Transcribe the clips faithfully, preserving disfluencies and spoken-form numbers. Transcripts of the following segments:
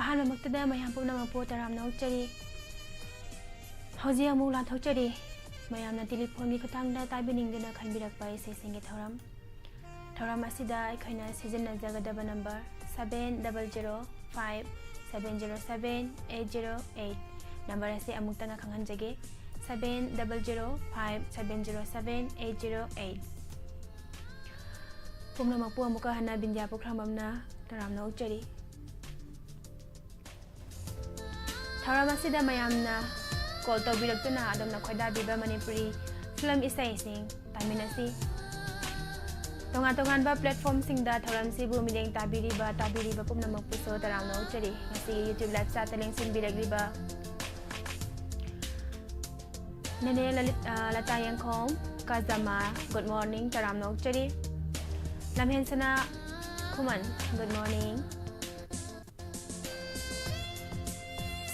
ꯑꯍꯥꯟꯕꯃꯛꯇꯗ ꯃꯌꯥꯝ ꯄꯨꯝꯅꯃꯛꯄꯨ ꯇꯔꯥꯝꯅ ꯑꯣꯛꯆꯔꯤ꯫ ꯍꯧꯖꯤꯛ ꯑꯃꯨꯛ ꯂꯥꯟꯊꯣꯛꯆꯔꯤ꯫ ꯃꯌꯥꯝꯅ ꯇꯦꯂꯤꯐꯣꯟꯒꯤ ꯈꯨꯠꯊꯥꯡꯗ ꯇꯥꯕꯤꯅꯤꯡꯗꯨꯅ ꯈꯟꯕꯤꯔꯛꯄ ꯏꯁꯩꯁꯤꯡꯒꯤ ꯊꯧꯔꯝ꯫ ꯊꯧꯔꯝ ꯑꯁꯤꯗ ꯑꯩꯈꯣꯏꯅ ꯁꯤꯖꯤꯟꯅꯖꯒꯗꯕ number seven double zero five seven zero seven eight zero eight꯫ Number ꯑꯁꯤ ꯑꯃꯨꯛꯇꯪꯒ ꯈꯪꯍꯟꯖꯒꯦ, seven double zero five seven zero seven eight zero eight꯫ ꯄꯨꯝꯅꯃꯛꯄꯨ ꯑꯃꯨꯛꯀ ꯍꯟꯅ ꯕꯤꯟꯗ꯭ꯌꯥ ꯄꯨꯈ꯭ꯔꯝꯕꯝꯅ ꯇꯔꯥꯝꯅ ꯑꯣꯛꯆꯔꯤ꯫ ꯊꯧꯔꯝ ꯑꯁꯤꯗ ꯃꯌꯥꯝꯅ ꯀꯣꯜ ꯇꯧꯕꯤꯔꯛꯇꯨꯅ ꯑꯗꯣꯝꯅ ꯈꯣꯏꯗꯥꯕꯤꯕ ꯃꯅꯤꯄꯨꯔꯤ ꯐꯤꯂꯝ ꯏꯁꯩꯁꯤꯡ ꯇꯥꯃꯤꯟꯅꯁꯤ꯫ ꯇꯣꯉꯥꯟ ꯇꯣꯉꯥꯟꯕ ꯄ꯭ꯂꯦꯠꯐꯣꯝꯁꯤꯡꯗ ꯊꯧꯔꯝꯁꯤꯕꯨ ꯃꯤꯠꯌꯦꯡ ꯇꯥꯕꯤꯔꯤꯕ, ꯇꯥꯕꯤꯔꯤꯕ ꯄꯨꯝꯅꯃꯛꯄꯨꯁꯨ ꯇꯔꯥꯝꯅ ꯑꯣꯛꯆꯔꯤ꯫ ꯉꯁꯤꯒꯤ YouTube live chatꯇ ꯂꯦꯡꯁꯤꯟꯕꯤꯔꯛꯂꯤꯕ ꯅꯦꯅꯦ ꯂꯂꯤꯠ-, ꯑ, ꯂꯇꯥ ꯌꯦꯡꯈꯣꯝ ꯀꯥꯖꯃꯥ, good morning, ꯇꯔꯥꯝꯅ ꯑꯣꯛꯆꯔꯤ꯫ ꯂꯝꯍꯦꯟꯁꯅꯥ ꯈꯨꯃꯟ, good morning꯫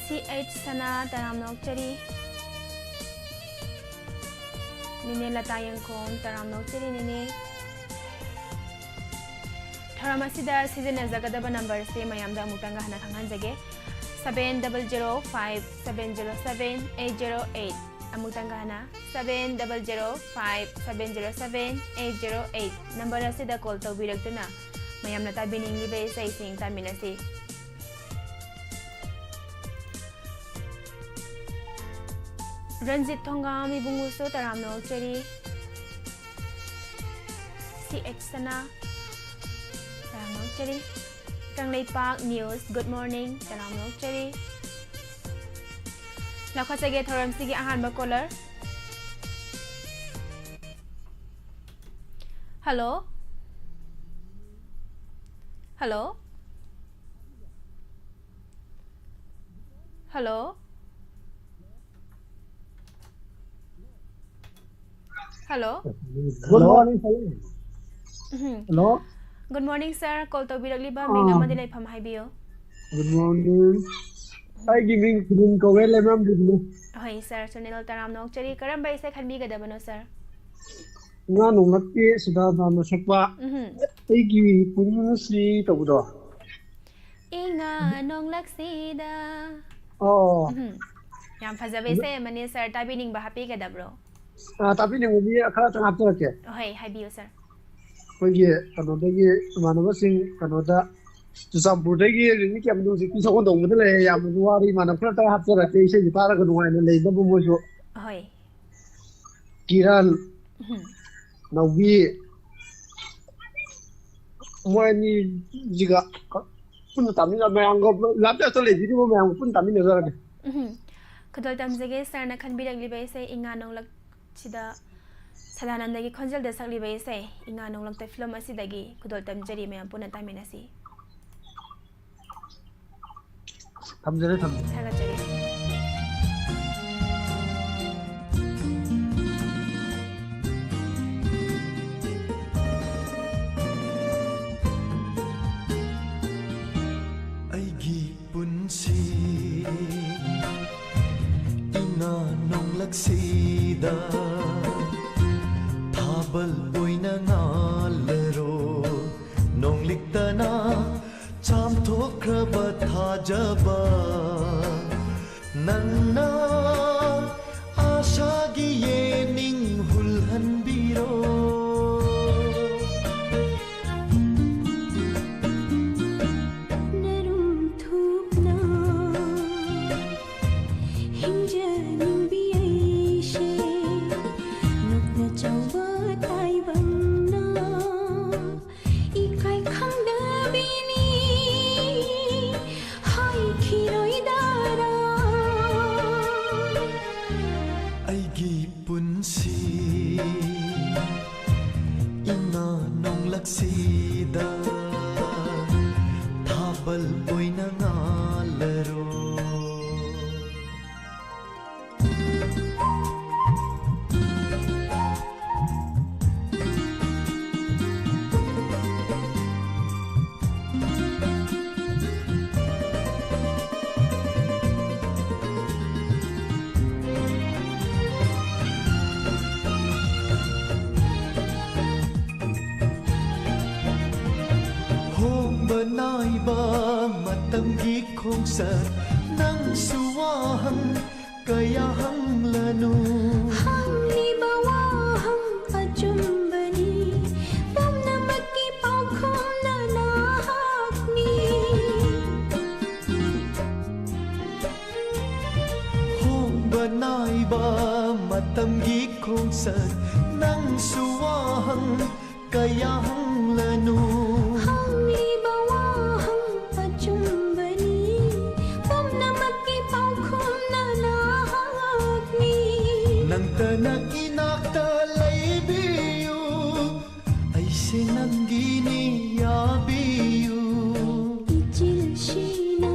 ꯁꯤ ꯑꯩꯆ ꯁꯅꯥ, ꯇꯔꯥꯝꯅ ꯑꯣꯛꯆꯔꯤ꯫ ꯅꯦꯅꯦ ꯂꯇꯥ ꯌꯦꯡꯈꯣꯝ, ꯇꯔꯥꯝꯅ ꯑꯣꯛꯆꯔꯤ, ꯅꯦꯅꯦ꯫ ꯊꯧꯔꯝ ꯑꯁꯤꯗ ꯁꯤꯖꯤꯟꯅꯖꯒꯗꯕ ꯅꯝꯕꯔꯁꯦ ꯃꯌꯥꯝꯗ ꯑꯃꯨꯛꯇꯪꯒ ꯍꯟꯅ ꯈꯪꯍꯟꯖꯒꯦ, seven double zero five seven zero seven eight zero eight꯫ ꯑꯃꯨꯛꯇꯪꯒ ꯍꯟꯅ, seven double zero five seven zero seven eight zero eight꯫ Number ꯑꯁꯤꯗ ꯀꯣꯜ ꯇꯧꯕꯤꯔꯛꯇꯨꯅ ꯃꯌꯥꯝꯅ ꯇꯥꯕꯤꯅꯤꯡꯂꯤꯕ ꯏꯁꯩꯁꯤꯡ ꯇꯥꯃꯤꯟꯅꯁꯤ꯫ ꯔꯟꯖꯤꯠ ꯊꯣꯡꯒꯥꯝ ꯏꯕꯨꯡꯉꯣꯁꯨ ꯇꯔꯥꯝꯅ ꯑꯣꯛꯆꯔꯤ꯫ ꯁꯤ ꯑꯩꯆ ꯁꯅꯥ, ꯇꯔꯥꯝꯅ ꯑꯣꯛꯆꯔꯤ꯫ ꯀꯪꯂꯩꯄꯥꯛ ꯅ꯭ꯌꯨꯁ, good morning, ꯇꯔꯥꯝꯅ ꯑꯣꯛꯆꯔꯤ꯫ ꯂꯧꯈꯠꯆꯒꯦ ꯊꯧꯔꯝꯁꯤꯒꯤ ꯑꯍꯥꯟꯕ caller. Hello? Hello? Hello? Hello? Good morning, sir. Um. Hello? Good morning, sir. Call ꯇꯧꯕꯤꯔꯛꯂꯤꯕ ꯃꯤꯡ ꯑꯥ꯫ ꯑꯃꯗꯤ ꯂꯩꯐꯝ ꯍꯥꯏꯕꯤꯌꯨ꯫ Good morning. ꯑꯩꯒꯤ ꯃꯤꯡ ꯁꯨꯅꯤꯜ ꯀꯧꯋꯦ, ꯂꯩꯃꯔꯥꯝꯗꯒꯤꯅꯦ꯫ ꯍꯣꯏ, sir, ꯁꯨꯅꯤꯜ, ꯇꯔꯥꯝꯅ ꯑꯣꯛꯆꯔꯤ꯫ ꯀꯔꯝꯕ ꯏꯁꯩ ꯈꯟꯕꯤꯒꯗꯕꯅꯣ, sir? ꯉꯥ ꯅꯣꯡꯂꯛꯀꯤ ꯁꯨꯗꯥ ꯗꯥꯝꯅ ꯁꯛꯄ ꯎꯝꯍꯨꯝ꯫ ꯑꯩꯒꯤ ꯄꯨꯛꯅꯤꯡ ꯅꯨꯡꯁꯤ ꯇꯧꯕꯗꯣ꯫ ꯏꯉꯥ ꯅꯣꯡꯂꯛꯁꯤꯗ꯫ ꯑꯣ ꯎꯝ꯫ ꯌꯥꯝ ꯐꯖꯕ ꯏꯁꯩ ꯑꯃꯅꯤ ꯁꯥꯔ, ꯇꯥꯕꯤꯅꯤꯡꯕ ꯍꯥꯞꯄꯤꯒꯗꯕ꯭ꯔꯣ? ꯑ, ꯇꯥꯕꯤꯅꯤꯡꯕꯒꯤ ꯈꯔꯇꯪ ꯍꯥꯞꯆꯔꯛꯀꯦ꯫ ꯍꯣꯏ, ꯍꯥꯏꯕꯤꯌꯨ ꯁꯥꯔ꯫ ꯑꯩꯈꯣꯏꯒꯤ ꯀꯩꯅꯣꯗꯒꯤ ꯏꯃꯥꯟꯅꯕꯁꯤꯡ ꯀꯩꯅꯣꯗ ꯆꯨꯔꯆꯥꯟꯄꯨꯔꯗꯒꯤ ꯔꯤꯂꯤꯐ ꯀꯦꯝꯗ ꯍꯧꯖꯤꯛꯇꯤ ꯁꯒꯣꯜ ꯇꯣꯡꯕꯗ ꯂꯩꯔꯦ꯫ ꯌꯥꯝꯅꯁꯨ ꯋꯥꯔꯦ꯫ ꯏꯃꯥꯟꯅꯕ ꯈꯔꯇꯪ ꯍꯥꯞꯆꯔꯛꯀꯦ, ꯏꯁꯩꯁꯦ ꯇꯥꯔꯒ ꯅꯨꯡꯉꯥꯏꯅ ꯂꯩꯅꯕ ꯃꯣꯏꯁꯨ꯫ ꯍꯣꯏ꯫ ꯀꯤꯔꯟ, ꯎꯝ꯫ ꯅꯥꯎꯕꯤ, ꯃꯣꯏ ꯑꯅꯤꯁꯤꯒ ꯄꯨꯟꯅ ꯇꯥꯃꯤꯟꯅ ꯃꯌꯥꯝꯒ ꯂꯥꯞꯇ ꯂꯩꯕꯤꯔꯤꯕ ꯃꯌꯥꯝꯒ ꯄꯨꯟꯅ ꯇꯥꯃꯤꯟꯅꯖꯔꯒꯦ꯫ ꯎꯝ꯫ ꯈꯨꯗꯣꯜ ꯇꯝꯖꯒꯦ ꯁꯥꯔꯅ ꯈꯟꯕꯤꯔꯛꯂꯤꯕ ꯏꯁꯩ ꯏꯉꯥ ꯅꯣꯡꯂꯛꯁꯤꯗ ꯁꯗꯥꯅꯟꯗꯒꯤ ꯈꯣꯟꯖꯦꯜꯗ ꯁꯛꯂꯤꯕ ꯏꯁꯩ ꯏꯉꯥ ꯅꯣꯡꯂꯛꯇ ꯐꯤꯂꯝ ꯑꯁꯤꯗꯒꯤ ꯈꯨꯗꯣꯜ ꯇꯝꯖꯔꯤ, ꯃꯌꯥꯝ ꯄꯨꯟꯅ ꯇꯥꯃꯤꯟꯅꯁꯤ꯫ ꯊꯝꯖꯔꯦ, ꯊꯝꯖꯔꯦ꯫ ꯊꯥꯒꯠꯆꯔꯤ꯫ ꯑꯩꯒꯤ ꯄꯨꯟꯁꯤ ꯏꯉꯥ ꯅꯣꯡꯂꯛꯁꯤꯗ ꯊꯥꯕꯜ ꯑꯣꯏꯅ ꯉꯥꯜꯂꯔꯣ꯫ ꯅꯣꯡꯂꯤꯛꯇꯅ ꯆꯥꯝꯊꯣꯛꯈ꯭ꯔꯕ ꯊꯥꯖꯕ ꯅꯪꯅ ꯑꯥꯁꯥꯒꯤ ꯌꯦꯅꯤꯡ ꯍꯨꯜꯍꯟꯕꯤꯔꯣ꯫ ꯅꯔꯨꯝ ꯊꯨꯞꯅ ꯍꯤꯡꯖꯅꯤꯡꯕꯤ ꯑꯩꯁꯦ ꯅꯣꯛꯅ ꯆꯥꯎꯕ ꯇꯥꯏꯕꯪꯅ ꯏꯀꯥꯏ ꯈꯪꯗꯕꯤꯅꯤ ꯍꯥꯏꯈꯤꯔꯣꯏꯗꯔꯥ? ꯈꯣꯡꯆꯠ ꯅꯪꯁꯨ ꯋꯥꯍꯪ ꯀꯌꯥ ꯍꯪꯂꯅꯨ꯫ ꯍꯪꯂꯤꯕ ꯋꯥꯍꯪ ꯑꯆꯨꯝꯕꯅꯤ, ꯄꯨꯝꯅꯃꯛꯀꯤ ꯄꯥꯎꯈꯨꯝꯅ ꯅꯍꯥꯛꯅꯤ꯫ ꯍꯣꯡꯕ ꯅꯥꯏꯕ ꯃꯇꯝꯒꯤ ꯈꯣꯡꯆꯠ ꯅꯪꯁꯨ ꯋꯥꯍꯪ ꯀꯌꯥ ꯍꯪꯂꯅꯨ꯫ ꯍꯪꯂꯤꯕ ꯋꯥꯍꯪ ꯑꯆꯨꯝꯕꯅꯤ, ꯄꯨꯝꯅꯃꯛꯀꯤ ꯄꯥꯎꯈꯨꯝꯅ ꯅꯍꯥꯛꯅꯤ꯫ ꯅꯪꯇꯅ ꯏꯅꯥꯛꯇ ꯂꯩꯕꯤꯌꯨ, ꯑꯩꯁꯦ ꯅꯪꯒꯤꯅꯤ ꯌꯥꯕꯤꯌꯨ꯫ ꯏꯆꯤꯜꯁꯤꯅ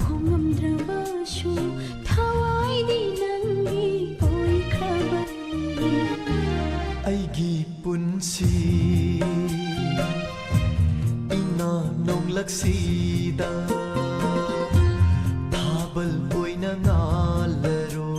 ꯐꯣꯡꯉꯝꯗ꯭ꯔꯕꯁꯨ ꯊꯋꯥꯏꯗꯤ ꯅꯪꯒꯤ ꯑꯣꯏꯈ꯭ꯔꯕꯅꯤ꯫ ꯑꯩꯒꯤ ꯄꯨꯟꯁꯤ ꯏꯉꯥ ꯅꯣꯡꯂꯛꯁꯤꯗ ꯊꯥꯕꯜ ꯑꯣꯏꯅ ꯉꯥꯜꯂꯔꯣ꯫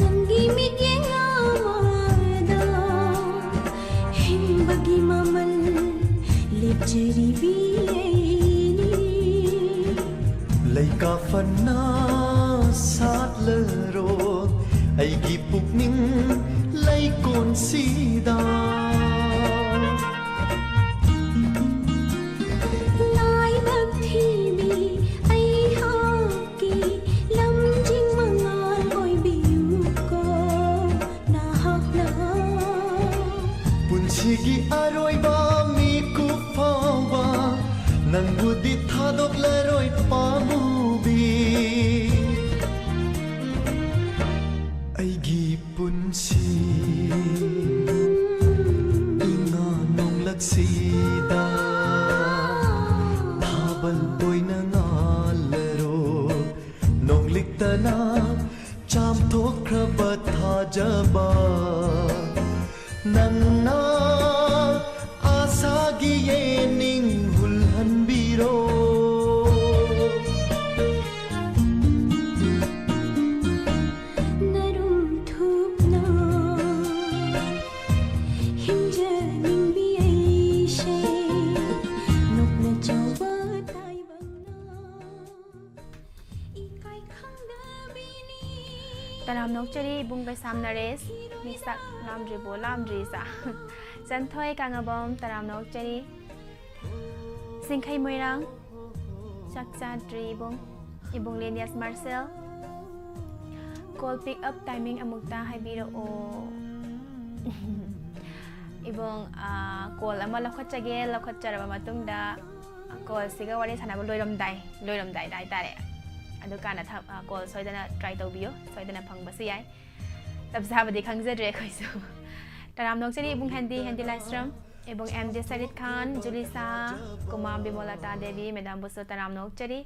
ꯅꯪꯒꯤ ꯃꯤꯠꯌꯦꯡ ꯑꯃꯗ ꯍꯤꯡꯕꯒꯤ ꯃꯃꯜ ꯂꯦꯞꯆꯔꯤꯕꯤ ꯑꯩꯅꯤ꯫ ꯂꯩꯀꯥ ꯐꯅ ꯁꯥꯠꯂꯔꯣ ꯑꯩꯒꯤ ꯄꯨꯛꯅꯤꯡ ꯂꯩꯀꯣꯟꯁꯤꯗ꯫ ꯂꯥꯏꯕꯛ ꯊꯤꯕꯤ ꯑꯩꯍꯥꯛꯀꯤ ꯂꯝꯖꯤꯡ ꯃꯉꯥꯜ ꯑꯣꯏꯕꯤꯌꯨꯀꯣ ꯅꯍꯥꯛꯅ꯫ ꯄꯨꯟꯁꯤꯒꯤ ꯑꯔꯣꯏꯕ ꯃꯤꯀꯨꯞ ꯐꯥꯎꯕ ꯅꯪꯕꯨꯗꯤ ꯊꯥꯗꯣꯛꯂꯔꯣꯏ ꯄꯥꯝꯃꯨꯕꯤ꯫ ꯑꯩꯒꯤ ꯄꯨꯟꯁꯤ ꯏꯉꯥ ꯅꯣꯡꯂꯛꯁꯤꯗ ꯊꯥꯕꯜ ꯑꯣꯏꯅ ꯉꯥꯜꯂꯔꯣ ꯅꯣꯡꯂꯤꯛꯇꯅ꯫ ꯐꯖꯕ ꯅꯪꯅ ꯑꯁꯥꯒꯤ ꯌꯦꯅꯤꯡ ꯍꯨꯜꯍꯟꯕꯤꯔꯣ꯫ ꯅꯔꯨꯝ ꯊꯨꯞꯅ ꯍꯤꯡꯖꯅꯤꯡꯕꯤ ꯑꯩꯁꯦ ꯅꯣꯛꯅ ꯆꯥꯎꯕ ꯇꯥꯏꯕꯪꯅ ꯏꯀꯥꯏ ꯈꯪꯗꯕꯤꯅꯤ꯫ ꯇꯔꯥꯝꯅ ꯑꯣꯛꯆꯔꯤ ꯏꯕꯨꯡ ꯀꯩꯁꯥꯝ ꯅꯔꯦꯁ, ꯃꯤꯁꯥꯛ ꯂꯥꯝꯗ꯭ꯔꯤꯕꯣ ꯂꯥꯝꯗ꯭ꯔꯤ ꯆꯥ꯫ ꯆꯟꯊꯣꯏ ꯀꯥꯉꯕꯝ ꯇꯔꯥꯝꯅ ꯑꯣꯛꯆꯔꯤ꯫ ꯁꯤꯡꯈꯩ ꯃꯣꯏꯔꯥꯡ ꯆꯥꯛ ꯆꯥꯗ꯭ꯔꯤ ꯏꯕꯨꯡ꯫ ꯏꯕꯨꯡ ꯂꯦꯅꯤꯌꯁ martial. Call pick up timing ꯑꯃꯨꯛꯇ ꯍꯥꯏꯕꯤꯔꯛꯑꯣ꯫ ꯏꯕꯨꯡ, ꯑꯥ, call ꯑꯃ ꯂꯧꯈꯠꯆꯒꯦ, ꯂꯧꯈꯠꯆꯔꯕ ꯃꯇꯨꯡꯗ callꯁꯤꯒ ꯋꯥꯔꯤ ꯁꯥꯟꯅꯕ ꯂꯣꯏꯔꯝꯗꯥꯏ, ꯂꯣꯏꯔꯝꯗꯥꯏꯗ ꯍꯥꯏꯇꯥꯔꯦ, ꯑꯗꯨꯀꯥꯟꯗ ꯊ-, ꯑꯥ, call ꯁꯣꯏꯗꯅ try ꯇꯧꯕꯤꯌꯨ, ꯁꯣꯏꯗꯅ ꯐꯪꯕꯁꯨ ꯌꯥꯏ꯫ ꯆꯞ ꯆꯥꯕꯗꯤ ꯈꯪꯖꯗ꯭ꯔꯦ ꯑꯩꯈꯣꯏꯁꯨ꯫ ꯇꯔꯥꯝꯅ ꯑꯣꯛꯆꯔꯤ ꯏꯕꯨꯡ ꯍꯦꯟꯗꯤ, ꯍꯦꯟꯗꯤ ꯂꯥꯏꯁ꯭ꯔꯝ, ꯏꯕꯨꯡ ꯑꯦꯝ ꯗꯤ ꯁꯔꯤꯠ ꯈꯥꯟ, ꯖꯨꯂꯤ ꯁꯥꯍ, ꯀꯨꯃꯥ ꯕꯤꯃꯣꯂꯇꯥ ꯗꯦꯕꯤ, ꯃꯦꯗꯥꯝꯕꯨꯁꯨ ꯇꯔꯥꯝꯅ ꯑꯣꯛꯆꯔꯤ꯫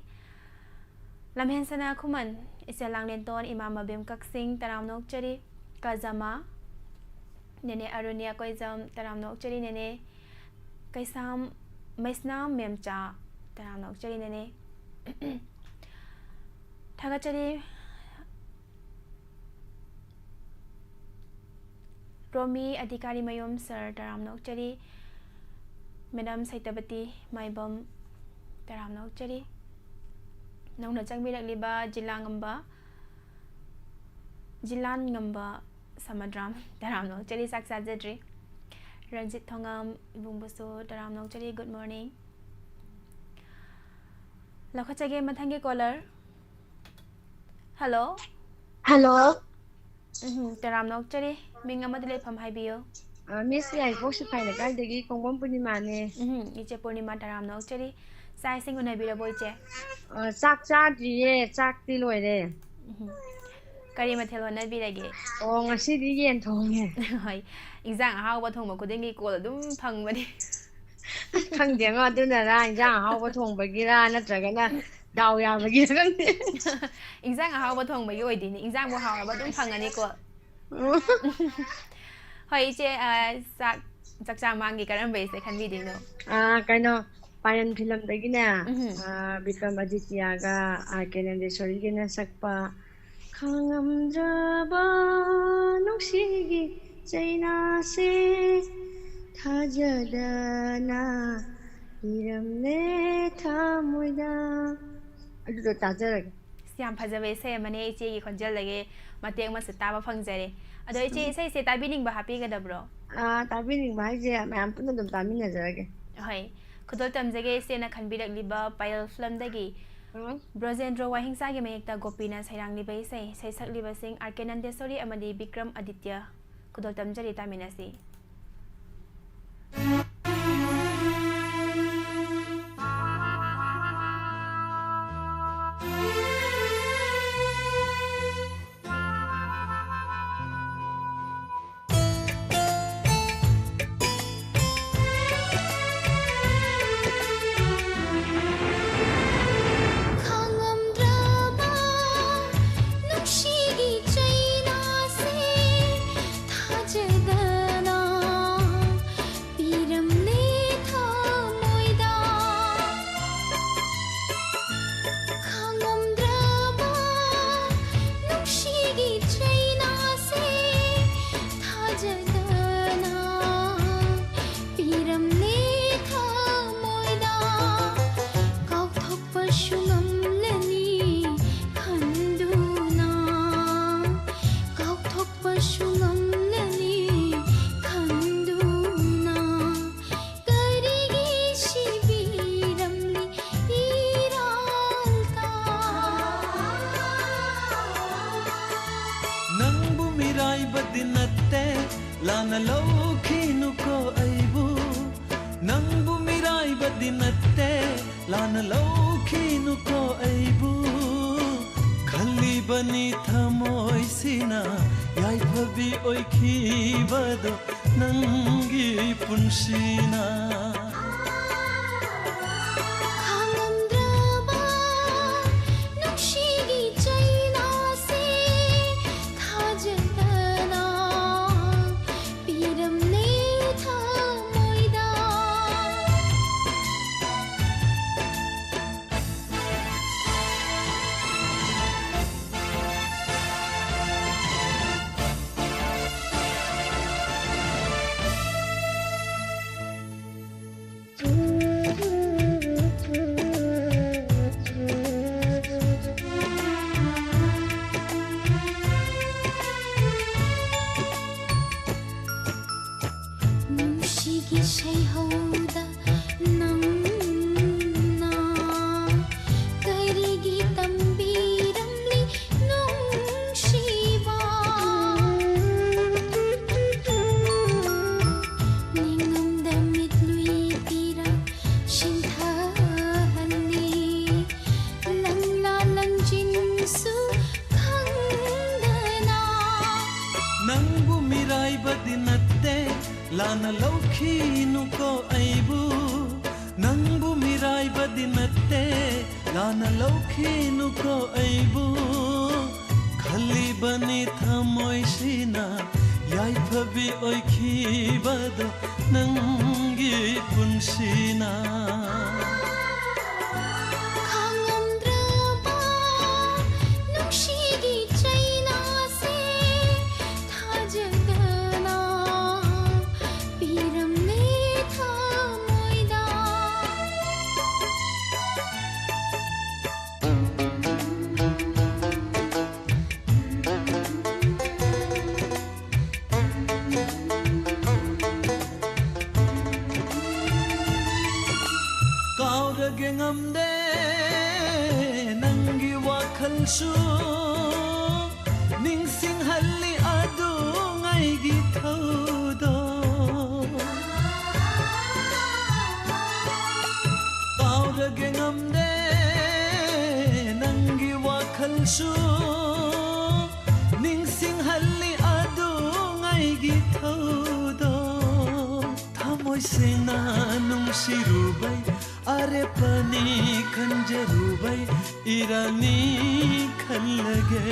ꯂꯝꯍꯦꯟꯁꯅꯥ ꯈꯨꯃꯟ, ꯏꯆꯦ ꯂꯥꯡꯂꯦꯟꯇꯣꯟ, ꯏꯃꯥ ꯃꯕꯦꯝ ꯀꯛꯆꯤꯡ, ꯇꯔꯥꯝꯅ ꯑꯣꯛꯆꯔꯤ꯫ ꯀꯖꯃꯥ, ꯅꯦꯅꯦ ꯑꯔꯨꯅꯤꯌꯥ ꯀꯣꯏꯖꯝ, ꯇꯔꯥꯝꯅ ꯑꯣꯛꯆꯔꯤ ꯅꯦꯅꯦ꯫ ꯀꯩꯁꯥꯝ, ꯃꯩꯁꯅꯥꯝ ꯃꯦꯝꯆꯥ, ꯇꯔꯥꯝꯅ ꯑꯣꯛꯆꯔꯤ ꯅꯦꯅꯦ꯫ ꯊꯥꯒꯠꯆꯔꯤ꯫ ꯔꯣꯃꯤ ꯑꯙꯤꯀꯥꯔꯤ ꯃꯌꯨꯝ ꯁꯔ, ꯇꯔꯥꯝꯅ ꯑꯣꯛꯆꯔꯤ꯫ ꯃꯦꯗꯥꯝ ꯁꯩꯇꯕꯇꯤ ꯃꯥꯏꯕꯝ, ꯇꯔꯥꯝꯅ ꯑꯣꯛꯆꯔꯤ꯫ ꯅꯧꯅ ꯆꯪꯕꯤꯔꯛꯂꯤꯕ ꯖꯤꯂꯥ ꯉꯝꯕ, ꯖꯤꯂꯥꯟ ꯉꯝꯕ ꯁꯃꯗ꯭ꯔꯥꯝ, ꯇꯔꯥꯝꯅ ꯑꯣꯛꯆꯔꯤ, ꯆꯥꯛ ꯆꯥꯖꯗ꯭ꯔꯤ꯫ ꯔꯟꯖꯤꯠ ꯊꯣꯉꯥꯝ ꯏꯕꯨꯡꯕꯨꯁꯨ ꯇꯔꯥꯝꯅ ꯑꯣꯛꯆꯔꯤ, good morning꯫ ꯂꯧꯈꯠꯆꯒꯦ ꯃꯊꯪꯒꯤ caller꯫ Hello꯫ Hello꯫ ꯎꯝ, ꯇꯔꯥꯝꯅ ꯑꯣꯛꯆꯔꯤ꯫ ꯃꯤꯡ ꯑꯃꯗꯤ ꯂꯩꯐꯝ ꯍꯥꯏꯕꯤꯌꯨ꯫ ꯑ, Miss ꯌꯥꯏꯔꯤꯄꯣꯛ ꯁꯤꯐꯥꯏ ꯂꯩꯀꯥꯏꯗꯒꯤ ꯈꯣꯡꯕꯝ ꯄꯨꯔꯅꯤꯃꯥꯅꯦ꯫ ꯎꯝ, ꯏꯆꯦ ꯄꯨꯔꯅꯤꯃꯥ, ꯇꯔꯥꯝꯅ ꯑꯣꯛꯆꯔꯤ꯫ ꯆꯥꯛ ꯏꯁꯤꯡ ꯎꯅꯕꯤꯔꯕꯣ, ꯏꯆꯦ? ꯑ, ꯆꯥꯛ ꯆꯥꯗ꯭ꯔꯤꯌꯦ, ꯆꯥꯛꯇꯤ ꯂꯣꯏꯔꯦ꯫ ꯎꯝ꯫ ꯀꯔꯤ ꯃꯊꯦꯜ ꯍꯣꯠꯅꯕꯤꯔꯒꯦ? ꯑꯣ, ꯉꯁꯤꯗꯤ ꯌꯦꯟ ꯊꯣꯡꯉꯦ꯫ ꯍꯣꯏ, ꯏꯟꯖꯥꯡ ꯑꯍꯥꯎꯕ ꯊꯣꯡꯕ ꯈꯨꯗꯤꯡꯒꯤ call ꯑꯗꯨꯝ ꯐꯪꯕꯅꯤ꯫ ꯈꯪꯗꯦꯉꯣ, ꯑꯗꯨꯅꯔ, ꯏꯟꯖꯥꯡ ꯑꯍꯥꯎꯕ ꯊꯣꯡꯕꯒꯤꯔ, ꯅꯠꯇ꯭ꯔꯒꯅ ꯗꯥꯎ ꯌꯥꯕꯒꯤꯔ ꯈꯪꯗꯦ꯫ ꯏꯟꯖꯥꯡ ꯑꯍꯥꯎꯕ ꯊꯣꯡꯕꯒꯤ ꯑꯣꯏꯗꯣꯏꯅꯤ, ꯏꯟꯖꯥꯡꯕꯨ ꯍꯥꯎꯔꯕ ꯑꯗꯨꯝ ꯐꯪꯉꯅꯤ call꯫ ꯍꯣꯏ, ꯏꯆꯦ, ꯑ, ꯆꯥꯛ, ꯆꯥꯛꯆꯥ ꯃꯥꯡꯒꯤ ꯀꯔꯝꯕ ꯏꯁꯩ ꯈꯟꯕꯤꯗꯣꯏꯅꯣ? ꯑꯥ, ꯀꯩꯅꯣ, ꯄꯥꯏꯔꯟ ꯐꯤꯂꯝꯗꯒꯤꯅꯦ, ꯎꯝ. ꯑꯥ, ꯕꯤꯀ꯭ꯔꯝ ꯑꯗꯤꯇ꯭ꯌꯥꯒ ꯑꯥꯔ ꯀꯦ ꯅꯟꯗꯦꯁꯣꯔꯤꯒꯅ ꯁꯛꯄ ꯈꯥꯡꯉꯝꯗ꯭ꯔꯕ ꯅꯨꯡꯁꯤꯒꯤ ꯆꯩꯅꯥꯁꯦ ꯊꯥꯖꯗꯅ ꯄꯤꯔꯝꯂꯦ ꯊꯃꯣꯏꯗ꯫ ꯑꯗꯨꯗꯣ ꯇꯥꯖꯔꯒꯦ꯫ ꯑꯁ, ꯌꯥꯝ ꯐꯖꯕ ꯏꯁꯩ ꯑꯃꯅꯦ꯫ ꯏꯆꯦꯒꯤ ꯈꯣꯟꯖꯦꯜꯗꯒꯤ ꯃꯇꯦꯛ ꯑꯃꯁꯨ ꯇꯥꯕ ꯐꯪꯖꯔꯦ꯫ ꯑꯗꯣ ꯏꯆꯦ, ꯏꯁꯩꯁꯦ ꯇꯥꯕꯤꯅꯤꯡꯕ ꯍꯥꯞꯄꯤꯒꯗꯕ꯭ꯔꯣ? ꯑꯥ, ꯇꯥꯕꯤꯅꯤꯡꯕ ꯍꯥꯏꯁꯦ ꯃꯌꯥꯝ ꯄꯨꯟꯅ ꯑꯗꯨꯝ ꯇꯥꯃꯤꯟꯅꯖꯔꯒꯦ꯫ ꯍꯣꯏ, ꯈꯨꯗꯣꯜ ꯇꯝꯖꯒꯦ ꯏꯆꯦꯅ ꯈꯟꯕꯤꯔꯛꯂꯤꯕ ꯄꯥꯌꯜ ꯐꯤꯂꯝꯗꯒꯤ ꯎꯝ. ꯕ꯭ꯔꯣꯖꯦꯟꯗ꯭ꯔꯣ ꯋꯥꯍꯤꯡꯆꯥꯒꯤ ꯃꯌꯦꯛꯇ ꯒꯣꯄꯤꯅ ꯁꯩꯔꯥꯡꯂꯤꯕ ꯏꯁꯩ, ꯏꯁꯩ ꯁꯛꯂꯤꯕꯁꯤꯡ ꯑꯥꯔ ꯀꯦ ꯅꯟꯗꯦꯁꯣꯔꯤ ꯑꯃꯗꯤ ꯕꯤꯀ꯭ꯔꯝ ꯑꯗꯤꯇ꯭ꯌ꯫ ꯈꯨꯗꯣꯜ ꯇꯝꯖꯔꯤ, ꯇꯥꯃꯤꯟꯅꯁꯤ꯫ ꯈꯥꯡꯉꯝꯗ꯭ꯔꯕ ꯅꯨꯡꯁꯤꯒꯤ ꯆꯩꯅꯥꯁꯦ ꯊꯥꯖꯗꯅ ꯄꯤꯔꯝꯂꯦ ꯊꯃꯣꯏꯗ꯫ ꯈꯥꯡꯉꯝꯗ꯭ꯔꯕ ꯅꯨꯡꯁꯤꯒꯤ ꯆꯩꯅꯥꯁꯦ ꯊꯥꯖꯗꯅ ꯄꯤꯔꯝꯂꯦ ꯊꯃꯣꯏꯗ꯫ ꯀꯥꯎꯊꯣꯛꯄꯁꯨ ꯉꯝꯂꯅꯤ ꯈꯟꯗꯨꯅ, ꯀꯥꯎꯊꯣꯛꯄꯁꯨ ꯉꯝꯂꯅꯤ ꯈꯟꯗꯨꯅ, ꯀꯔꯤꯒꯤ ꯁꯤꯕꯤꯔꯝꯂꯤ ꯏꯔꯥꯜ ꯇꯥ? ꯅꯪꯕꯨ ꯃꯤꯔꯥꯏꯕꯗꯤ ꯅꯠꯇꯦ, ꯂꯥꯟꯅ ꯂꯧꯈꯤꯅꯨꯀꯣ ꯑꯩꯕꯨ꯫ ꯅꯪꯕꯨ ꯃꯤꯔꯥꯏꯕꯗꯤ ꯅꯠꯇꯦ, ꯂꯥꯟꯅ ꯂꯧꯈꯤꯅꯨꯀꯣ ꯑꯩꯕꯨ꯫ ꯈꯜꯂꯤꯕꯅꯤ ꯊꯃꯣꯏꯁꯤꯅ ꯌꯥꯏꯐꯕꯤ ꯑꯣꯏꯈꯤꯕꯗꯣ ꯅꯪꯒꯤ ꯄꯨꯟꯁꯤꯅ꯫ ꯈꯥꯡꯉꯝꯗ꯭ꯔꯕ ꯅꯨꯡꯁꯤꯒꯤ ꯆꯩꯅꯥꯁꯦ ꯊꯥꯖꯗꯅ ꯅꯪꯕꯨ ꯃꯤꯔꯥꯏꯕꯗꯤ ꯅꯠꯇꯦ, ꯂꯥꯟꯅ ꯂꯧꯈꯤꯅꯨꯀꯣ ꯑꯩꯕꯨ꯫ ꯅꯪꯕꯨ ꯃꯤꯔꯥꯏꯕꯗꯤ ꯅꯠꯇꯦ, ꯂꯥꯟꯅ ꯂꯧꯈꯤꯅꯨꯀꯣ ꯑꯩꯕꯨ꯫ ꯈꯜꯂꯤꯕꯅꯤ ꯊꯃꯣꯏꯁꯤꯅ, ꯌꯥꯏꯐꯕꯤ ꯑꯣꯏꯈꯤꯕꯗꯣ ꯅꯪꯒꯤ ꯄꯨꯟꯁꯤꯅ꯫ ꯈꯥꯡꯉꯝꯗ꯭ꯔꯕ ꯅꯨꯡꯁꯤꯒꯤ ꯆꯩꯅꯥꯁꯦ ꯊꯥꯖꯗꯅ ꯄꯤꯔꯝꯂꯦ ꯊꯃꯣꯏꯗ꯫ ꯀꯥꯎꯔꯒꯦ ꯉꯝꯗꯦ ꯅꯪꯒꯤ ꯋꯥꯈꯜꯁꯨ, ꯅꯤꯡꯁꯤꯡꯍꯜꯂꯤ ꯑꯗꯨꯉꯩꯒꯤ ꯊꯧꯗꯣꯛ꯫ ꯀꯥꯎꯔꯒꯦ ꯉꯝꯗꯦ ꯅꯪꯒꯤ ꯋꯥꯈꯜꯁꯨ, ꯅꯤꯡꯁꯤꯡꯍꯜꯂꯤ ꯑꯗꯨꯉꯩꯒꯤ ꯊꯧꯗꯣꯛ꯫ ꯊꯃꯣꯏ ꯁꯦꯡꯅ ꯅꯨꯡꯁꯤꯔꯨꯕꯩ ꯑꯔꯦꯞꯄꯅꯤ ꯈꯟꯖꯔꯨꯕꯩ ꯏꯔꯥꯡꯅꯤ ꯈꯜꯂꯒꯦ꯫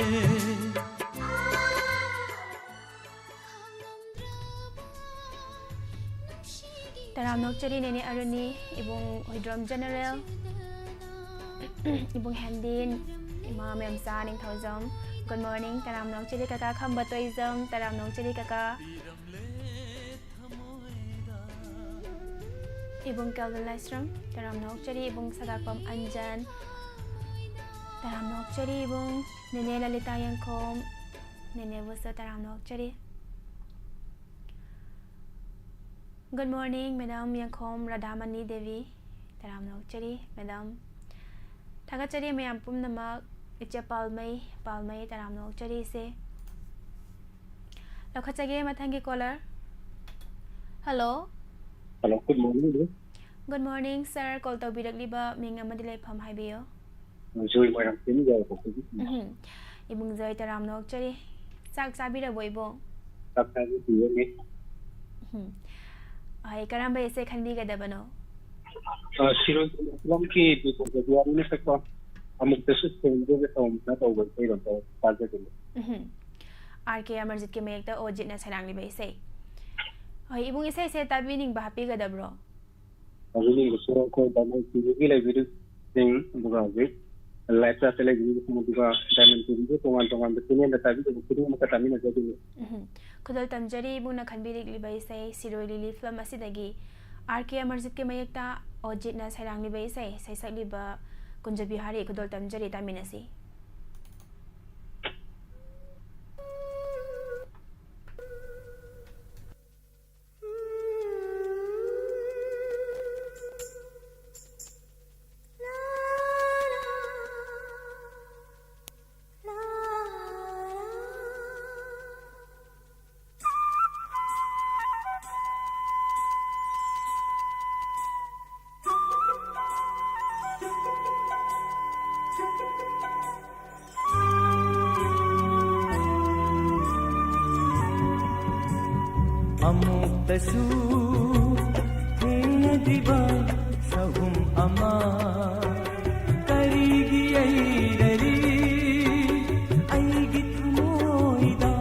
ꯇꯔꯥꯝꯅ ꯑꯣꯛꯆꯔꯤ ꯅꯦꯅꯦ ꯑꯔꯨꯅꯤ, ꯏꯕꯨꯡ ꯍꯨꯏꯗ꯭ꯔꯣꯝ ꯖꯦꯅꯦꯔꯦꯜ, ꯏꯕꯨꯡ ꯍꯦꯟꯗꯤꯟ, ꯏꯃꯥ ꯃꯦꯝꯆꯥ ꯅꯤꯡꯊꯧꯖꯝ꯫ Good morning꯫ ꯇꯔꯥꯝꯅ ꯑꯣꯛꯆꯔꯤ ꯀꯀꯥ ꯈꯝꯕ ꯇꯣꯏꯖꯝ꯫ ꯇꯔꯥꯝꯅ ꯑꯣꯛꯆꯔꯤ ꯀꯀꯥ꯫ ꯏꯕꯨꯡ ꯀꯦꯜꯚꯤꯟ ꯂꯥꯏꯁ꯭ꯔꯝ꯫ ꯇꯔꯥꯝꯅ ꯑꯣꯛꯆꯔꯤ ꯏꯕꯨꯡ ꯁꯗꯥꯛꯄꯝ ꯑꯟꯖꯟ꯫ ꯇꯔꯥꯝꯅ ꯑꯣꯛꯆꯔꯤ ꯏꯕꯨꯡ ꯅꯦꯅꯦ ꯂꯂꯤꯇꯥ ꯌꯦꯡꯈꯣꯝ꯫ ꯅꯦꯅꯦꯕꯨꯁꯨ ꯇꯔꯥꯝꯅ ꯑꯣꯛꯆꯔꯤ꯫ Good morning, Madam ꯌꯦꯡꯈꯣꯝ ꯔꯥꯙꯥꯃꯅꯤ ꯗꯦꯕꯤ꯫ ꯇꯔꯥꯝꯅ ꯑꯣꯛꯆꯔꯤ, Madam꯫ ꯊꯥꯒꯠꯆꯔꯤ ꯃꯌꯥꯝ ꯄꯨꯝꯅꯃꯛ꯫ ꯏꯆꯦ ꯄꯥꯜꯃꯩ, ꯄꯥꯜꯃꯩ, ꯇꯔꯥꯝꯅ ꯑꯣꯛꯆꯔꯤ, ꯏꯆꯦ꯫ ꯂꯧꯈꯠꯆꯒꯦ ꯃꯊꯪꯒꯤ caller꯫ Hello꯫ Hello, good morning, ma'am꯫ Good morning, sir꯫ Call ꯇꯧꯕꯤꯔꯛꯂꯤꯕ ꯃꯤꯡ ꯑꯃꯗꯤ ꯂꯩꯐꯝ ꯍꯥꯏꯕꯤꯌꯨ꯫ ꯖꯣꯏ ꯃꯣꯏꯔꯥꯡꯊꯦꯝ ꯌꯥꯏꯐꯕꯒꯤ꯫ ꯎꯝ꯫ ꯏꯕꯨꯡ ꯖꯣꯏ, ꯇꯔꯥꯝꯅ ꯑꯣꯛꯆꯔꯤ꯫ ꯆꯥꯛ ꯆꯥꯕꯤꯔꯕꯣ, ꯏꯕꯨꯡ? ꯆꯥꯛ ꯆꯥꯕꯤꯔꯦ꯫ ꯎꯝ꯫ ꯍꯣꯏ, ꯀꯔꯝꯕ ꯏꯁꯩ ꯈꯟꯕꯤꯒꯗꯕꯅꯣ? ꯑ, ꯁꯤꯔꯣꯏ ꯐꯤꯂꯝꯒꯤ ꯗꯤꯄꯨ ꯖꯕꯤꯌꯥꯔꯤꯅ ꯁꯛꯄ ꯑꯃꯨꯛꯇꯁꯨ ꯊꯦꯡꯖꯒꯦ ꯇꯧꯕꯅ ꯇꯧꯕ ꯏꯁꯩꯗꯣ ꯑꯝꯇ ꯇꯥꯖꯒꯦ꯫ ꯎꯝ꯫ ꯑꯥꯔ ꯀꯦ ꯑꯃꯔꯖꯤꯠꯀꯤ ꯃꯌꯦꯛꯇ ꯑꯣꯖꯤꯠꯅ ꯁꯩꯔꯥꯡꯂꯤꯕ ꯏꯁꯩ꯫ ꯍꯣꯏ, ꯏꯕꯨꯡ, ꯏꯁꯩꯁꯦ ꯇꯥꯕꯤꯅꯤꯡꯕ ꯍꯥꯞꯄꯤꯒꯗꯕ꯭ꯔꯣ? ꯍꯧꯖꯤꯛ ꯌꯦꯡꯕꯁꯨ ꯑꯩꯈꯣꯏ ꯗꯥꯏꯃꯟ ꯇꯤꯚꯤꯒꯤ ꯂꯩꯕꯤꯔꯤꯕꯁꯤꯡ, ꯑꯗꯨꯒ ꯍꯧꯖꯤꯛ ꯂꯥꯏꯞ ꯆꯥꯠꯇ ꯂꯩꯕꯤꯔꯤꯕꯁꯤꯡ, ꯑꯗꯨꯒ ꯗꯥꯏꯃꯟ ꯇꯤꯚꯤꯒꯤ ꯇꯣꯉꯥꯟ ꯇꯣꯉꯥꯟꯕ ꯆꯦꯅꯦꯜꯗ ꯇꯥꯕꯤꯔꯤꯕ ꯈꯨꯗꯤꯡꯃꯛꯀ ꯇꯥꯃꯤꯟꯅꯖꯗꯣꯏꯅꯤ꯫ ꯎꯝ꯫ ꯈꯨꯗꯣꯜ ꯇꯝꯖꯔꯤ ꯏꯕꯨꯡꯅ ꯈꯟꯕꯤꯔꯛꯂꯤꯕ ꯏꯁꯩ ꯁꯤꯔꯣꯏ ꯂꯤꯂꯤ ꯐꯤꯂꯝ ꯑꯁꯤꯗꯒꯤ ꯑꯥꯔ ꯀꯦ ꯑꯃꯔꯖꯤꯠꯀꯤ ꯃꯌꯦꯛꯇ ꯑꯣꯖꯤꯠꯅ ꯁꯩꯔꯥꯡꯂꯤꯕ ꯏꯁꯩ, ꯏꯁꯩ ꯁꯛꯂꯤꯕ ꯀꯨꯟꯖꯕꯤꯍꯥꯔꯤ꯫ ꯈꯨꯗꯣꯜ ꯇꯝꯖꯔꯤ, ꯇꯥꯃꯤꯟꯅꯁꯤ꯫ ꯑꯃꯨꯛꯇꯁꯨ ꯊꯦꯡꯅꯗ꯭ꯔꯤꯕ ꯁꯍꯨꯝ ꯑꯃ ꯀꯔꯤꯒꯤ ꯌꯩꯔꯔꯤ ꯑꯩꯒꯤ ꯊꯃꯣꯏꯗ?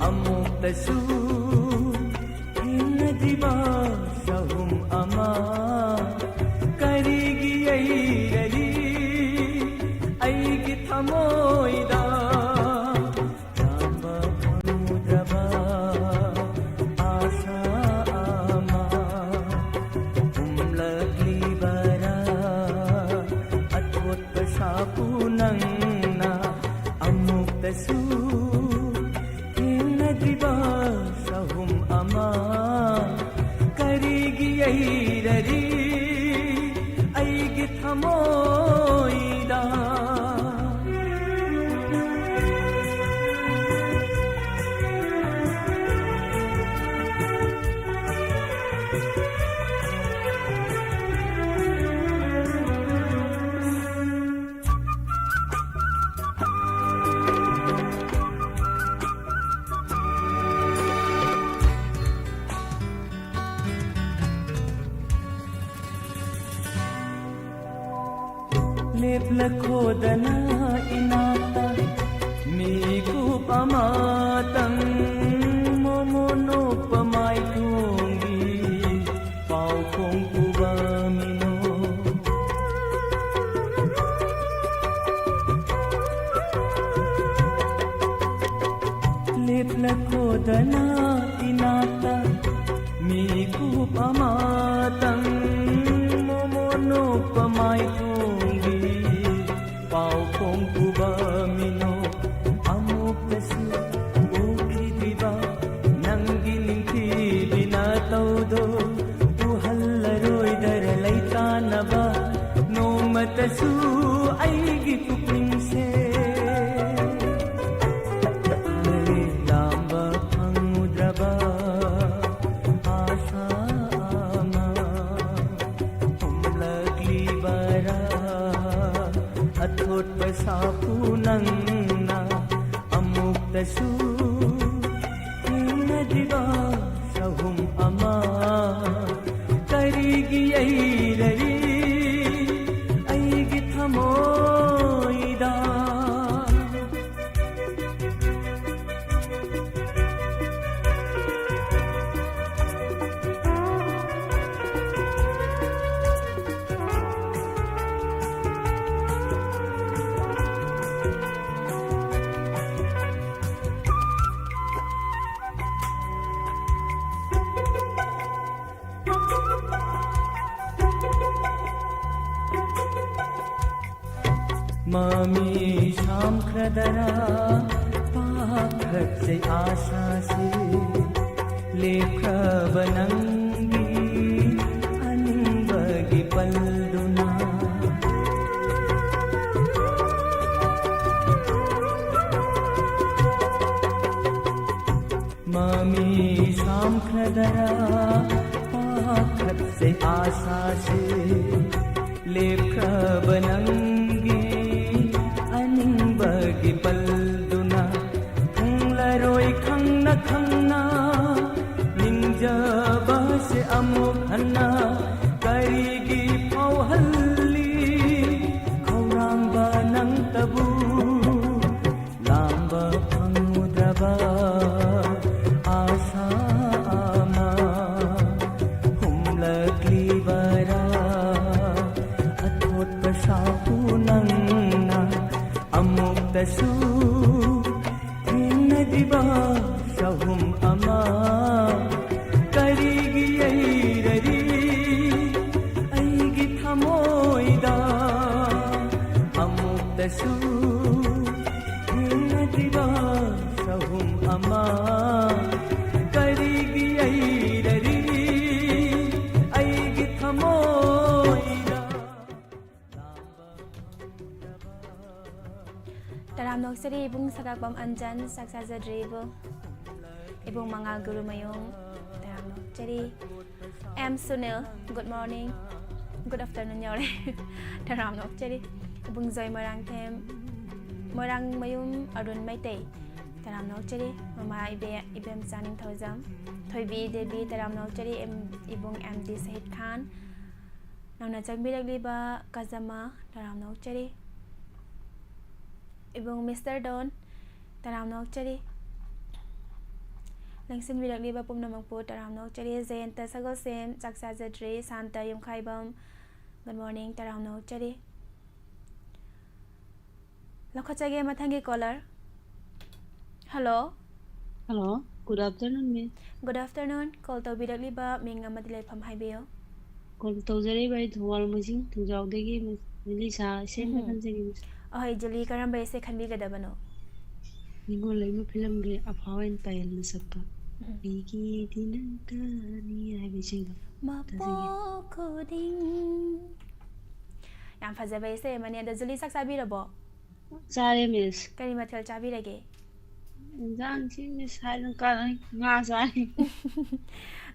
ꯑꯃꯨꯛꯇꯁꯨ ꯊꯦꯡꯅꯗ꯭ꯔꯤꯕ ꯁꯍꯨꯝ ꯑꯃ ꯀꯔꯤꯒꯤ ꯌꯩꯔꯔꯤ ꯑꯩꯒꯤ ꯊꯃꯣꯏꯗ? ꯇꯥꯕ ꯐꯪꯉꯨꯗ꯭ꯔꯕ ꯑꯥꯁꯥ ꯑꯃ ꯍꯨꯝꯂꯛꯂꯤꯕꯔꯥ? ꯑꯊꯣꯠꯄ ꯁꯥꯄꯨ ꯅꯪꯅ ꯑꯃꯨꯛꯇꯁꯨ ꯊꯦꯡꯅꯗ꯭ꯔꯤꯕ ꯁꯍꯨꯝ ꯑꯃ ꯀꯔꯤ ꯂꯦꯞꯂꯛꯈꯣꯗꯅ ꯏꯅꯥꯛꯇ ꯃꯤꯀꯨꯞ ꯑꯃꯇꯪ, ꯃꯣꯃꯣ ꯅꯣꯛꯄ ꯃꯥꯏꯊꯣꯡꯒꯤ ꯄꯥꯎꯈꯣꯡ ꯄꯨꯕ ꯃꯤꯅꯣ꯫ ꯂꯦꯞꯂꯛꯈꯣꯗꯅ ꯏꯅꯥꯛꯇ ꯃꯤꯀꯨꯞ ꯑꯃꯇꯪ, ꯃꯣꯃꯣ ꯅꯣꯛꯄ ꯃꯥꯏꯊꯣꯡꯒꯤ ꯄꯥꯎꯈꯣꯡ ꯄꯨꯕ ꯃꯤꯅꯣ꯫ ꯑꯃꯨꯛꯇꯁꯨ ꯎꯈꯤꯗ꯭ꯔꯤꯕ ꯅꯪꯒꯤ ꯅꯤꯡꯊꯤꯕꯤ ꯅꯇꯧꯗꯣ ꯎꯍꯜꯂꯔꯣꯏꯗꯔ ꯂꯩꯇꯥꯅꯕ ꯅꯣꯡꯃꯇꯁꯨ ꯑꯩꯒꯤ ꯄꯨꯛꯅꯤꯡꯁꯦ꯫ ꯂꯥꯝꯕ ꯐꯪꯉꯨꯗ꯭ꯔꯕ ꯑꯥꯁꯥ ꯑꯃ ꯍꯨꯝꯂꯛꯂꯤꯕꯔꯥ? ꯑꯊꯣꯠꯄ ꯁꯥꯐꯨ ꯅꯪꯅ ꯑꯃꯨꯛꯇꯁꯨ ꯊꯦꯡꯅꯗ꯭ꯔꯤꯕ ꯆꯍꯨꯝ ꯑꯃ ꯀꯔꯤꯒꯤ ꯌꯩꯔꯔꯤ ꯑꯩꯒꯤ ꯊꯃꯣꯏꯗ? ꯃꯃꯤ ꯁꯥꯝꯈ꯭ꯔꯗꯔꯥ ꯄꯥꯈꯠꯆꯩ ꯑꯥꯁꯥꯁꯤ, ꯂꯦꯞꯈ꯭ꯔꯕ ꯅꯪꯒꯤ ꯑꯅꯤꯡꯕꯒꯤ ꯄꯜꯗꯨꯅ꯫ ꯃꯃꯤ ꯁꯥꯝꯈ꯭ꯔꯗꯔꯥ ꯄꯥꯈꯠꯆꯩ ꯑꯥꯁꯥꯁꯤ, ꯂꯦꯞꯈ꯭ꯔꯕ ꯅꯪꯒꯤ ꯑꯅꯤꯡꯕꯒꯤ ꯄꯜꯗꯨꯅ꯫ ꯊꯨꯡꯂꯔꯣꯏ ꯈꯪꯅ ꯈꯪꯅ ꯅꯤꯡꯖꯕꯁꯦ ꯑꯃꯨꯛ ꯍꯟꯅ ꯀꯔꯤꯒꯤ ꯐꯥꯎꯍꯜꯂꯤ? ꯈꯧꯔꯥꯡ ꯑꯥꯁꯥ ꯑꯃ ꯍꯨꯝꯂꯛꯂꯤꯕꯔꯥ? ꯑꯊꯣꯠꯄ ꯁꯥꯐꯨ ꯅꯪꯅ ꯑꯃꯨꯛꯇꯁꯨ ꯊꯦꯡꯅꯗ꯭ꯔꯤꯕ ꯆꯍꯨꯝ ꯑꯃ ꯀꯔꯤꯒꯤ ꯌꯩꯔꯔꯤ ꯑꯩꯒꯤ ꯊꯃꯣꯏꯗ? ꯑꯃꯨꯛꯇꯁꯨ ꯊꯦꯡꯅꯗ꯭ꯔꯤꯕ ꯆꯍꯨꯝ ꯑꯃ ꯀꯔꯤꯒꯤ ꯌꯩꯔꯔꯤ ꯑꯩꯒꯤ ꯊꯃꯣꯏꯗ? ꯇꯔꯥꯝꯅ ꯑꯣꯛꯆꯔꯤ ꯏꯕꯨꯡ ꯁꯀꯥꯛꯄꯝ ꯑꯟꯖꯟ, ꯆꯥꯛ ꯆꯥꯖꯗ꯭ꯔꯤ ꯏꯕꯨꯡ꯫ ꯏꯕꯨꯡ ꯃꯉꯥꯜ ꯒꯨꯔꯨꯃꯌꯨꯝ, ꯇꯔꯥꯝꯅ ꯑꯣꯛꯆꯔꯤ꯫ M Sunil, good morning, good afternoon ꯌꯧꯔꯦ꯫ ꯇꯔꯥꯝꯅ ꯑꯣꯛꯆꯔꯤ꯫ ꯏꯕꯨꯡ ꯖꯣꯏ ꯃꯣꯏꯔꯥꯡꯊꯦꯝ, ꯃꯣꯏꯔꯥꯡꯃꯌꯨꯝ ꯑꯔꯨꯟ ꯃꯩꯇꯩ, ꯇꯔꯥꯝꯅ ꯑꯣꯛꯆꯔꯤ꯫ ꯃꯃꯥ ꯏꯕꯦ-, ꯏꯕꯦꯝꯆꯥ ꯅꯤꯡꯊꯧꯖꯝ, ꯊꯣꯏꯕꯤ ꯗꯦꯕꯤ, ꯇꯔꯥꯝꯅ ꯑꯣꯛꯆꯔꯤ꯫ ꯑꯦꯝ-, ꯏꯕꯨꯡ ꯑꯦꯝ ꯗꯤ ꯁꯍꯤꯗ ꯈꯥꯟ, ꯅꯧꯅ ꯆꯪꯕꯤꯔꯛꯂꯤꯕ ꯀꯖꯃ, ꯇꯔꯥꯝꯅ ꯑꯣꯛꯆꯔꯤ꯫ ꯏꯕꯨꯡ ꯃꯤꯁꯇꯔ ꯗꯣꯟ, ꯇꯔꯥꯝꯅ ꯑꯣꯛꯆꯔꯤ꯫ ꯂꯦꯡꯁꯤꯟꯕꯤꯔꯛꯂꯤꯕ ꯄꯨꯝꯅꯃꯛꯄꯨ ꯇꯔꯥꯝꯅ ꯑꯣꯛꯆꯔꯤ꯫ ꯖꯌꯟꯇ ꯁꯒꯣꯜꯁꯦꯝ, ꯆꯥꯛ ꯆꯥꯖꯗ꯭ꯔꯤ꯫ ꯁꯥꯟꯇ ꯌꯨꯝꯈꯥꯏꯕꯝ, good morning, ꯇꯔꯥꯝꯅ ꯑꯣꯛꯆꯔꯤ꯫ ꯂꯧꯈꯠꯆꯒꯦ ꯃꯊꯪꯒꯤ colour. Hello. Hello, good afternoon, miss. Good afternoon꯫ Call ꯇꯧꯕꯤꯔꯛꯂꯤꯕ ꯃꯤꯡ ꯑꯃꯗꯤ ꯂꯩꯐꯝ ꯍꯥꯏꯕꯤꯌꯨ꯫ ꯀꯣꯜ ꯇꯧꯖꯔꯛꯏꯕ ꯑꯩ ꯊꯧꯕꯥꯜ ꯃꯣꯏꯖꯤꯡ ꯊꯣꯡꯖꯥꯎꯗꯒꯤ ꯃꯤꯂꯤꯁꯥ ꯁꯦꯝꯅ ꯎꯝꯍꯨꯝ꯫ ꯈꯟꯖꯒꯦ, miss. ꯑꯍꯣꯏ, ꯖꯨꯂꯤ, ꯀꯔꯝꯕ ꯏꯁꯩ ꯈꯟꯕꯤꯒꯗꯕꯅꯣ? ꯅꯤꯡꯉꯣꯜ ꯂꯩꯃ ꯐꯤꯂꯝꯒꯤ ꯑꯐꯥꯎ ꯑꯦꯟ ꯄꯥꯌꯦꯜꯅ ꯁꯛꯄ ꯎꯝ꯫ ꯑꯩꯒꯤꯗꯤ ꯅꯪꯇꯅꯤ ꯍꯥꯏꯕ ꯏꯁꯩꯗꯣ ꯇꯥꯖꯒꯦ꯫ ꯃꯄꯣꯛ ꯈꯨꯗꯤꯡ꯫ ꯌꯥꯝ ꯐꯖꯕ ꯏꯁꯩ ꯑꯃꯅꯤ꯫ ꯑꯗꯣ ꯖꯨꯂꯤ, ꯆꯥꯛ ꯆꯥꯕꯤꯔꯕꯣ? ꯆꯥꯔꯦ, miss. ꯀꯔꯤ ꯃꯊꯦꯜ ꯆꯥꯕꯤꯔꯒꯦ? ꯏꯟꯖꯥꯡꯁꯤ, miss, ꯍꯥꯏꯗꯅ ꯀꯥꯟꯅ ꯉꯥ ꯆꯥꯔꯦ꯫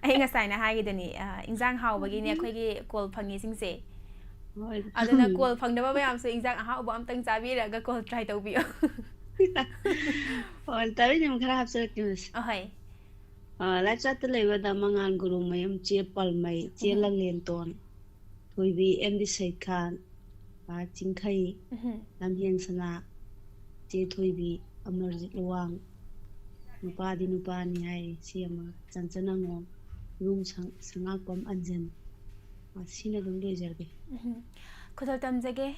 ꯑꯩ ꯉꯁꯥꯏꯅ ꯍꯥꯏꯈꯤꯗꯨꯅꯤ, ꯑ, ꯏꯟꯖꯥꯡ ꯍꯥꯎꯕꯒꯤꯅꯦ ꯑꯩꯈꯣꯏꯒꯤ ꯀꯣꯜ ꯐꯪꯉꯤꯁꯤꯡꯁꯦ꯫ ꯍꯣꯏ꯫ ꯑꯗꯨꯅ ꯀꯣꯜ ꯐꯪꯗꯕ ꯃꯌꯥꯝꯁꯨ ꯏꯟꯖꯥꯡ ꯑꯍꯥꯎꯕ ꯑꯝꯇꯪ ꯆꯥꯕꯤꯔꯒ ꯀꯣꯜ try ꯇꯧꯕꯤꯌꯣ꯫ ꯍꯣꯏ, ꯇꯥꯕꯤꯅꯤꯡꯕ ꯈꯔ ꯍꯥꯞꯆꯔꯛꯀꯦ, miss. ꯑꯍꯣꯏ꯫ ꯑ, ꯂꯥꯏꯐ ꯆꯥꯠꯇ ꯂꯩꯕꯗ ꯃꯉꯥꯜ ꯒꯨꯔꯨꯃꯌꯨꯝ, ꯆꯦ ꯄꯜꯃꯩ, ꯆꯦ ꯎꯝ꯫ ꯂꯪꯂꯦꯟꯇꯣꯟ, ꯊꯣꯏꯕꯤ ꯑꯦꯝ ꯗꯤ ꯁꯩꯈꯥꯟ, ꯄꯥ ꯆꯤꯡꯈꯩ, ꯎꯝ꯫ ꯂꯝꯍꯦꯟ ꯁꯅꯥ, ꯆꯦ ꯊꯣꯏꯕꯤ, ꯑꯃꯔꯖꯤꯠ ꯂꯨꯋꯥꯡ, ꯅꯨꯄꯥꯗꯤ ꯅꯨꯄꯥꯅꯤ ꯍꯥꯏ, ꯁꯤ ꯑꯃ, ꯆꯟꯆꯟ ꯑꯉꯣꯝ, ꯔꯨꯝ ꯁꯪ-, ꯁꯉꯥꯛꯄꯝ ꯑꯟꯖꯟ, ꯑ, ꯁꯤꯅ ꯑꯗꯨꯝ ꯂꯣꯏꯖꯔꯒꯦ꯫ ꯎꯝ꯫ ꯈꯨꯗꯣꯜ ꯇꯝꯖꯒꯦ,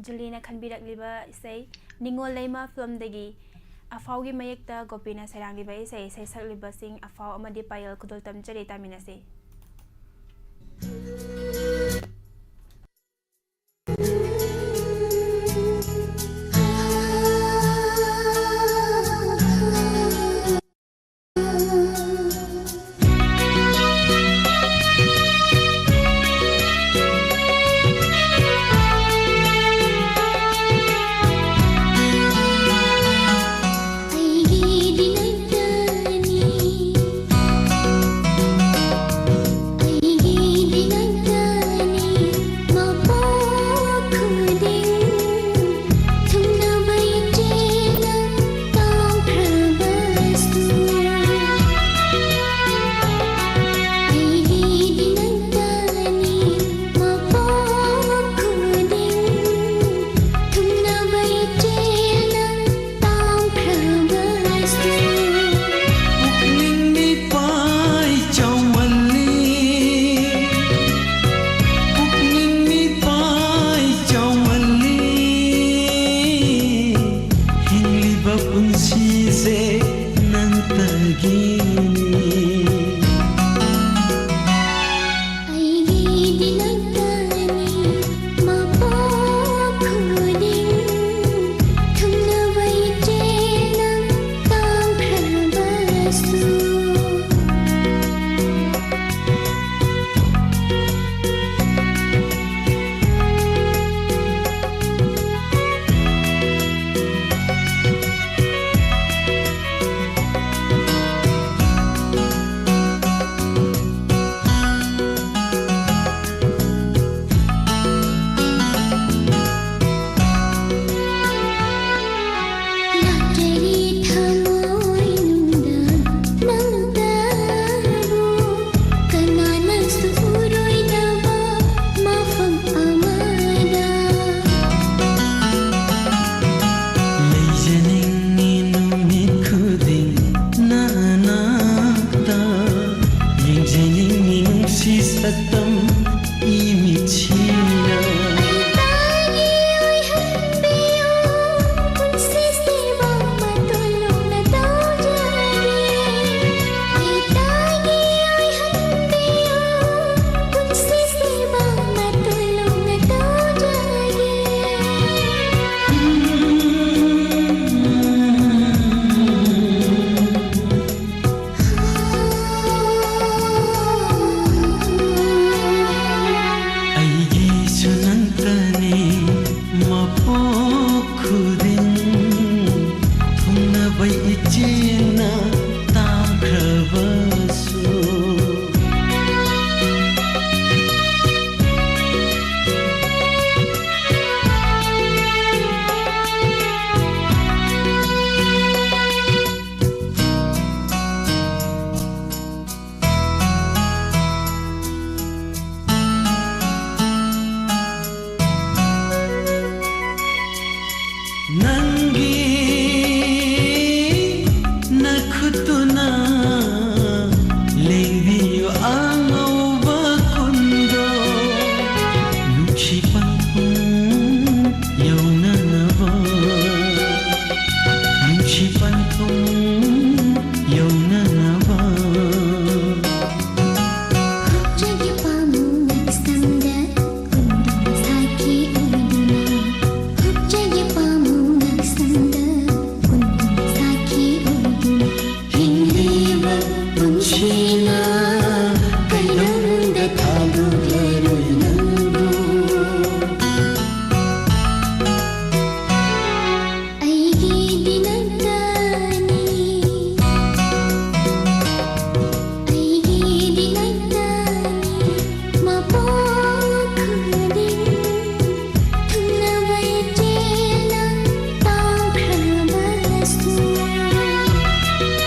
ꯖꯨꯂꯤꯅ ꯈꯟꯕꯤꯔꯛꯂꯤꯕ ꯏꯁꯩ ꯅꯤꯉꯣꯜ ꯂꯩꯃ ꯐꯤꯂꯝꯗꯒꯤ ꯑꯐꯥꯎꯒꯤ ꯃꯌꯦꯛꯇ ꯒꯣꯄꯤꯅ ꯁꯩꯔꯥꯡꯂꯤꯕ ꯏꯁꯩ, ꯏꯁꯩ ꯁꯛꯂꯤꯕꯁꯤꯡ ꯑꯐꯥꯎ ꯑꯃꯗꯤ ꯄꯥꯌꯦꯜ꯫ ꯈꯨꯗꯣꯜ ꯇꯝꯖꯔꯤ, ꯇꯥꯃꯤꯟꯅꯁꯤ꯫ ꯄꯨꯛꯅꯤꯡ ꯃꯤꯄꯥꯏ ꯆꯥꯎꯃꯜꯂꯤ, ꯄꯨꯛꯅꯤꯡ ꯃꯤꯄꯥꯏ ꯆꯥꯎꯃꯜꯂꯤ, ꯍꯤꯡꯂꯤꯕ ꯄꯨꯟꯁꯤꯁꯦ ꯅꯪꯇꯒꯤꯅꯤ꯫ ꯑꯩꯒꯤꯗꯤ ꯅꯪꯇꯅꯤ, ꯃꯄꯣꯛ ꯈꯨꯗꯤꯡ ꯊꯨꯡꯅꯕ ꯏꯆꯦ ꯅꯪ ꯇꯥꯡꯈ꯭ꯔꯕꯁꯨ꯫ ꯇꯨꯅ ꯂꯦꯡꯕꯤꯌꯨ ꯑꯉꯧꯕ ꯈꯨꯟꯗꯣ, ꯅꯨꯡꯁꯤ ꯄꯟꯊꯨꯡ ꯌꯧꯅꯅꯕ, ꯅꯨꯡꯁꯤ ꯄꯟꯊꯨꯡ ꯌꯧꯅꯅꯕ꯫ ꯍꯨꯞꯆꯒꯦ ꯄꯥꯝꯃꯨ ꯅꯛꯁꯝꯗ ꯀꯨꯟꯗꯨꯅ ꯁꯥꯈꯤ ꯑꯣꯏꯗꯨꯅ, ꯍꯨꯞꯆꯒꯦ ꯄꯥꯝꯃꯨ ꯅꯛꯁꯝꯗ ꯀꯨꯟꯗꯨꯅ ꯁꯥꯈꯤ ꯑꯣꯏꯗꯨꯅ, ꯍꯤꯡꯂꯤꯕ ꯄꯨꯟꯁꯤꯅ ꯀꯩꯗꯧꯅꯨꯡꯗ ꯊꯥꯗꯣꯛꯂꯔꯣꯏ ꯅꯪꯕꯨ꯫ ꯑꯩꯒꯤꯗꯤ ꯅꯪꯇꯅꯤ, ꯑꯩꯒꯤꯗꯤ ꯅꯪꯇꯅꯤ, ꯃꯄꯣꯛ ꯈꯨꯗꯤꯡ ꯊꯨꯡꯅꯕ ꯏꯆꯦꯅ ꯇꯥꯎꯈ꯭ꯔꯕꯁꯨ꯫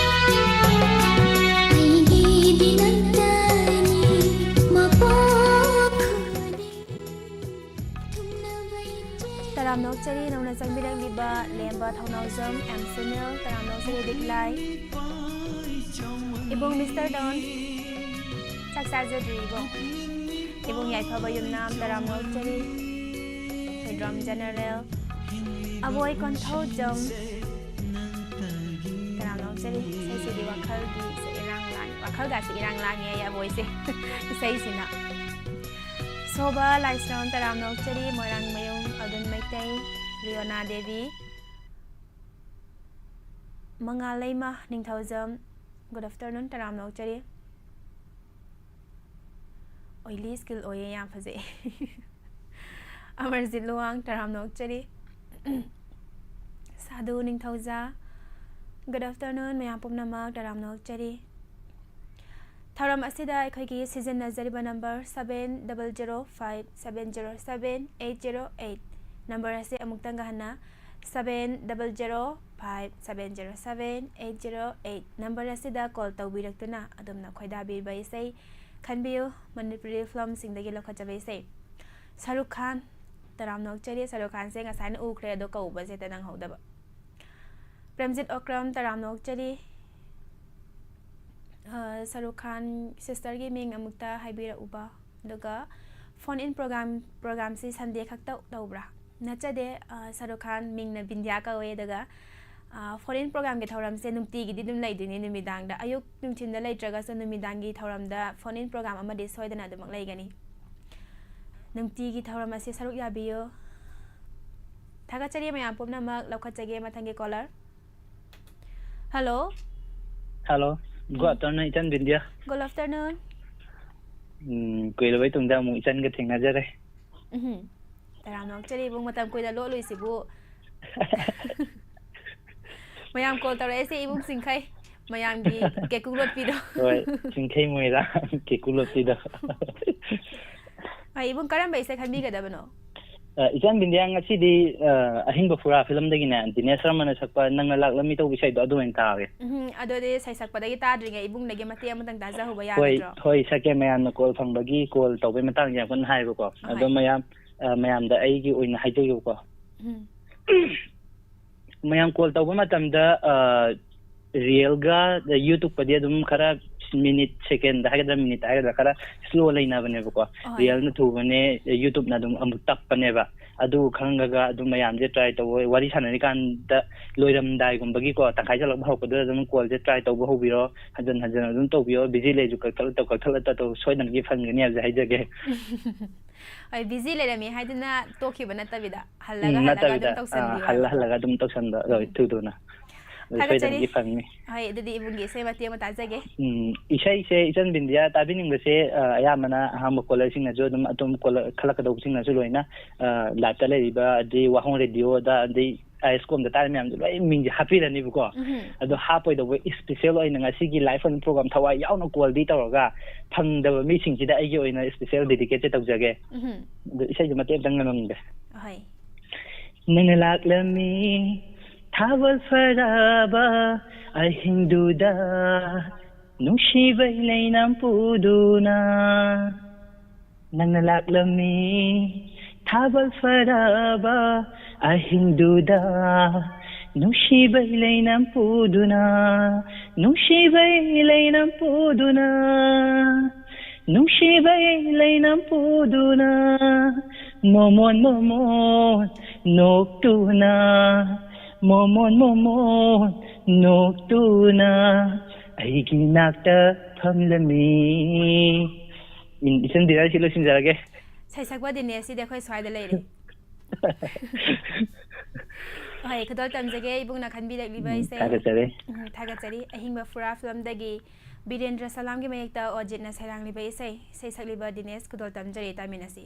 ꯑꯩꯒꯤꯗꯤ ꯅꯪꯇꯅꯤ, ꯃꯄꯣꯛ ꯈꯨꯗꯤꯡ ꯊꯨꯡꯅꯕ ꯏꯆꯦ꯫ ꯇꯔꯥꯝꯅ ꯑꯣꯛꯆꯔꯤ ꯅꯧꯅ ꯆꯪꯕꯤꯔꯛꯂꯤꯕ ꯂꯦꯝꯕ ꯊꯧꯅꯥꯎꯖꯝ ꯑꯦꯝ ꯁꯨꯅꯤꯜ, ꯇꯔꯥꯝꯅ ꯑꯣꯛꯆꯔꯤ ꯂꯤꯛꯂꯥꯏ꯫ ꯏꯕꯨꯡ ꯃꯤꯁꯇꯔ ꯗꯣꯟ, ꯆꯥꯛ ꯆꯥꯖꯗ꯭ꯔꯤ ꯏꯕꯨꯡ꯫ ꯏꯕꯨꯡ ꯌꯥꯏꯐꯕ ꯌꯨꯝꯅꯥꯝ, ꯇꯔꯥꯝꯅ ꯑꯣꯛꯆꯔꯤ꯫ ꯍꯨꯏꯗ꯭ꯔꯣꯝ ꯖꯦꯅꯦꯔꯦꯜ, ꯑꯕꯣꯏ ꯀꯣꯟꯊꯧꯖꯝ, ꯇꯔꯥꯝꯅ ꯑꯣꯛꯆꯔꯤ꯫ ꯏꯁꯩꯁꯤꯗꯤ ꯋꯥꯈꯜꯒꯤ ꯏꯔꯥꯡ ꯂꯥꯡ-, ꯋꯥꯈꯜꯒꯁꯤ ꯏꯔꯥꯡ ꯂꯥꯡꯉꯦ ꯑꯩ ꯑꯕꯣꯏꯁꯦ ꯏꯁꯩꯁꯤꯅ꯫ ꯁꯣꯕ ꯂꯥꯏꯁ꯭ꯔꯝ, ꯇꯔꯥꯝꯅ ꯑꯣꯛꯆꯔꯤ꯫ ꯃꯣꯏꯔꯥꯡꯃꯌꯨꯝ ꯑꯗꯨꯟ ꯃꯩꯇꯩ, ꯔꯤꯌꯣꯅꯥ ꯗꯦꯕꯤ, ꯃꯉꯥꯜꯂꯩꯃ ꯅꯤꯡꯊꯧꯖꯝ, good afternoon, ꯇꯔꯥꯝꯅ ꯑꯣꯛꯆꯔꯤ꯫ ꯑꯣꯏꯂꯤ ꯁ꯭ꯀꯤꯜ ꯑꯣꯏꯌꯦ, ꯌꯥꯝ ꯐꯖꯩ꯫ ꯑꯃꯔꯖꯤꯠ ꯂꯨꯋꯥꯡ, ꯇꯔꯥꯝꯅ ꯑꯣꯛꯆꯔꯤ꯫ ꯁꯥꯗꯨ ꯅꯤꯡꯊꯧꯖꯥ, good afternoon, ꯃꯌꯥꯝ ꯄꯨꯝꯅꯃꯛ, ꯇꯔꯥꯝꯅ ꯑꯣꯛꯆꯔꯤ꯫ ꯊꯧꯔꯝ ꯑꯁꯤꯗ ꯑꯩꯈꯣꯏꯒꯤ ꯁꯤꯖꯤꯟꯅꯖꯔꯤꯕ number seven double zero five seven zero seven eight zero eight꯫ Number ꯑꯁꯤ ꯑꯃꯨꯛꯇꯪꯒ ꯍꯟꯅ, seven double zero five seven zero seven eight zero eight꯫ Number ꯑꯁꯤꯗ call ꯇꯧꯕꯤꯔꯛꯇꯨꯅ ꯑꯗꯣꯝꯅ ꯈꯣꯏꯗꯥꯕꯤꯔꯤꯕ ꯏꯁꯩ ꯈꯟꯕꯤꯌꯨ꯫ ꯃꯅꯤꯄꯨꯔꯤ ꯐꯤꯂꯝꯁꯤꯡꯗꯒꯤ ꯂꯧꯈꯠꯆꯕ ꯏꯁꯩ꯫ ꯁꯔꯨꯛ ꯈꯥꯟ, ꯇꯔꯥꯝꯅ ꯑꯣꯛꯆꯔꯤ꯫ ꯁꯔꯨꯛ ꯈꯥꯟꯁꯦ ꯉꯁꯥꯏꯅ ꯎꯈ꯭ꯔꯦ, ꯑꯗꯣ ꯀꯧꯕꯁꯦ ꯍꯦꯛꯇ ꯅꯪꯍꯧꯗꯕ꯫ ꯄ꯭ꯔꯦꯝꯖꯤꯠ ꯑꯣꯀ꯭ꯔꯝ, ꯇꯔꯥꯝꯅ ꯑꯣꯛꯆꯔꯤ꯫ ꯑ, ꯁꯔꯨꯛ ꯈꯥꯟ ꯁꯤꯁꯇꯔꯒꯤ ꯃꯤꯡ ꯑꯃꯨꯛꯇ ꯍꯥꯏꯕꯤꯔꯛꯎꯕ꯫ ꯑꯗꯨꯒ ꯐꯣꯟ ꯏꯟ ꯄ꯭ꯔꯣꯒ꯭ꯔꯥꯝ, ꯄ꯭ꯔꯣꯒ꯭ꯔꯥꯝꯁꯤ ꯁꯟꯗꯦ ꯈꯛꯇ ꯇꯧꯕ꯭ꯔꯥ? ꯅꯠꯆꯗꯦ, ꯑ, ꯁꯔꯨꯛ ꯈꯥꯟ ꯃꯤꯡꯅ ꯕꯤꯟꯗꯤꯌꯥ ꯀꯧꯋꯦ꯫ ꯑꯗꯨꯒ, ꯑ, ꯐꯣꯟ ꯏꯟ ꯄ꯭ꯔꯣꯒ꯭ꯔꯥꯝꯒꯤ ꯊꯧꯔꯝꯁꯦ ꯅꯨꯡꯇꯤꯒꯤꯗꯤ ꯑꯗꯨꯝ ꯂꯩꯗꯣꯏꯅꯤ ꯅꯨꯃꯤꯗꯥꯡꯗ꯫ ꯑꯌꯨꯛ ꯅꯨꯡꯊꯤꯟꯗ ꯂꯩꯇ꯭ꯔꯒꯁꯨ ꯅꯨꯃꯤꯗꯥꯡꯒꯤ ꯊꯧꯔꯝꯗ ꯐꯣꯟ ꯏꯟ ꯄ꯭ꯔꯣꯒ꯭ꯔꯥꯝ ꯑꯃꯗꯤ ꯁꯣꯏꯗꯅ ꯑꯗꯨꯃꯛ ꯂꯩꯒꯅꯤ꯫ ꯅꯨꯡꯇꯤꯒꯤ ꯊꯧꯔꯝ ꯑꯁꯤ ꯁꯔꯨꯛ ꯌꯥꯕꯤꯌꯨ꯫ ꯊꯥꯒꯠꯆꯔꯤ ꯃꯌꯥꯝ ꯄꯨꯝꯅꯃꯛ꯫ ꯂꯧꯈꯠꯆꯒꯦ ꯃꯊꯪꯒꯤ colour. Hello. Hello. Good afternoon, ꯏꯆꯟ ꯕꯤꯟꯗꯤꯌꯥ꯫ Good afternoon꯫ ꯎꯝ, ꯀꯨꯏꯔꯕꯩ ꯇꯨꯡꯗ ꯑꯃꯨꯛ ꯏꯆꯟꯒ ꯊꯦꯡꯅꯖꯔꯦ꯫ ꯎꯝ꯫ ꯇꯔꯥꯝꯅ ꯑꯣꯛꯆꯔꯤ ꯏꯕꯨꯡ, ꯃꯇꯝ ꯀꯨꯏꯅ ꯂꯣꯠꯂꯨꯏꯁꯤꯕꯨ꯫ ꯃꯌꯥꯝ ꯀꯣꯜ ꯇꯧꯔꯛꯏꯁꯦ ꯏꯕꯨꯡ ꯆꯤꯡꯈꯩ꯫ ꯃꯌꯥꯝꯒꯤ ꯀꯦꯀꯨ ꯂꯣꯠꯄꯤꯗꯣ꯫ ꯍꯣꯏ, ꯆꯤꯡꯈꯩ ꯃꯣꯏꯔꯥꯡ ꯀꯦꯀꯨ ꯂꯣꯠꯄꯤꯗꯣ꯫ ꯍꯣꯏ, ꯏꯕꯨꯡ ꯀꯔꯝꯕ ꯏꯁꯩ ꯈꯟꯕꯤꯒꯗꯕꯅꯣ? ꯑ, ꯏꯆꯟ ꯕꯤꯟꯗꯤꯌꯥ, ꯉꯁꯤꯗꯤ, ꯑ, ꯑꯍꯤꯡꯕ ꯐꯨꯔꯥ ꯐꯤꯂꯝꯗꯒꯤꯅꯦ, ꯗꯤꯅꯦꯁ ꯁꯔꯃꯅ ꯁꯛꯄ ꯅꯪꯅ ꯂꯥꯛꯂꯝꯃꯤ ꯇꯧꯕ ꯏꯁꯩꯗꯣ ꯑꯗꯨ ꯑꯣꯏꯅ ꯇꯥꯒꯦ꯫ ꯎꯝ, ꯑꯗꯨꯗꯤ ꯁꯩꯁꯛꯄꯗꯒꯤ ꯇꯥꯗ꯭ꯔꯤꯉꯩ ꯏꯕꯨꯡꯗꯒꯤ ꯃꯇꯦꯛ ꯑꯃꯇꯪ ꯇꯥꯖꯍꯧꯕ ꯍꯣꯏ, ꯌꯥꯒꯗ꯭ꯔꯣ? ꯍꯣꯏ, ꯁꯛꯀꯦ꯫ ꯃꯌꯥꯝꯅ ꯀꯣꯜ ꯐꯪꯕꯒꯤ, ꯀꯣꯜ ꯇꯧꯕꯩ ꯃꯇꯥꯡꯁꯦ ꯌꯥꯝ ꯀꯟꯅ ꯍꯥꯏꯌꯦꯕꯀꯣ꯫ ꯑꯗꯣ ꯍꯣꯏ꯫ ꯃꯌꯥꯝ, ꯑ, ꯃꯌꯥꯝꯗ ꯑꯩꯒꯤ ꯑꯣꯏꯅ ꯍꯥꯏꯖꯒꯦꯕꯀꯣ꯫ ꯎꯝ꯫ ꯃꯌꯥꯝ ꯀꯣꯜ ꯇꯧꯕ ꯃꯇꯝꯗ, ꯑ, ꯔꯤꯌꯦꯜꯒ YouTubeꯀꯗꯤ ꯑꯗꯨꯝ ꯈꯔ ꯃꯤꯅꯤꯠ, ꯁꯦꯀꯦꯟꯗ ꯍꯥꯏꯒꯗ꯭ꯔꯥ, ꯃꯤꯅꯤꯠ ꯍꯥꯏꯒꯗ꯭ꯔꯥ, ꯈꯔ ꯁ꯭ꯂꯣ ꯂꯩꯅꯕꯅꯦꯕꯀꯣ꯫ ꯍꯣꯏ꯫ ꯔꯤꯌꯦꯜꯅ ꯊꯨꯕꯅꯦ, YouTubeꯅ ꯑꯗꯨꯝ ꯑꯃꯨꯛ ꯇꯞꯄꯅꯦꯕ꯫ ꯑꯗꯨ ꯈꯪꯉꯒ ꯑꯗꯨꯝ ꯃꯌꯥꯝꯁꯦ ꯇ꯭ꯔꯥꯏ ꯇꯧꯕ, ꯋꯥꯔꯤ ꯁꯥꯟꯅꯔꯤꯀꯥꯟꯗ ꯂꯣꯏꯔꯝꯗꯥꯏꯒꯨꯝꯕꯒꯤꯀꯣ, ꯇꯪꯈꯥꯏ ꯆꯠꯂꯛꯄ ꯍꯧꯔꯛꯄꯗꯨꯗ ꯑꯗꯨꯝ ꯀꯣꯜꯁꯦ ꯇ꯭ꯔꯥꯏ ꯇꯧꯕ ꯍꯧꯕꯤꯔꯣ, ꯍꯟꯖꯟ ꯍꯟꯖꯟ ꯑꯗꯨꯝ ꯇꯧꯕꯤꯌꯣ, ꯕꯤꯖꯤ ꯂꯩꯔꯁꯨ ꯀꯛꯊꯠꯂ ꯇꯧ, ꯀꯛꯊꯠꯂ ꯇꯧ, ꯁꯣꯏꯗꯅꯒꯤ ꯐꯪꯒꯅꯤ ꯍꯥꯏꯕꯁꯦ ꯍꯥꯏꯖꯒꯦ꯫ ꯍꯣꯏ, ꯕꯤꯖꯤ ꯂꯩꯔꯝꯃꯤ ꯍꯥꯏꯗꯨꯅ ꯇꯣꯛꯈꯤꯕ ꯅꯠꯇꯕꯤꯗ, ꯎꯝ, ꯍꯜꯂꯒ ꯍꯜꯂꯒ ꯑꯗꯨꯝ ꯅꯠꯇꯕꯤꯗ, ꯑ, ꯇꯧꯁꯟꯕꯤꯌꯣ ꯍꯜꯂ ꯍꯥꯏꯕ꯫ ꯍꯜꯂꯒ ꯍꯜꯂꯒ ꯑꯗꯨꯝ ꯇꯧꯁꯟꯕ, ꯍꯣꯏ, ꯎꯝ꯫ ꯊꯨ ꯊꯨꯅ꯫ ꯑꯗꯨ ꯊꯥꯒꯠꯆꯔꯤ꯫ ꯁꯣꯏꯗꯅꯒꯤ ꯐꯪꯅꯤ꯫ ꯍꯣꯏ, ꯑꯗꯨꯗꯤ ꯏꯕꯨꯡꯒꯤ ꯏꯁꯩ ꯃꯇꯦꯛ ꯑꯃ ꯇꯥꯖꯒꯦ꯫ ꯎꯝ, ꯏꯁꯩꯁꯦ ꯏꯆꯟ ꯕꯤꯟꯗꯤꯌꯥ ꯇꯥꯕꯤꯅꯤꯡꯕꯁꯦ, ꯑ, ꯑꯌꯥꯝꯕꯅ ꯑꯍꯥꯡꯕ ꯀꯣꯂꯔꯁꯤꯡꯅꯁꯨ ꯑꯗꯨꯝ, ꯑꯗꯨꯝ ꯀꯣꯂꯔ ꯈꯜꯂꯛꯀꯗꯧꯕꯁꯤꯡꯅꯁꯨ ꯂꯣꯏꯅ, ꯑ, ꯂꯥꯏꯞꯇ ꯂꯩꯔꯤꯕ, ꯑꯗꯩ ꯋꯥꯍꯣꯡ ꯔꯦꯗꯤꯑꯣꯗ, ꯑꯗꯩ ꯑꯥꯏ ꯑꯦꯁ ꯀꯣꯝꯗ ꯇꯥꯔꯤ ꯃꯌꯥꯝꯗꯣ ꯂꯣꯏ ꯃꯤꯡꯁꯦ ꯍꯥꯞꯄꯤꯔꯅꯤꯕꯀꯣ꯫ ꯎꯝ꯫ ꯑꯗꯣ ꯍꯥꯞꯄꯣꯏꯗꯧꯕ ꯏꯁꯄꯤꯁꯦꯜ ꯑꯣꯏꯅ ꯉꯁꯤꯒꯤ ꯂꯥꯏꯐ ꯑꯣꯏꯅ ꯄ꯭ꯔꯣꯒ꯭ꯔꯥꯝ ꯊꯋꯥꯏ ꯌꯥꯎꯅ ꯀꯣꯜꯗꯤ ꯇꯧꯔꯒ ꯐꯪꯗꯕ ꯃꯤꯁꯤꯡꯁꯤꯗ ꯑꯩꯒꯤ ꯑꯣꯏꯅ ꯏꯁꯄꯤꯁꯦꯜ ꯗꯦꯗꯤꯀꯦꯠꯁꯦ ꯇꯧꯖꯒꯦ꯫ ꯎꯝ꯫ ꯑꯗꯣ ꯏꯁꯩꯁꯦ ꯃꯇꯦꯛ ꯑꯃꯇꯪ ꯉꯪꯉꯝꯒꯦ꯫ ꯍꯣꯏ꯫ ꯅꯪꯅ ꯂꯥꯛꯂꯝꯃꯤ ꯊꯥꯕꯜ ꯐꯔꯕ ꯑꯍꯤꯡꯗꯨꯗ, ꯅꯨꯡꯁꯤꯕ ꯏꯅꯩ ꯅꯝꯄꯨꯗꯨꯅ꯫ ꯅꯪꯅ ꯂꯥꯛꯂꯝꯃꯤ ꯊꯥꯕꯜ ꯐꯔꯕ ꯑꯍꯤꯡꯗꯨꯗ, ꯅꯨꯡꯁꯤꯕꯩ ꯂꯩꯅꯝ ꯄꯨꯗꯨꯅ, ꯅꯨꯡꯁꯤꯕꯩ ꯂꯩꯅꯝ ꯄꯨꯗꯨꯅ, ꯅꯨꯡꯁꯤꯕꯩ ꯂꯩꯅꯝ ꯄꯨꯗꯨꯅ, ꯃꯣꯃꯣꯟ ꯃꯣꯃꯣꯟ ꯅꯣꯛꯇꯨꯅ, ꯃꯣꯃꯣꯟ ꯃꯣꯃꯣꯟ ꯅꯣꯛꯇꯨꯅ ꯑꯩꯒꯤ ꯅꯥꯛꯇ ꯐꯝꯂꯝꯃꯤ꯫ ꯏꯟ-, ꯏꯆꯟ ꯗꯤꯅꯔꯁꯤ ꯂꯣꯏꯁꯤꯟꯖꯔꯒꯦ꯫ ꯁꯩꯁꯛꯄ ꯗꯤꯅꯦꯁꯁꯤꯗꯤ ꯑꯩꯈꯣꯏ ꯁ꯭ꯋꯥꯏꯗ ꯂꯩꯔꯦ꯫ ꯍꯣꯏ, ꯈꯨꯗꯣꯜ ꯇꯝꯖꯒꯦ ꯏꯕꯨꯡꯅ ꯈꯟꯕꯤꯔꯛꯂꯤꯕ ꯎꯝ, ꯏꯁꯩ꯫ ꯊꯥꯒꯠꯆꯔꯤ꯫ ꯎꯝ, ꯊꯥꯒꯠꯆꯔꯤ꯫ ꯑꯍꯤꯡꯕ ꯐꯨꯔꯥ ꯐꯤꯂꯝꯗꯒꯤ ꯕꯤꯔꯦꯟꯗ꯭ꯔ ꯁꯂꯥꯝꯒꯤ ꯃꯌꯦꯛꯇ ꯑꯣꯖꯤꯠꯅ ꯁꯩꯔꯥꯡꯂꯤꯕ ꯏꯁꯩ, ꯏꯁꯩ ꯁꯛꯂꯤꯕ ꯗꯤꯅꯦꯁ, ꯈꯨꯗꯣꯜ ꯇꯝꯖꯔꯤ, ꯇꯥꯃꯤꯟꯅꯁꯤ꯫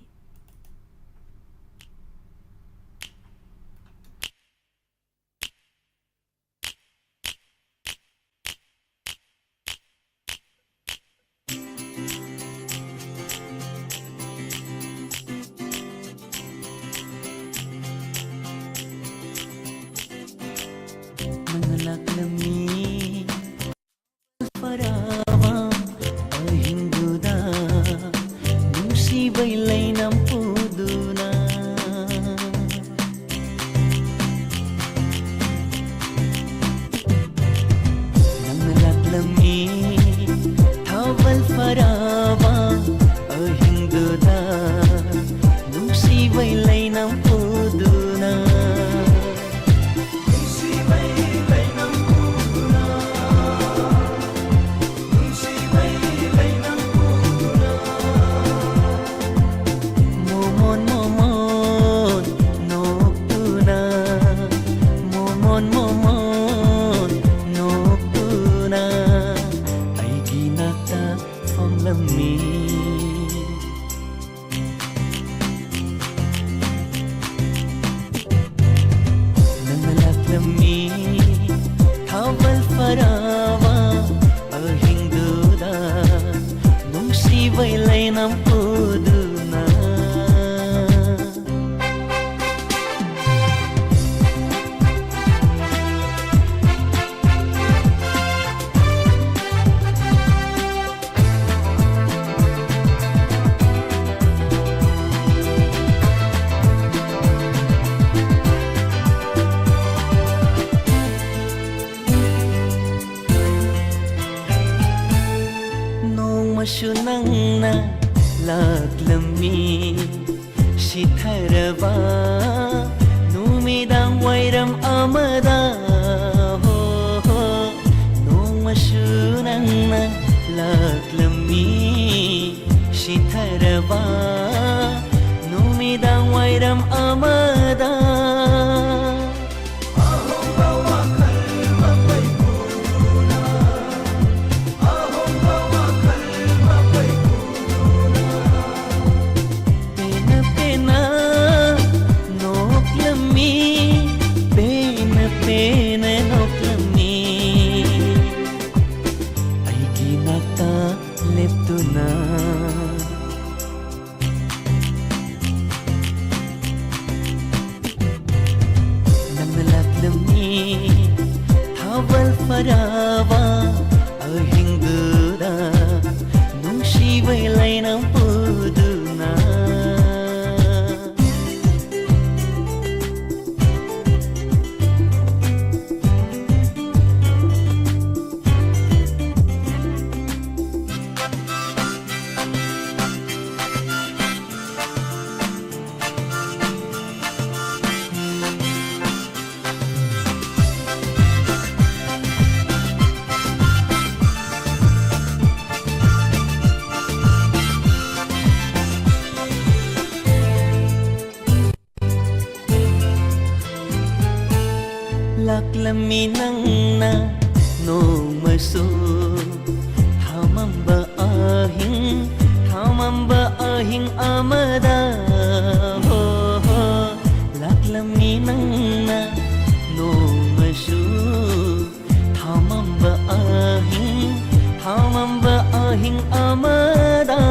ꯅꯪꯅ ꯂꯥꯛꯂꯝꯃꯤ ꯐꯔꯕ ꯑꯍꯤꯡꯗꯨꯗ, ꯅꯨꯡꯁꯤꯕꯩ ꯂꯩꯅꯝ ꯁꯨ ꯅꯪꯅ ꯂꯥꯛꯂꯝꯃꯤ ꯁꯤꯊꯔꯕ ꯅꯨꯃꯤꯗꯥꯡ ꯋꯥꯏꯔꯝ ꯑꯃꯗ, ꯍꯣ, ꯍꯣ, ꯅꯣꯡꯃꯁꯨ ꯅꯪꯅ ꯂꯥꯛꯂꯝꯃꯤ ꯁꯤꯊꯔꯕ ꯅꯨꯃꯤꯗꯥꯡ ꯋꯥꯏꯔꯝ ꯑꯃꯗ꯫ ꯑꯍꯣꯡꯕ ꯋꯥꯈꯜ ꯃꯄꯩ ꯄꯨꯗꯨꯅ, ꯑꯍꯣꯡꯕ ꯋꯥꯈꯜ ꯃꯄꯩ ꯄꯨꯗꯨꯅ, ꯄꯦꯟꯅ ꯄꯦꯟꯅ ꯅꯣꯛꯂꯝꯃꯤ, ꯄꯦꯟꯅ ꯄꯦꯟꯅ ꯅꯣꯛꯂꯝꯃꯤ, ꯑꯩꯒꯤ ꯅꯥꯛꯇ ꯂꯦꯞꯇꯨꯅ꯫ ꯅꯪꯅ ꯂꯥꯛꯂꯝꯃꯤ ꯊꯥꯕꯜ ꯐꯔꯕ ꯑꯍꯤꯡꯗꯨꯗ, ꯅꯨꯡꯁꯤꯕ ꯂꯩꯅꯝ ꯄꯨꯗꯨꯅ꯫ ꯂꯥꯛꯂꯝꯃꯤ ꯅꯪꯅ ꯅꯣꯡꯃꯁꯨ, ꯊꯥꯃꯝꯕ ꯑꯍꯤꯡ, ꯊꯥꯃꯝꯕ ꯑꯍꯤꯡ ꯑꯃꯗ, ꯍꯣ, ꯍꯣ, ꯂꯥꯛꯂꯝꯃꯤ ꯅꯪꯅ ꯅꯣꯡꯃꯁꯨ, ꯊꯥꯃꯝꯕ ꯑꯍꯤꯡ, ꯊꯥꯃꯝꯕ ꯑꯍꯤꯡ ꯑꯃꯗ꯫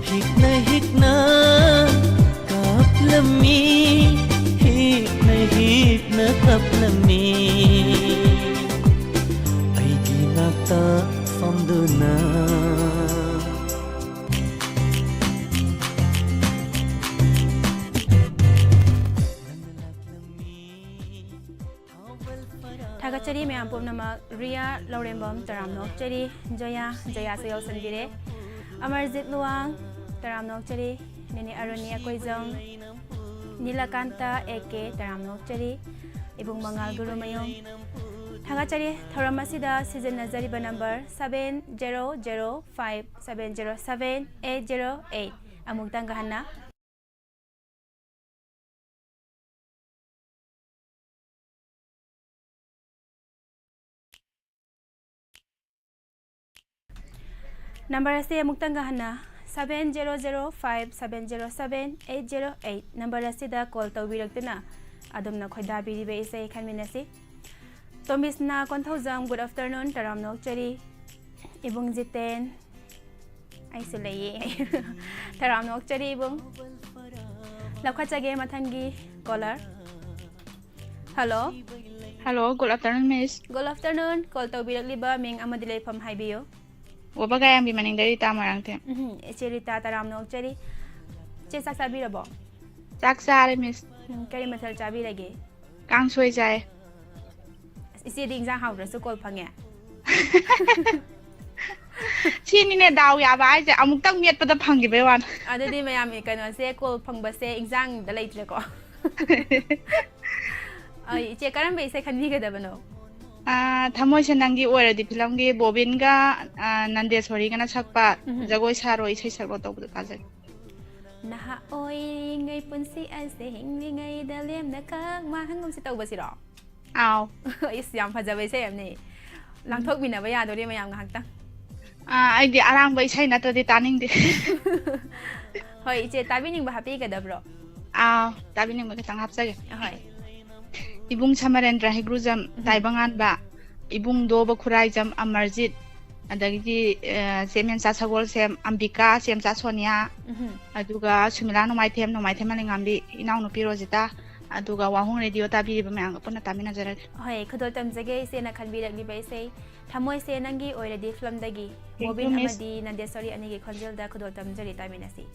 ꯍꯤꯛꯅ ꯍꯤꯛꯅ ꯀꯥꯞꯂꯝꯃꯤ, ꯍꯤꯛ ꯆꯔꯤ ꯃꯌꯥꯝ ꯄꯨꯝꯅꯃꯛ, ꯔꯤꯌꯥ ꯂꯧꯔꯦꯝꯕꯝ ꯇꯔꯥꯝꯅ ꯑꯣꯛꯆꯔꯤ, ꯖꯣꯌꯥ, ꯖꯣꯌꯥꯁꯨ ꯌꯥꯎꯁꯟꯕꯤꯔꯦ, ꯑꯃꯔꯖꯤꯠ ꯂꯨꯋꯥꯡ ꯇꯔꯥꯝꯅ ꯑꯣꯛꯆꯔꯤ, ꯅꯦꯅꯦ ꯑꯔꯨꯅꯤ ꯑꯀꯣꯏꯖꯝ, ꯅꯤꯂꯀꯥꯟꯇ ꯑꯦ ꯀꯦ ꯇꯔꯥꯝꯅ ꯑꯣꯛꯆꯔꯤ, ꯏꯕꯨꯡ ꯃꯉꯥꯜ ꯒꯨꯔꯨꯃꯌꯨꯝ꯫ ꯊꯥꯒꯠꯆꯔꯤ꯫ ꯊꯧꯔꯝ ꯑꯁꯤꯗ ꯁꯤꯖꯤꯟꯅꯖꯔꯤꯕ number seven zero zero five seven zero seven eight zero eight꯫ ꯑꯃꯨꯛꯇꯪꯒ ꯍꯟꯅ꯫ ꯅꯝꯕꯔ ꯑꯁꯤ ꯑꯃꯨꯛꯇꯪꯒ ꯍꯟꯅ, seven zero zero five seven zero seven eight zero eight꯫ Number ꯑꯁꯤꯗ ꯀꯣꯜ ꯇꯧꯕꯤꯔꯛꯇꯨꯅ ꯑꯗꯣꯝꯅ ꯈꯣꯏꯗꯥꯕꯤꯔꯤꯕ ꯏꯁꯩ ꯈꯟꯃꯤꯟꯅꯁꯤ꯫ ꯇꯣꯝꯕꯤꯁꯅꯥ ꯀꯣꯟꯊꯧꯖꯝ, ꯒꯨꯗ ꯑꯥꯐꯇꯔꯅꯨꯟ, ꯇꯔꯥꯝꯅ ꯑꯣꯛꯆꯔꯤ꯫ ꯏꯕꯨꯡ ꯖꯤꯇꯦꯟ, ꯑꯩꯁꯨ ꯂꯩꯌꯦ꯫ ꯇꯔꯥꯝꯅ ꯑꯣꯛꯆꯔꯤ ꯏꯕꯨꯡ꯫ ꯂꯧꯈꯠꯆꯒꯦ ꯃꯊꯪꯒꯤ colour. Hello. Hello, good afternoon, miss. Good afternoon. Call ꯇꯧꯕꯤꯔꯛꯂꯤꯕ ꯃꯤꯡ ꯑꯃꯗꯤ ꯂꯩꯐꯝ ꯍꯥꯏꯕꯤꯌꯨ꯫ ꯋꯥꯕꯒꯥꯏ ꯑꯌꯥꯝꯕꯤ ꯃꯅꯤꯡꯗ ꯔꯤꯇꯥ ꯃꯣꯏꯔꯥꯡꯊꯦꯝ꯫ ꯎꯝ, ꯏꯆꯦ ꯔꯤꯇꯥ, ꯇꯔꯥꯝꯅ ꯑꯣꯛꯆꯔꯤ꯫ ꯏꯆꯦ, ꯆꯥꯛ ꯆꯥꯕꯤꯔꯕꯣ? ꯆꯥꯛ ꯆꯥꯔꯦ, ꯃꯤꯁ꯫ ꯎꯝ, ꯀꯔꯤ ꯃꯊꯦꯜ ꯆꯥꯕꯤꯔꯒꯦ? ꯀꯥꯡꯁꯣꯏ ꯆꯥꯏ꯫ ꯑꯁ, ꯏꯆꯦꯗꯤ ꯏꯟꯖꯥꯡ ꯍꯥꯎꯗ꯭ꯔꯁꯨ ꯀꯣꯜ ꯐꯪꯉꯦ꯫ ꯁꯤꯅꯤꯅꯦ ꯗꯥꯎ ꯌꯥꯕ ꯍꯥꯏꯁꯦ, ꯑꯃꯨꯛꯇꯪ ꯃꯦꯠꯄꯗ ꯐꯪꯈꯤꯕꯩ ꯋꯥꯅꯤ꯫ ꯑꯗꯨꯗꯤ ꯃꯌꯥꯝ ꯀꯩꯅꯣꯁꯦ, ꯀꯣꯜ ꯐꯪꯕꯁꯦ ꯏꯟꯖꯥꯡꯗ ꯂꯩꯇ꯭ꯔꯦꯀꯣ꯫ ꯑ, ꯏꯆꯦ, ꯀꯔꯝꯕ ꯏꯁꯩ ꯈꯟꯕꯤꯒꯗꯕꯅꯣ? ꯑ, ꯊꯃꯣꯏꯁꯦ ꯅꯪꯒꯤ ꯑꯣꯏꯔꯗꯤ ꯐꯤꯂꯝꯒꯤ ꯕꯣꯕꯤꯟꯒ, ꯑ, ꯅꯟꯗꯦꯁꯣꯔꯤꯒꯅ ꯁꯛꯄ ꯎꯝ꯫ ꯖꯒꯣꯏ ꯁꯥꯔꯣ, ꯏꯁꯩ ꯁꯛꯂꯣ ꯇꯧꯕꯗꯣ ꯇꯥꯖꯒꯦ꯫ ꯅꯍꯥ ꯑꯣꯏꯔꯤꯉꯩ ꯄꯨꯟꯁꯤ ꯑꯁꯦ ꯍꯤꯡꯂꯤꯉꯩꯗ ꯂꯦꯝꯅ ꯈꯪ ꯃꯥꯡꯍꯟꯒꯨꯝꯁꯤ ꯇꯧꯕꯁꯤꯔꯣ? ꯑꯥꯎ꯫ ꯏꯁ, ꯌꯥꯝ ꯐꯖꯕ ꯏꯁꯩ ꯑꯃꯅꯤ꯫ ꯎꯝ꯫ ꯂꯥꯡꯊꯣꯛꯃꯤꯟꯅꯕ ꯌꯥꯗꯣꯔꯤ ꯃꯌꯥꯝ ꯉꯥꯏꯍꯥꯛꯇꯪ꯫ ꯑꯥ, ꯑꯩꯗꯤ ꯑꯔꯥꯡꯕ ꯏꯁꯩ ꯅꯠꯇ꯭ꯔꯗꯤ ꯇꯥꯅꯤꯡꯗꯦ꯫ ꯍꯣꯏ, ꯏꯆꯦ, ꯇꯥꯕꯤꯅꯤꯡꯕ ꯍꯥꯞꯄꯤꯒꯗꯕ꯭ꯔꯣ? ꯑꯥ, ꯇꯥꯕꯤꯅꯤꯡꯕ ꯈꯤꯇꯪ ꯍꯥꯞꯆꯒꯦ꯫ ꯍꯣꯏ꯫ ꯏꯕꯨꯡ ꯁꯃꯔꯦꯟꯗ꯭ꯔ ꯍꯩꯒ꯭ꯔꯨꯖꯝ, ꯎꯝ꯫ ꯇꯥꯏꯕꯪꯉꯥꯟꯕ, ꯏꯕꯨꯡ ꯗꯣꯕ ꯈꯨꯔꯥꯏꯖꯝ, ꯑꯃꯔꯖꯤꯠ, ꯑꯗꯒꯤꯗꯤ, ꯑ, ꯆꯦ ꯃꯦꯝꯆꯥ ꯁꯒꯣꯜꯁꯦꯝ, ꯑꯝꯕꯤꯀꯥ, ꯆꯦ ꯃꯆꯥ ꯁꯣꯅꯤꯌꯥ, ꯎꯝ꯫ ꯑꯗꯨꯒ ꯁꯨꯃꯤꯂꯥ ꯅꯣꯡꯃꯥꯏꯊꯦꯝ, ꯅꯣꯡꯃꯥꯏꯊꯦꯝ ꯑꯂꯤꯉꯥꯝꯕꯤ, ꯏꯅꯥꯎꯅꯨꯄꯤ ꯔꯣꯖꯤꯇꯥ, ꯑꯗꯨꯒ ꯋꯥꯍꯣꯡ ꯔꯦꯗꯤꯑꯣ ꯇꯥꯕꯤꯔꯤꯕ ꯃꯌꯥꯝꯒ ꯄꯨꯟꯅ ꯇꯥꯃꯤꯟꯅꯖꯔꯒꯦ꯫ ꯍꯣꯏ, ꯈꯨꯗꯣꯜ ꯇꯝꯖꯒꯦ ꯏꯆꯦꯅ ꯈꯟꯕꯤꯔꯛꯂꯤꯕ ꯏꯁꯩ ꯊꯃꯣꯏꯁꯦ ꯅꯪꯒꯤ ꯑꯣꯏꯔꯗꯤ ꯐꯤꯂꯝꯗꯒꯤ Thank you, ꯕꯣꯕꯤꯟ Miss꯫ ꯑꯃꯗꯤ ꯅꯟꯗꯦꯁꯣꯔꯤ ꯑꯅꯤꯒꯤ ꯈꯣꯟꯖꯦꯜꯗ ꯈꯨꯗꯣꯜ ꯇꯝꯖꯔꯤ, ꯇꯥꯃꯤꯟꯅꯁꯤ꯫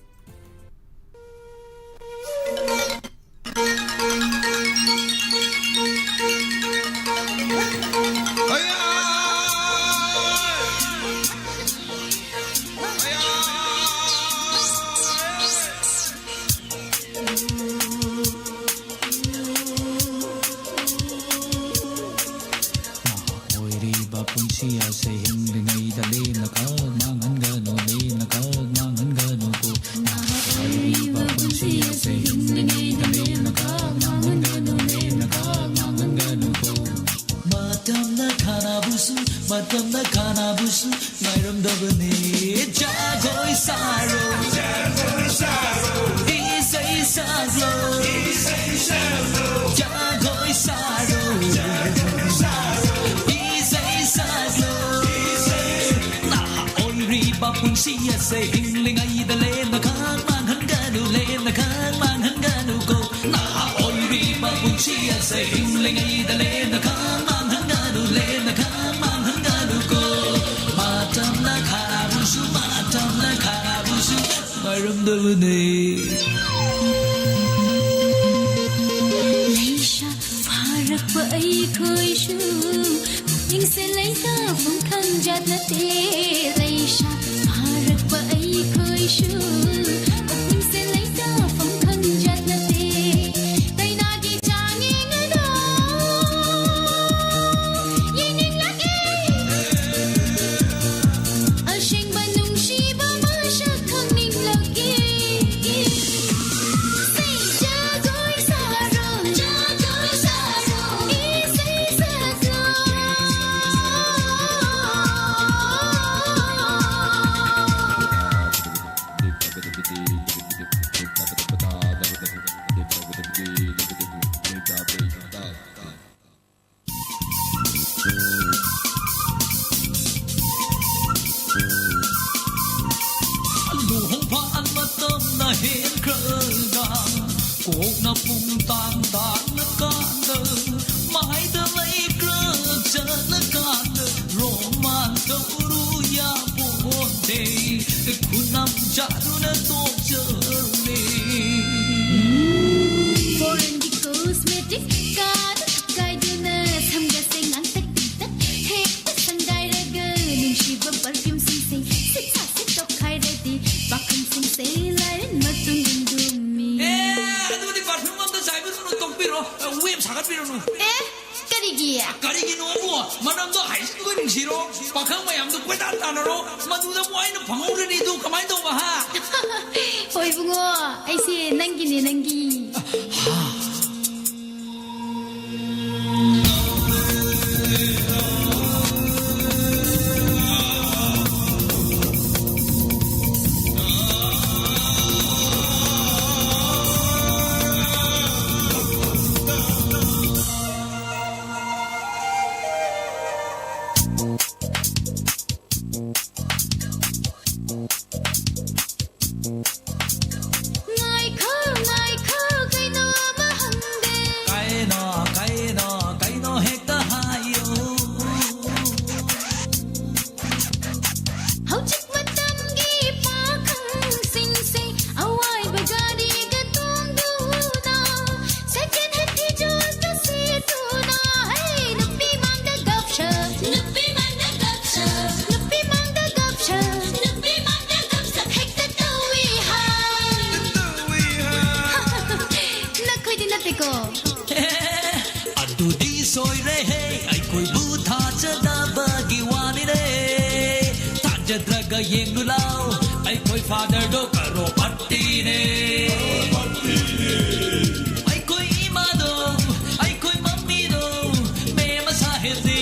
ꯁꯥꯔꯣ, ꯏꯁꯩ ꯁꯛꯂꯣ, ꯖꯒꯣꯏ ꯁꯥꯔꯣ, ꯏꯁꯩ ꯁꯛꯂꯣ꯫ ꯅꯍꯥ ꯑꯣꯏꯔꯤꯕ ꯄꯨꯟꯁꯤ ꯑꯁꯦ ꯍꯤꯡꯂꯤꯉꯩꯗ ꯂꯦꯝꯅ ꯈꯥꯡ ꯃꯥꯡꯍꯟꯒꯅꯨ, ꯂꯦꯝꯅ ꯈꯥꯡ ꯃꯥꯡꯍꯟꯒꯅꯨꯀꯣ꯫ ꯅꯍꯥ ꯑꯣꯏꯔꯤꯕ ꯄꯨꯟꯁꯤ ꯑꯁꯦ ꯍꯤꯡꯂꯤꯉꯩꯗ ꯂꯦꯝꯅ ꯈꯥꯡ ꯃꯥꯡꯍꯟꯒꯅꯨ, ꯂꯦꯝꯅ ꯈꯥꯡ ꯃꯥꯡꯍꯟꯒꯅꯨꯀꯣ꯫ ꯃꯇꯝꯅ ꯈꯥꯕꯨꯁꯨ, ꯃꯇꯝꯅ ꯈꯥꯕꯨꯁꯨ ꯃꯔꯝꯗꯕꯅꯦ꯫ ꯂꯩꯁꯥ ꯐꯥꯔꯛꯄ ꯑꯩꯈꯣꯏꯁꯨ ꯄꯨꯛꯅꯤꯡꯁꯦ ꯂꯩꯇꯥꯐꯝ ꯈꯪꯖꯠ ꯅꯠꯇꯦ꯫ ꯂꯩꯁꯥ ꯐꯥꯔꯛꯄ ꯑꯩꯈꯣꯏꯁꯨ ꯄꯨꯛꯅꯤꯡꯁꯦ ꯂꯩꯇꯥꯐꯝ ꯈꯪꯖꯠ ꯅꯠꯇꯦ꯫ ꯀꯩꯅꯥꯒꯤ ꯆꯥꯡꯌꯦꯡ ꯑꯗꯣ ꯌꯦꯡꯅꯤꯡꯂꯛꯑꯦ꯫ ꯑꯁꯦꯡꯕ ꯅꯨꯡꯁꯤꯕ ꯃꯁꯛ ꯈꯪꯅꯤꯡꯂꯛꯑꯦ꯫ ꯖꯒꯣꯏ ꯁꯥꯔꯣ, ꯖꯒꯣꯏ ꯁꯥꯔꯣ, ꯏꯁꯩ ꯁꯛꯂꯣ꯫ ꯂꯨꯍꯣꯡꯕ ꯃꯇꯝꯅ ꯍꯦꯟꯈ꯭ꯔꯒ, ꯀꯣꯛꯅ ꯄꯨꯡ ꯇꯥꯡ ꯇꯥꯡꯂꯀꯥꯟꯗ, ꯃꯥꯏꯗ ꯂꯩꯈ꯭ꯔ ꯆꯠꯂꯀꯥꯟꯗ, ꯔꯣꯃꯥꯟ ꯇꯧꯔꯨ ꯌꯥꯄꯣꯟꯇꯦ, ꯈꯨꯅꯝ ꯆꯥꯗꯨꯅ ꯇꯣꯛꯆꯔꯦ꯫ Foreign ꯒꯤ cosmetic ꯀꯥꯗ ꯀꯥꯏꯗꯨꯅ ꯁꯝꯒꯁꯦ ꯉꯥꯡꯇꯛ ꯇꯤꯡꯇꯛ ꯍꯦꯛꯇ ꯁꯪꯒꯥꯏꯔꯒ ꯅꯨꯡꯁꯤꯕ perfume ꯁꯤꯡꯁꯦ ꯁꯤꯠ ꯁꯥ ꯁꯤꯠ ꯇꯣꯛꯈꯥꯏꯔꯗꯤ ꯄꯥꯈꯪꯁꯤꯡꯁꯦ ꯂꯥꯏꯔꯦꯟ ꯃꯇꯨꯡ ꯏꯟꯗꯨꯝꯃꯤ꯫ ꯑꯦ, ꯑꯗꯨꯗꯤ perfume ꯑꯝꯇ ꯆꯥꯏꯕꯤꯔꯨꯅꯨ, ꯇꯣꯛꯄꯤꯔꯣ꯫ ꯋꯦꯞ ꯁꯥꯒꯠꯄꯤꯔꯨꯅꯨ꯫ ꯑꯦ, ꯀꯔꯤꯒꯤ? ꯀꯔꯤꯒꯤꯅꯣꯕꯨ? ꯃꯅꯝꯗꯣ ꯍꯥꯏꯖꯤꯟꯕ ꯅꯨꯡꯁꯤꯔꯣ? ꯄꯥꯈꯪ ꯃꯌꯥꯝꯗꯣ ꯀꯣꯏꯇꯥꯟ ꯇꯥꯟꯅꯔꯣ? ꯃꯗꯨꯗꯕꯨ ꯑꯩꯅ ꯐꯪꯍꯧꯔꯅꯤ, ꯑꯗꯨ ꯀꯃꯥꯏꯅ ꯇꯧꯕ, ꯍꯥ? ꯍꯣꯏ ꯏꯕꯨꯡꯉꯣ, ꯑꯩꯁꯦ ꯅꯪꯒꯤꯅꯦ, ꯅꯪꯒꯤ꯫ ꯑꯗꯨꯗꯤ ꯁꯣꯏꯔꯦꯍꯦ, ꯑꯩꯈꯣꯏꯕꯨ ꯊꯥꯖꯗꯕꯒꯤ ꯋꯥꯅꯤꯅꯦ꯫ ꯊꯥꯖꯗ꯭ꯔꯒ ꯌꯦꯡꯂꯨ ꯂꯥꯎ, ꯑꯩꯈꯣꯏ ꯐꯥꯗꯔꯗꯣ ꯀꯔꯣꯄꯇꯤꯅꯦ꯫ ꯑꯩꯈꯣꯏ ꯏꯃꯥꯗꯣ, ꯑꯩꯈꯣꯏ ꯃꯝꯃꯤꯗꯣ ꯃꯦꯝ ꯁꯥꯍꯦꯕꯅꯤ,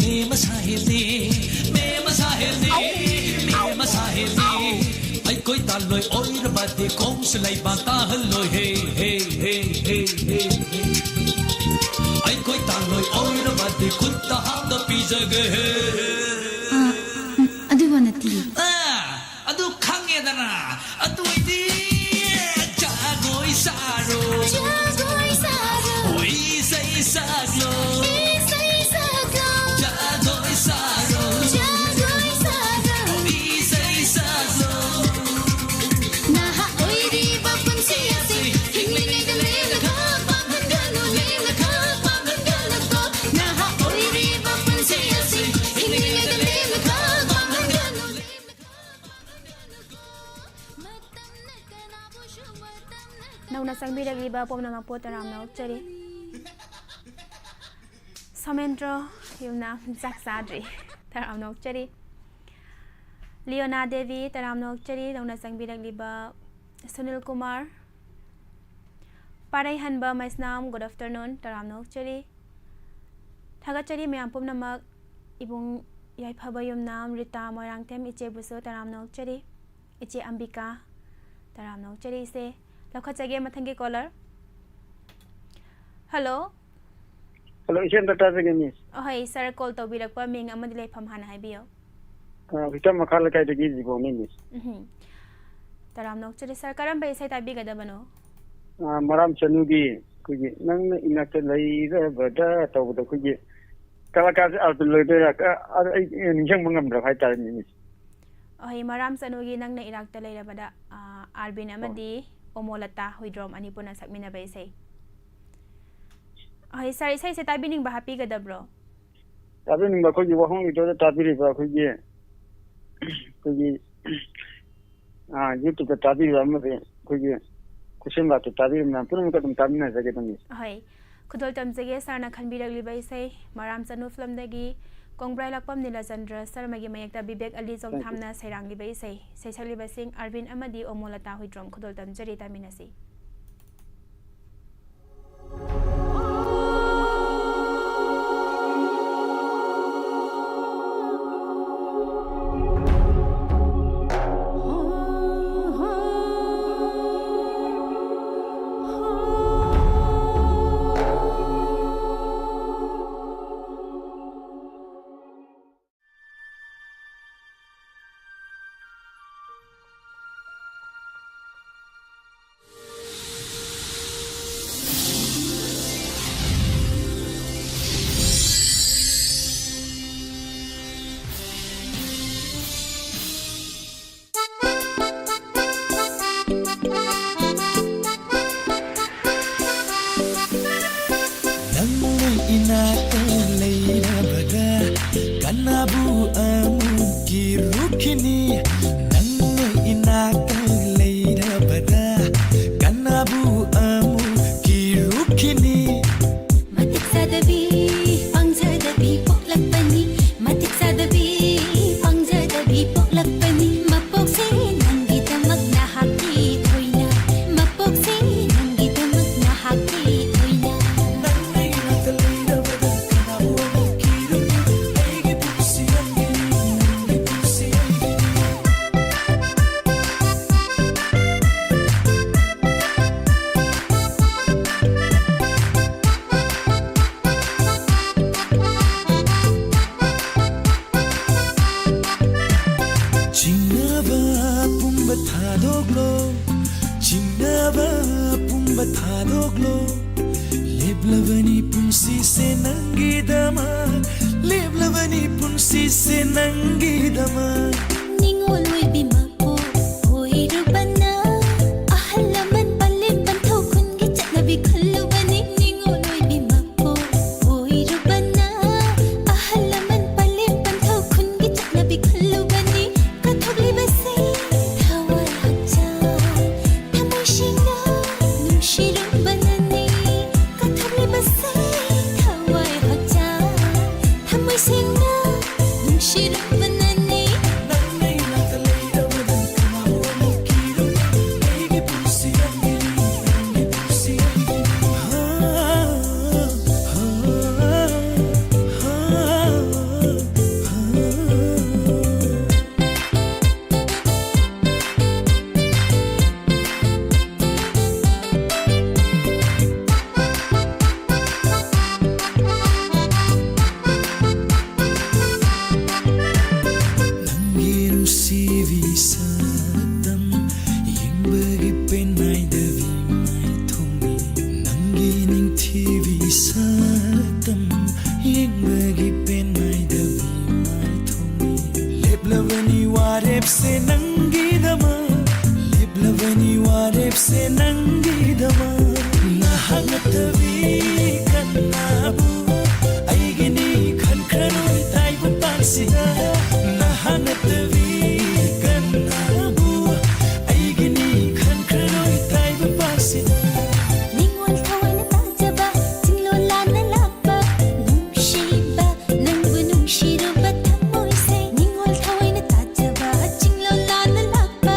ꯃꯦꯝ ꯁꯥꯍꯦꯕꯅꯤ, ꯃꯦꯝ ꯁꯥꯍꯦꯕꯅꯤ, ꯃꯦꯝ ꯁꯥꯍꯦꯕꯅꯤ꯫ ꯑꯩꯈꯣꯏ ꯇꯥꯜꯂꯣꯏ ꯑꯣꯏꯔꯕꯗꯤ ꯈꯣꯡꯁꯨ ꯂꯩꯕꯥꯛ ꯇꯥꯍꯜꯂꯣꯏ꯫ ꯍꯦ, ꯍꯦ, ꯍꯦ, ꯍꯦ, ꯍꯦ꯫ ꯑꯩꯈꯣꯏ ꯇꯥꯜꯂꯣꯏ ꯑꯣꯏꯔꯕꯗꯤ ꯈꯨꯠꯇ ꯍꯥꯞꯇ ꯄꯤꯖꯒꯦ꯫ ꯍꯦ, ꯍꯦ, ꯍꯦ꯫ ꯑꯥ, ꯎꯝ, ꯑꯗꯨꯒ ꯅꯠꯇꯦ꯫ ꯑꯥ, ꯑꯗꯨ ꯈꯪꯉꯦꯗꯅ꯫ ꯑꯗꯨ ꯑꯣꯏꯗꯤ ꯖꯒꯣꯏ ꯁꯥꯔꯣ꯫ ꯖꯒꯣꯏ ꯁꯥꯔꯣ꯫ ꯍꯣꯏ, ꯏꯁꯩ ꯁꯛꯂꯣ꯫ ꯏꯁꯩ ꯁꯛꯂꯣ꯫ ꯖꯒꯣꯏ ꯁꯥꯔꯣ꯫ ꯖꯒꯣꯏ ꯁꯥꯔꯣ꯫ ꯏꯁꯩ ꯁꯛꯂꯣ꯫ ꯅꯍꯥ ꯑꯣꯏꯔꯤꯕ ꯄꯨꯟꯁꯤ ꯑꯁꯤ ꯍꯤꯡꯂꯤꯉꯩꯗ ꯂꯦꯝꯅ ꯈꯛ ꯄꯥꯡꯍꯟꯒꯅꯨ, ꯂꯦꯝꯅ ꯈꯛ ꯄꯥꯡꯍꯟꯒꯅꯨꯀꯣ꯫ ꯅꯍꯥ ꯑꯣꯏꯔꯤꯕ ꯄꯨꯟꯁꯤ ꯑꯁꯤ ꯍꯤꯡꯂꯤꯉꯩꯗ ꯂꯦꯝꯅ ꯈꯛ ꯄꯥꯡꯍꯟꯒꯅꯨ, ꯂꯦꯝꯅ ꯈꯛ ꯄꯥꯡꯍꯟꯒꯅꯨꯀꯣ꯫ ꯅꯧꯅ ꯆꯪꯕꯤꯔꯛꯂꯤꯕ ꯄꯨꯝꯅꯃꯛꯄꯨ ꯇꯔꯥꯝꯅ ꯑꯣꯛꯆꯔꯤ꯫ ꯁꯣꯃꯦꯟꯗ꯭ꯔꯣ ꯌꯨꯝꯅꯥꯝ ꯆꯥꯛ ꯆꯥꯗ꯭ꯔꯤ꯫ ꯇꯔꯥꯝꯅ ꯑꯣꯛꯆꯔꯤ꯫ ꯂꯤꯌꯣꯅꯥ ꯗꯦꯕꯤ, ꯇꯔꯥꯝꯅ ꯑꯣꯛꯆꯔꯤ꯫ ꯅꯧꯅ ꯆꯪꯕꯤꯔꯛꯂꯤꯕ ꯁꯨꯅꯤꯜ ꯀꯨꯃꯥꯔ, ꯄꯥꯔꯩꯍꯟꯕ ꯃꯩꯁꯅꯥꯝ, good afternoon, ꯇꯔꯥꯝꯅ ꯑꯣꯛꯆꯔꯤ꯫ ꯊꯥꯒꯠꯆꯔꯤ ꯃꯌꯥꯝ ꯄꯨꯝꯅꯃꯛ꯫ ꯏꯕꯨꯡ ꯌꯥꯏꯐꯕ ꯌꯨꯝꯅꯥꯝ ꯔꯤꯇꯥ ꯃꯣꯏꯔꯥꯡꯊꯦꯝ ꯏꯆꯦꯕꯨꯁꯨ ꯇꯔꯥꯝꯅ ꯑꯣꯛꯆꯔꯤ꯫ ꯏꯆꯦ ꯑꯝꯕꯤꯀꯥ, ꯇꯔꯥꯝꯅ ꯑꯣꯛꯆꯔꯤ ꯏꯆꯦ꯫ ꯂꯧꯈꯠꯆꯒꯦ ꯃꯊꯪꯒꯤ caller꯫ Hello꯫ Hello, ꯏꯆꯦ ꯑꯝꯇ ꯇꯥꯖꯒꯦ, miss꯫ ꯑꯍꯣꯏ, sir, call ꯇꯧꯕꯤꯔꯛꯄ ꯃꯤꯡ ꯑꯃꯗꯤ ꯂꯩꯐꯝ ꯍꯥꯟꯅ ꯍꯥꯏꯕꯤꯌꯨ꯫ ꯑ, ꯍꯨꯏꯇꯝ ꯃꯈꯥ ꯂꯩꯀꯥꯏꯗꯒꯤ ꯖꯤꯕꯣꯡꯅꯦ, miss꯫ ꯎꯝꯍꯨꯝ꯫ ꯇꯔꯥꯝꯅ ꯑꯣꯛꯆꯔꯤ sir, ꯀꯔꯝꯕ ꯏꯁꯩ ꯇꯥꯕꯤꯒꯗꯕꯅꯣ? ꯑ, ꯃꯔꯥꯝ ꯆꯅꯨꯒꯤ ꯑꯩꯈꯣꯏꯒꯤ "ꯅꯪꯅ ꯏꯅꯥꯛꯇ ꯂꯩꯔꯕꯗ" ꯇꯧꯕꯗꯣ, ꯑꯩꯈꯣꯏꯒꯤ ꯀꯂꯥꯀꯥꯔꯁꯦ ꯑꯥꯔꯕꯤꯟ ꯑꯣꯏꯗꯣꯏꯔꯥ? ꯑ, ꯑꯗ ꯑꯩ ꯅꯤꯡꯁꯤꯡꯕ ꯉꯝꯗ꯭ꯔꯕ ꯍꯥꯏꯇꯥꯔꯦꯅꯦ, miss꯫ ꯑꯍꯣꯏ, ꯃꯔꯥꯝ ꯆꯅꯨꯒꯤ "ꯅꯪꯅ ꯏꯅꯥꯛꯇ ꯂꯩꯔꯕꯗ", ꯑ, ꯑꯥꯔꯕꯤꯟ ꯑꯣ꯫ ꯑꯃꯗꯤ ꯑꯣꯃꯣꯂꯇꯥ ꯍꯨꯏꯗ꯭ꯔꯣꯝ ꯑꯅꯤ ꯄꯨꯟꯅ ꯁꯛꯃꯤꯟꯅꯕ ꯏꯁꯩ꯫ ꯑꯍꯣꯏ sir, ꯏꯁꯩꯁꯦ ꯇꯥꯕꯤꯅꯤꯡꯕ ꯍꯥꯞꯄꯤꯒꯗꯕ꯭ꯔꯣ? ꯇꯥꯕꯤꯅꯤꯡꯕ ꯑꯩꯈꯣꯏꯒꯤ ꯋꯥꯍꯣꯡ ꯏꯗꯣꯗ ꯇꯥꯕꯤꯔꯤꯕ ꯑꯩꯈꯣꯏꯒꯤ, ꯑꯩꯈꯣꯏꯒꯤ, ꯑꯥ, YouTube-ꯇ ꯇꯥꯕꯤꯔꯤꯕ ꯑꯃꯗꯤ ꯑꯩꯈꯣꯏꯒꯤ ꯈꯨꯠꯁꯦꯝꯒꯤ ꯂꯥꯛꯇ ꯇꯥꯕꯤꯔꯤꯕ ꯃꯌꯥꯝ ꯄꯨꯝꯅꯃꯛꯇ ꯑꯗꯨꯝ ꯇꯥꯃꯤꯟꯅꯖꯒꯦ ꯑꯗꯨꯝ, ꯃꯤꯁ꯫ ꯍꯣꯏ, ꯈꯨꯗꯣꯜ ꯇꯝꯖꯒꯦ ꯁꯥꯔꯅ ꯈꯟꯕꯤꯔꯛꯂꯤꯕ ꯏꯁꯩ ꯃꯔꯥꯝ ꯆꯅꯨ ꯐꯤꯂꯝꯗꯒꯤ ꯀꯣꯡꯕ꯭ꯔꯥꯏ ꯂꯥꯛꯄꯝ ꯅꯤꯂꯆꯟꯗ꯭ꯔ ꯁꯔꯃꯒꯤ ꯃꯌꯦꯛꯇ ꯕꯤꯕꯦꯛ ꯑꯂꯤ ꯆꯣꯡꯊꯥꯝꯅ ꯁꯩꯔꯥꯡꯂꯤꯕ ꯏꯁꯩ, ꯁꯩꯁꯛꯂꯤꯕꯁꯤꯡ ꯑꯔꯕꯤꯟ ꯑꯃꯗꯤ ꯑꯣꯃꯣꯂꯇꯥ ꯍꯨꯏꯗ꯭ꯔꯣꯝ꯫ ꯈꯨꯗꯣꯜ ꯇꯝꯖꯔꯤ, ꯇꯥꯃꯤꯟꯅꯁꯤ꯫ ꯅꯪꯅ ꯏꯅꯥꯛꯇ ꯂꯩꯔꯕꯗ ꯀꯅꯥꯕꯨ ꯑꯃꯨꯛ ꯀꯤꯔꯨꯈꯤꯅꯤ? ꯅꯪꯅ ꯏꯅꯥꯛꯇ ꯂꯩꯔꯕꯗ ꯀꯅꯥꯕꯨ ꯑꯃꯨꯛ ꯀꯤꯔꯨꯈꯤꯅꯤ? ꯃꯇꯤꯛ ꯆꯥꯗꯕꯤ, ꯄꯪꯖꯗꯕꯤ ꯄꯣꯛꯂꯛꯄꯅꯤ꯫ ꯃꯇꯤꯛ ꯆꯥꯗꯕꯤ, ꯄꯪꯖꯗꯕꯤ ꯄꯣꯛꯂꯛꯄꯅꯤ꯫ ꯃꯄꯣꯛꯁꯦ ꯅꯪꯒꯤꯗꯃꯛ ꯅꯍꯥꯛꯀꯤ ꯑꯣꯏꯅ꯫ ꯃꯄꯣꯛꯁꯦ ꯅꯪꯒꯤꯗꯃꯛ ꯅꯍꯥꯛꯀꯤ ꯑꯣꯏꯅ꯫ ꯅꯪꯅ ꯏꯅꯥꯛꯇ ꯂꯩꯔꯕꯗ ꯀꯅꯥꯕꯨ ꯑꯃꯨꯛ ꯀꯤꯔꯨꯅꯤ? ꯑꯩꯒꯤ ꯄꯨꯟꯁꯤ ꯅꯪꯒꯤꯅꯤ, ꯅꯪꯒꯤ ꯄꯨꯟꯁꯤ ꯑꯩꯒꯤꯅꯤ꯫ ꯆꯤꯡꯅꯕ ꯄꯨꯝꯕ ꯊꯥꯗꯣꯛꯂꯣ, ꯆꯤꯡꯅꯕ ꯄꯨꯝꯕ ꯊꯥꯗꯣꯛꯂꯣ꯫ ꯂꯦꯞꯂꯕꯅꯤ ꯄꯨꯟꯁꯤꯁꯦ ꯅꯪꯒꯤꯗꯃꯛ, ꯂꯦꯞꯂꯕꯅꯤ ꯄꯨꯟꯁꯤꯁꯦ ꯅꯪꯒꯤꯗꯃꯛ꯫ ꯅꯤꯉꯣꯜ ꯑꯣꯏꯕꯤ ꯃꯄꯣꯛ ꯑꯣꯏꯔꯨꯕꯅ, ꯑꯍꯜ ꯂꯃꯟ ꯄꯂꯦꯝ ꯄꯟꯊꯧ ꯈꯨꯟꯒꯤ ꯆꯠꯅꯕꯤ ꯈꯜꯂꯨꯕꯅꯤ꯫ ꯅꯤꯉꯣꯜ ꯑꯣꯏꯕꯤ ꯃꯄꯣꯛ ꯑꯣꯏꯔꯨꯕꯅ, ꯑꯍꯜ ꯂꯃꯟ ꯄꯂꯦꯝ ꯄꯟꯊꯧ ꯈꯨꯟꯒꯤ ꯆꯠꯅꯕꯤ ꯈꯜꯂꯨꯕꯅꯤ꯫ ꯀꯠꯊꯣꯛꯂꯤꯕꯁꯦ ꯊꯋꯥꯏ ꯍꯛꯆꯥꯡ ꯊꯃꯣꯏ ꯁꯦꯡꯅ ꯅꯪꯒꯤꯗꯃꯛ ꯅꯍꯥꯛ ꯅꯠꯇꯕꯤ ꯀꯅꯥꯕꯨ ꯑꯩꯒꯤꯅꯤ ꯈꯟꯈ꯭ꯔꯔꯣꯏ ꯇꯥꯏꯕꯪꯄꯥꯟꯁꯤꯗ꯫ ꯅꯍꯥꯛ ꯅꯠꯇꯕꯤ ꯀꯅꯥꯕꯨ ꯑꯩꯒꯤꯅꯤ ꯈꯟꯈ꯭ꯔꯔꯣꯏ ꯇꯥꯏꯕꯪꯄꯥꯟꯁꯤꯗ꯫ ꯅꯤꯡꯉꯣꯜ ꯊꯋꯥꯏꯅ ꯇꯥꯖꯕ ꯆꯤꯡꯂꯣꯜ ꯂꯥꯟꯅ ꯂꯥꯛꯄ ꯅꯨꯡꯁꯤꯕ ꯅꯪꯕꯨ ꯅꯨꯡꯁꯤꯔꯨꯕ ꯊꯃꯣꯏꯁꯦ꯫ ꯅꯤꯡꯉꯣꯜ ꯊꯋꯥꯏꯅ ꯇꯥꯖꯕ ꯆꯤꯡꯂꯣꯜ ꯂꯥꯟꯅ ꯂꯥꯛꯄ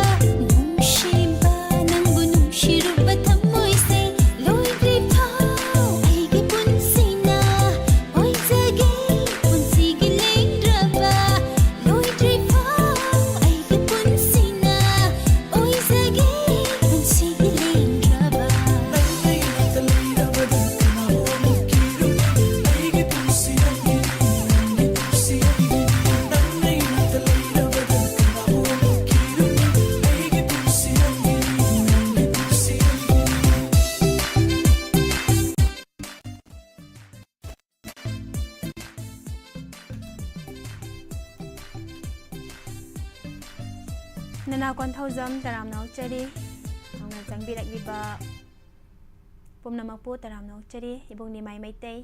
ꯅꯨꯡꯁꯤꯕ ꯅꯪꯕꯨ ꯅꯨꯡꯁꯤꯔꯨꯕ ꯊꯃꯣꯏꯁꯦ꯫ ꯂꯣꯏꯗ꯭ꯔꯤꯐꯥꯎ ꯑꯩꯒꯤ ꯄꯨꯟꯁꯤꯅ ꯑꯣꯏꯖꯒꯦ ꯄꯨꯟꯁꯤꯒꯤ ꯂꯦꯡꯗ꯭ꯔꯕ꯫ ꯂꯣꯏꯗ꯭ꯔꯤꯐꯥꯎ ꯑꯩꯒꯤ ꯄꯨꯟꯁꯤꯅ ꯑꯣꯏꯖꯒꯦ ꯄꯨꯟꯁꯤꯒꯤ ꯂꯦꯡꯗ꯭ꯔꯕ꯫ ꯅꯅꯥꯎ ꯀꯣꯟꯊꯧꯖꯝ ꯇꯔꯥꯝꯅ ꯑꯣꯛꯆꯔꯤ꯫ ꯅꯧꯅ ꯆꯪꯕꯤꯔꯛꯂꯤꯕ ꯄꯨꯝꯅꯃꯛꯄꯨ ꯇꯔꯥꯝꯅ ꯑꯣꯛꯆꯔꯤ꯫ ꯏꯕꯨꯡ ꯅꯤꯃꯥꯏ ꯃꯩꯇꯩ,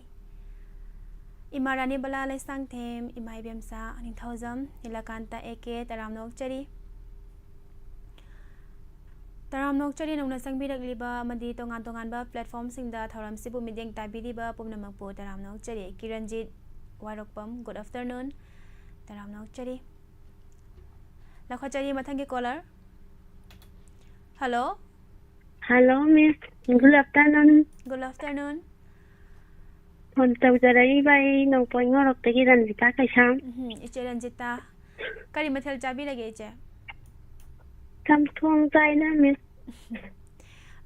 ꯏꯃꯥ ꯔꯥꯅꯤꯕꯂꯥ ꯂꯩꯁꯥꯡꯊꯦꯝ, ꯏꯃꯥ ꯏꯕꯦꯝꯆꯥ ꯅꯤꯡꯊꯧꯖꯝ, ꯅꯤꯂꯀꯥꯟꯇ ꯑꯦ ꯀꯦ ꯇꯔꯥꯝꯅ ꯑꯣꯛꯆꯔꯤ꯫ ꯇꯔꯥꯝꯅ ꯑꯣꯛꯆꯔꯤ ꯅꯧꯅ ꯆꯪꯕꯤꯔꯛꯂꯤꯕ ꯑꯃꯗꯤ ꯇꯣꯉꯥꯟ ꯇꯣꯉꯥꯟꯕ platformꯁꯤꯡꯗ ꯊꯧꯔꯝꯁꯤꯕꯨ ꯃꯤꯠꯌꯦꯡ ꯇꯥꯕꯤꯔꯤꯕ ꯄꯨꯝꯅꯃꯛꯄꯨ ꯇꯔꯥꯝꯅ ꯑꯣꯛꯆꯔꯤ꯫ ꯀꯤꯔꯟꯖꯤꯠ ꯋꯥꯏꯔꯣꯛꯄꯝ, good afternoon꯫ ꯇꯔꯥꯝꯅ ꯑꯣꯛꯆꯔꯤ꯫ ꯂꯧꯈꯠꯆꯔꯤ ꯃꯊꯪꯒꯤ caller꯫ Hello꯫ Hello, miss. Good afternoon. Good afternoon꯫ Phone ꯇꯧꯖꯔꯛꯏꯕ ꯑꯩ ꯅꯣꯡꯄꯣꯛ ꯉꯧꯔꯣꯛꯇꯒꯤ ꯔꯟꯖꯤꯇꯥ ꯀꯩꯁꯥꯝ꯫ ꯎꯝ, ꯏꯆꯦ ꯔꯟꯖꯤꯇꯥ꯫ ꯀꯔꯤ ꯃꯊꯦꯜ ꯆꯥꯕꯤꯔꯒꯦ, ꯏꯆꯦ? ꯆꯝꯊꯣꯡ ꯆꯥꯏꯅ, miss꯫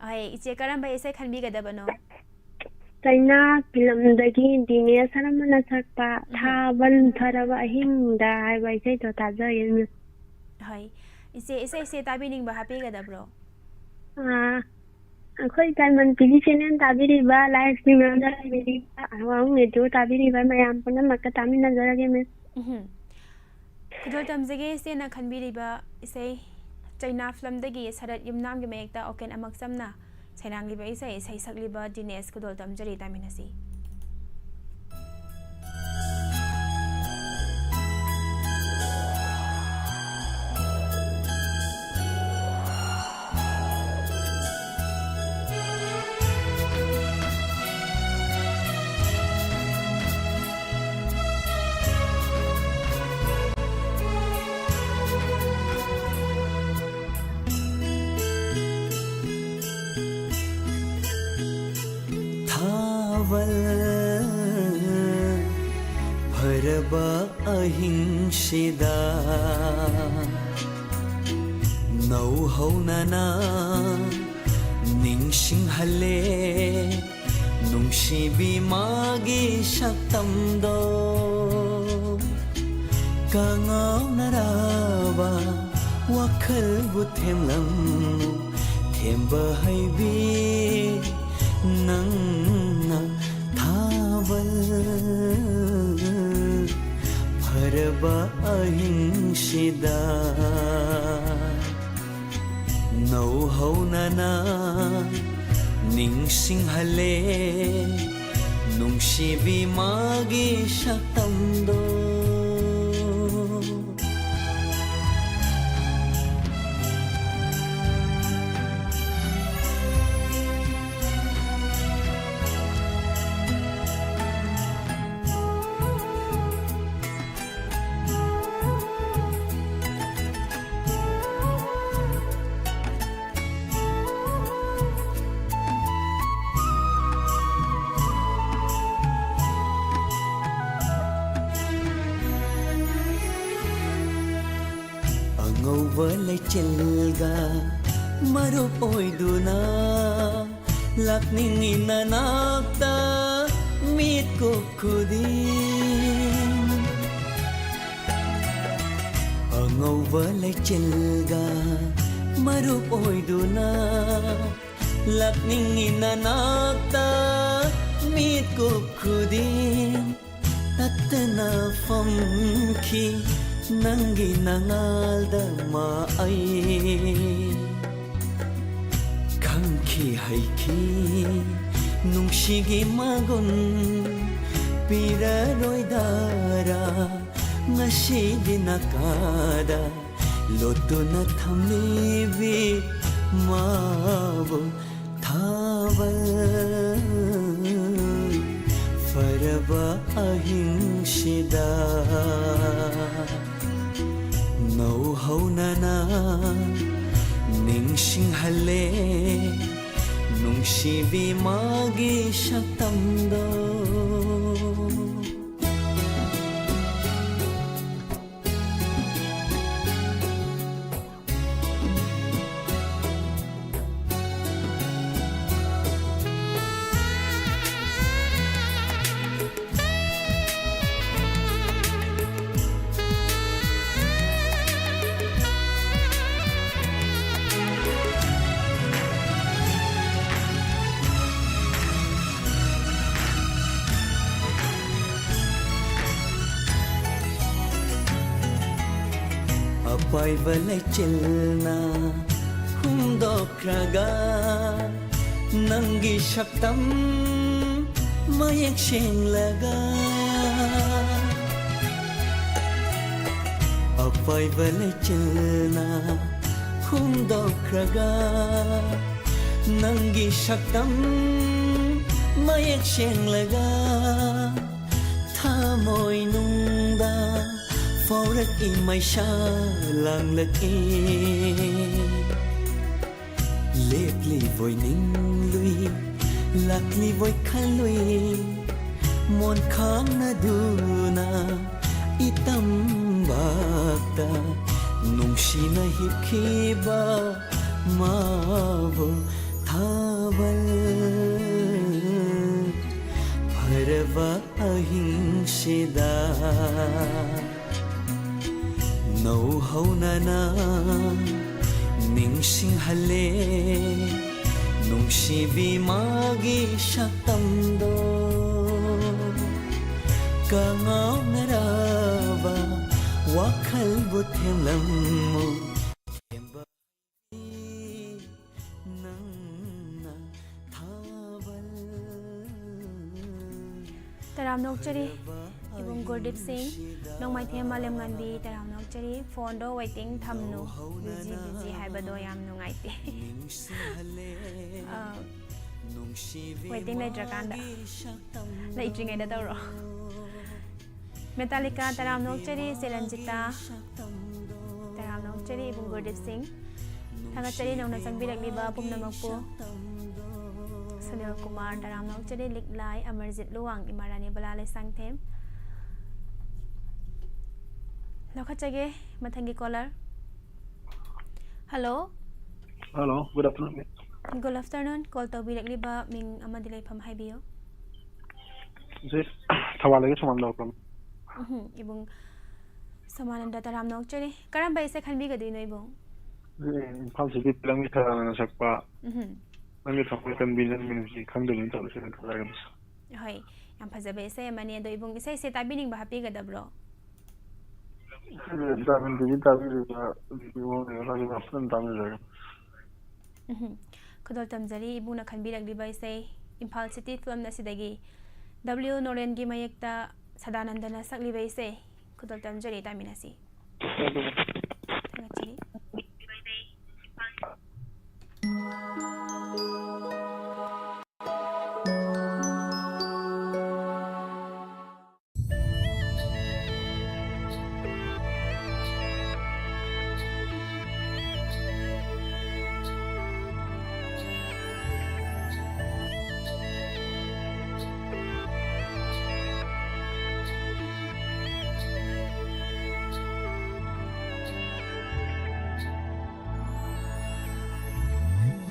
ꯍꯣꯏ, ꯏꯆꯦ ꯀꯔꯝꯕ ꯏꯁꯩ ꯈꯟꯕꯤꯒꯗꯕꯅꯣ? ꯆꯩꯅꯥ ꯐꯤꯂꯝꯗꯒꯤ ꯗꯤꯅꯦꯁ ꯁꯔꯃꯅ ꯁꯛꯄ ꯎꯝ꯫ ꯊꯥꯕꯜ ꯐꯔꯕ ꯑꯍꯤꯡꯗ ꯍꯥꯏꯕ ꯏꯁꯩꯗꯣ ꯇꯥꯖꯒꯦ, miss꯫ ꯍꯣꯏ꯫ ꯏꯆꯦ, ꯏꯁꯩꯁꯦ ꯇꯥꯕꯤꯅꯤꯡꯕ ꯍꯥꯞꯄꯤꯒꯗꯕ꯭ꯔꯣ? ꯑꯥ, ꯑꯩꯈꯣꯏ ꯗꯥꯏꯃꯟ ꯇꯤ ꯚꯤ channel ꯇꯥꯕꯤꯔꯤꯕ ꯂꯥꯏꯁ꯭ꯔꯤ ꯃꯌꯥꯝꯗ ꯂꯩꯕꯤꯔꯤꯕ ꯑꯋꯥꯡ ꯔꯦꯗꯤꯑꯣ ꯇꯥꯕꯤꯔꯤꯕ ꯃꯌꯥꯝ ꯄꯨꯝꯅꯃꯛꯀ ꯇꯥꯃꯤꯟꯅꯖꯔꯒꯦ, miss꯫ ꯎꯝꯍꯨꯝ꯫ ꯈꯨꯗꯣꯜ ꯇꯝꯖꯒꯦ ꯏꯆꯦꯅ ꯈꯟꯕꯤꯔꯤꯕ ꯏꯁꯩ ꯆꯩꯅꯥ ꯐꯤꯂꯝꯗꯒꯤ ꯁꯔꯠ ꯌꯨꯝꯅꯥꯝꯒꯤ ꯃꯌꯦꯛꯇ ꯑꯣꯀꯦꯟ ꯑꯃꯛꯆꯝꯅ ꯁꯩꯅꯥꯡꯂꯤꯕ ꯏꯁꯩ, ꯏꯁꯩ ꯁꯛꯂꯤꯕ ꯗꯤꯅꯦꯁ ꯈꯨꯗꯣꯜ ꯇꯝꯖꯔꯤ, ꯇꯥꯃꯤꯟꯅꯁꯤ꯫ ꯊꯥꯕꯜ ꯐꯔꯕ ꯑꯍꯤꯡꯁꯤꯗ ꯅꯧꯍꯧꯅꯅ ꯅꯤꯡꯁꯤꯡꯍꯜꯂꯦ ꯅꯨꯡꯁꯤꯕꯤ ꯃꯥꯒꯤ ꯁꯛꯇꯝꯗꯣ꯫ ꯀꯉꯥꯎꯅꯔꯕ ꯋꯥꯈꯜꯕꯨ ꯊꯦꯝꯂꯝꯃꯨ, ꯊꯦꯝꯕ ꯍꯩꯕꯤ ꯅꯪꯅ ꯊꯥꯕꯜ ꯐꯔꯕ ꯑꯍꯤꯡꯁꯤꯗ ꯅꯧꯍꯧꯅꯅ ꯅꯤꯡꯁꯤꯡꯍꯜꯂꯦ ꯅꯨꯡꯁꯤꯕꯤ ꯃꯥꯒꯤ ꯁꯛꯇꯝꯗꯣ꯫ ꯑꯉꯧꯕ ꯂꯩꯆꯤꯜꯒ ꯃꯔꯨꯞ ꯑꯣꯏꯗꯨꯅ ꯂꯥꯛꯅꯤꯡꯏ ꯅꯅꯥꯛꯇ ꯃꯤꯠꯀꯨꯞ ꯈꯨꯗꯤꯡ꯫ ꯑꯉꯧꯕ ꯂꯩꯆꯤꯜꯒ ꯃꯔꯨꯞ ꯑꯣꯏꯗꯨꯅ ꯂꯥꯛꯅꯤꯡꯏ ꯅꯅꯥꯛꯇ ꯃꯤꯠꯀꯨꯞ ꯈꯨꯗꯤꯡ꯫ ꯇꯠꯇꯅ ꯐꯝꯈꯤ ꯅꯪꯒꯤ ꯅꯉꯥꯜꯗ ꯃꯥ ꯑꯩ ꯈꯪꯈꯤ ꯍꯩꯈꯤ ꯅꯨꯡꯁꯤꯒꯤ ꯃꯒꯨꯟ ꯄꯤꯔꯔꯣꯏꯗꯔꯥ ꯉꯁꯤꯗꯤ ꯅꯥꯀꯥꯗ ꯂꯣꯠꯇꯨꯅ ꯊꯝꯂꯤꯕꯤ ꯃꯥꯕꯨ ꯊꯥꯕꯜ ꯐꯔꯕ ꯑꯍꯤꯡꯁꯤꯗ ꯅꯧꯍꯧꯅꯅ ꯅꯤꯡꯁꯤꯡꯍꯜꯂꯦ ꯅꯨꯡꯁꯤꯕꯤ ꯃꯥꯒꯤ ꯁꯛꯇꯝꯗꯣ꯫ ꯑꯄꯥꯏꯕ ꯂꯩꯆꯤꯜꯅ ꯍꯨꯝꯗꯣꯛꯈ꯭ꯔꯒ ꯅꯪꯒꯤ ꯁꯛꯇꯝ ꯃꯌꯦꯛ ꯁꯦꯡꯂꯒ ꯑꯄꯥꯏꯕ ꯂꯩꯆꯤꯜꯅ ꯍꯨꯝꯗꯣꯛꯈ꯭ꯔꯒ ꯅꯪꯒꯤ ꯁꯛꯇꯝ ꯃꯌꯦꯛ ꯁꯦꯡꯂꯒ ꯊꯃꯣꯏꯅꯨꯡꯗ ꯐꯥꯎꯔꯛꯏ ꯃꯩꯁꯥ ꯂꯥꯡꯂꯛꯏ꯫ ꯂꯦꯞꯂꯤꯕꯣꯏ ꯅꯤꯡꯂꯨꯏ ꯂꯥꯛꯂꯤꯕꯣꯏ ꯈꯜꯂꯨꯏ ꯃꯣꯟꯈꯥꯡꯅꯗꯨꯅ ꯏꯇꯝꯕꯥꯛꯇ ꯅꯨꯡꯁꯤꯅ ꯍꯤꯞꯈꯤꯕ ꯃꯥꯕꯨ ꯊꯥꯕꯜ ꯐꯔꯕ ꯑꯍꯤꯡꯁꯤꯗ ꯅꯧꯍꯧꯅꯅ ꯅꯤꯡꯁꯤꯡꯍꯜꯂꯦ ꯅꯨꯡꯁꯤꯕꯤ ꯃꯥꯒꯤ ꯁꯛꯇꯝꯗꯣ꯫ ꯀꯉꯥꯎꯅꯔꯕ ꯋꯥꯈꯜꯕꯨ ꯊꯦꯝꯂꯝꯃꯨ, ꯊꯦꯝꯕ ꯅꯪꯅ ꯊꯥꯕꯜ꯫ ꯇꯔꯥꯝꯅ ꯑꯣꯛꯆꯔꯤ ꯏꯕꯨꯡ ꯒꯨꯔꯗꯤꯞ ꯁꯤꯡ, ꯅꯣꯡꯃꯥꯏꯊꯦꯝ ꯃꯥꯂꯦꯝꯉꯥꯟꯕꯤ, ꯇꯔꯥꯝꯅ ꯑꯣꯛꯆꯔꯤ꯫ ꯐꯣꯟꯗꯣ ꯋꯦꯇꯤꯡ ꯊꯝꯅꯨ, ꯕꯤꯖꯤ ꯕꯤꯖꯤ ꯍꯥꯏꯕꯗꯣ ꯌꯥꯝ ꯅꯨꯡꯉꯥꯏꯇꯦ꯫ ꯑ, ꯋꯦꯇꯤꯡ ꯂꯩꯇ꯭ꯔꯀꯥꯟꯗ, ꯂꯩꯇ꯭ꯔꯤꯉꯩꯗ ꯇꯧꯔꯣ꯫ ꯃꯦꯇꯥꯂꯤꯀꯥ, ꯇꯔꯥꯝꯅ ꯑꯣꯛꯆꯔꯤ꯫ ꯏꯆꯦ ꯔꯟꯖꯤꯇꯥ, ꯇꯔꯥꯝꯅ ꯑꯣꯛꯆꯔꯤ꯫ ꯏꯕꯨꯡ ꯒꯨꯔꯗꯤꯞ ꯁꯤꯡ, ꯊꯥꯒꯠꯆꯔꯤ ꯅꯧꯅ ꯆꯪꯕꯤꯔꯛꯂꯤꯕ ꯄꯨꯝꯅꯃꯛꯄꯨ꯫ ꯁꯨꯅꯤꯜ ꯀꯨꯃꯥꯔ, ꯇꯔꯥꯝꯅ ꯑꯣꯛꯆꯔꯤ꯫ ꯂꯤꯛꯂꯥꯏ ꯑꯃꯔꯖꯤꯠ ꯂꯨꯋꯥꯡ, ꯏꯃꯥ ꯔꯥꯅꯤ ꯕꯂꯥ ꯂꯩꯁꯥꯡꯊꯦꯝ꯫ ꯂꯧꯈꯠꯆꯒꯦ ꯃꯊꯪꯒꯤ colour. Hello. Hello, good afternoon꯫ Good afternoon. Call ꯇꯧꯕꯤꯔꯛꯂꯤꯕ ꯃꯤꯡ ꯑꯃꯗꯤ ꯂꯩꯐꯝ ꯍꯥꯏꯕꯤꯌꯨ꯫ ꯁꯤ ꯊꯧꯕꯥꯜꯗꯒꯤ ꯁꯨꯃꯥꯡ ꯂꯧꯔꯛꯄꯅꯤ꯫ ꯎꯝꯍꯨꯝ, ꯏꯕꯨꯡ ꯁꯣꯃꯥꯅꯟꯗ, ꯇꯔꯥꯝꯅ ꯑꯣꯛꯆꯔꯤ꯫ ꯀꯔꯝꯕ ꯏꯁꯩ ꯈꯟꯕꯤꯒꯗꯣꯏꯅꯣ ꯏꯕꯨꯡ? ꯁꯤ ꯏꯝꯐꯥꯜ ꯁꯤꯇꯤ ꯐꯤꯂꯝꯒꯤ ꯁꯗꯥꯅꯟꯗ ꯁꯛꯄ ꯎꯝꯍꯨꯝ꯫ ꯅꯪꯒꯤ ꯊꯃꯣꯏ ꯀꯟꯕꯤ ꯅꯪꯒꯤ ꯅꯨꯡꯁꯤ ꯈꯪꯗꯕꯤꯅ ꯇꯧꯔꯤꯁꯤ ꯅꯪ ꯈꯜꯂꯒꯅꯤ꯫ ꯍꯣꯏ, ꯌꯥꯝ ꯐꯖꯕ ꯏꯁꯩ ꯑꯃꯅꯤ꯫ ꯑꯗꯣ ꯏꯕꯨꯡ, ꯏꯁꯩꯁꯦ ꯇꯥꯕꯤꯅꯤꯡꯕ ꯍꯥꯞꯄꯤꯒꯗꯕ꯭ꯔꯣ? ꯏꯁꯩꯁꯦ ꯇꯥꯕꯤꯅꯤꯡꯗꯕꯤ ꯇꯥꯕꯤꯔꯤꯕ ꯚꯤꯗꯤꯑꯣ ꯂꯩꯔꯒ ꯐꯖꯅ ꯇꯥꯕꯤꯔꯒ꯫ ꯎꯝꯍꯨꯝ꯫ ꯈꯨꯗꯣꯜ ꯇꯝꯖꯔꯤ ꯏꯕꯨꯡꯅ ꯈꯟꯕꯤꯔꯛꯂꯤꯕ ꯏꯁꯩ, ꯏꯝꯐꯥꯜ ꯁꯤꯇꯤ ꯐꯤꯂꯝ ꯑꯁꯤꯗꯒꯤ ꯗꯕ꯭ꯂꯤꯌꯨ ꯅꯣꯔꯦꯟꯒꯤ ꯃꯌꯦꯛꯇ ꯁꯗꯥꯅꯟꯗꯅ ꯁꯛꯂꯤꯕ ꯏꯁꯩ꯫ ꯈꯨꯗꯣꯜ ꯇꯝꯖꯔꯤ, ꯇꯥꯃꯤꯟꯅꯁꯤ꯫ ꯊꯥꯒꯠꯆꯔꯤ꯫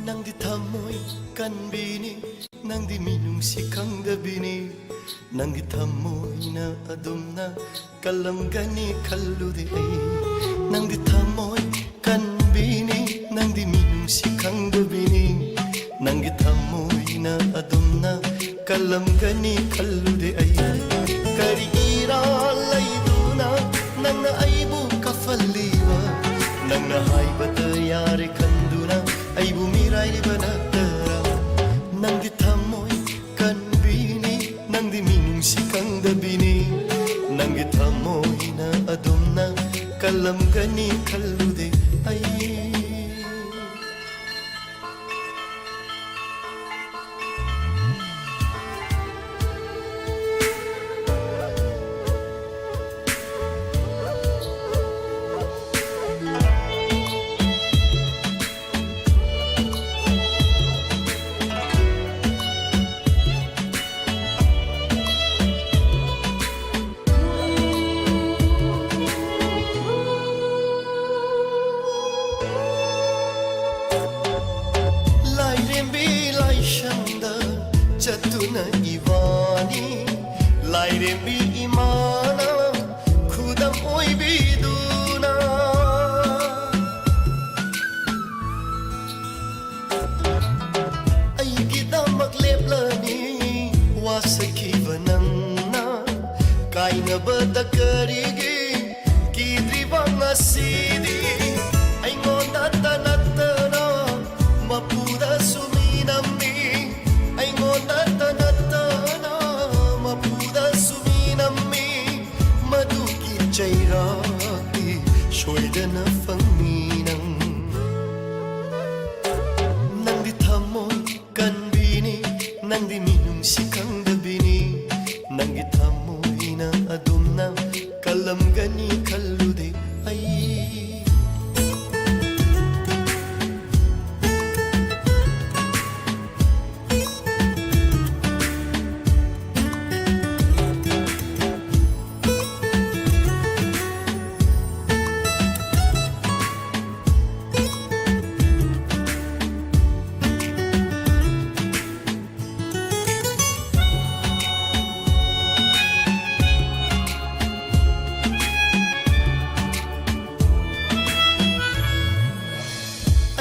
ꯅꯪꯗꯤ ꯊꯃꯣꯏ ꯀꯟꯕꯤꯅꯤ, ꯅꯪꯗꯤ ꯃꯤꯅꯨꯡꯁꯤ ꯈꯪꯗꯕꯤꯅꯤ, ꯅꯪꯒꯤ ꯊꯃꯣꯏꯅ ꯑꯗꯨꯝꯅ ꯀꯜꯂꯝꯒꯅꯤ ꯈꯜꯂꯨꯗꯦ ꯑꯩ꯫ ꯅꯪꯗꯤ ꯊꯃꯣꯏ ꯀꯟꯕꯤꯅꯤ, ꯅꯪꯗꯤ ꯃꯤꯅꯨꯡꯁꯤ ꯈꯪꯗꯕꯤꯅꯤ, ꯅꯪꯒꯤ ꯊꯃꯣꯏꯅ ꯑꯗꯨꯝꯅ ꯀꯜꯂꯝꯒꯅꯤ ꯈꯜꯂꯨꯗꯦ ꯑꯩ꯫ ꯀꯔꯤ ꯏꯔꯥꯜ ꯂꯩꯗꯨꯅ ꯅꯪꯅ ꯑꯩꯕꯨ ꯑꯩꯕꯨ ꯃꯤꯔꯥꯏꯔꯤꯕ ꯅꯠꯇꯔꯥ? ꯅꯪꯗꯤ ꯊꯃꯣꯏ ꯀꯟꯕꯤꯅꯤ, ꯅꯪꯗꯤ ꯃꯤꯅꯨꯡꯁꯤ ꯈꯪꯗꯕꯤꯅꯤ꯫ ꯅꯪꯒꯤ ꯊꯃꯣꯏꯅ ꯑꯗꯨꯝꯅ ꯀꯜꯂꯝꯒꯅꯤ ꯈꯜꯂꯨꯗꯦ ꯑꯩ꯫ ꯂꯥꯏꯔꯦꯝꯕꯤ ꯂꯥꯏꯁꯪꯗ ꯆꯠꯇꯨꯅ ꯏꯕꯥꯅꯤ, ꯂꯥꯏꯔꯦꯝꯕꯤ ꯏꯃꯥꯅ ꯈꯨꯗꯝ ꯑꯣꯏꯕꯤꯗꯨꯅ꯫ ꯑꯩꯒꯤꯗꯃꯛ ꯂꯦꯞꯂꯅꯤ ꯋꯥꯁꯛꯈꯤꯕ ꯅꯪꯅ꯫ ꯀꯥꯏꯅꯕꯗ ꯀꯔꯤꯒꯤ ꯀꯤꯗ꯭ꯔꯤꯕ ꯉꯁꯤꯗꯤ? ꯑꯩꯉꯣꯟꯗꯇ ꯅꯠꯇꯅ ꯃꯄꯨꯗꯁꯨ ꯃꯤ ꯅꯝꯃꯤ꯫ ꯑꯩꯉꯣꯟꯗꯇ ꯅꯠꯇꯅ ꯃꯄꯨꯗꯁꯨ ꯃꯤ ꯅꯝꯃꯤ꯫ ꯃꯗꯨꯒꯤ ꯆꯩꯔꯥꯛꯇꯤ ꯁꯣꯏꯗꯅ ꯐꯪꯅꯤ ꯅꯪ꯫ ꯅꯪꯗꯤ ꯊꯃꯣꯏ ꯀꯟꯕꯤꯅꯤ, ꯅꯪꯗꯤ ꯃꯤꯅꯨꯡꯁꯤ ꯈꯪꯗꯕꯤꯅꯤ꯫ ꯅꯪꯒꯤ ꯊꯃꯣꯏꯅ ꯑꯗꯨꯝꯅ ꯀꯜꯂꯝꯒꯅꯤ ꯈꯜꯂꯨꯗꯦ ꯑꯩ꯫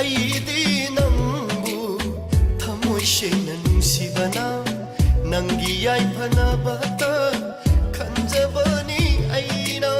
ꯑꯩꯗꯤ ꯅꯪꯕꯨ ꯊꯃꯣꯏ ꯁꯦꯡꯅ ꯅꯨꯡꯁꯤꯕꯅ, ꯅꯪꯒꯤ ꯌꯥꯏꯐꯅꯕꯇ ꯈꯟꯖꯕꯅꯤ ꯑꯩꯅ꯫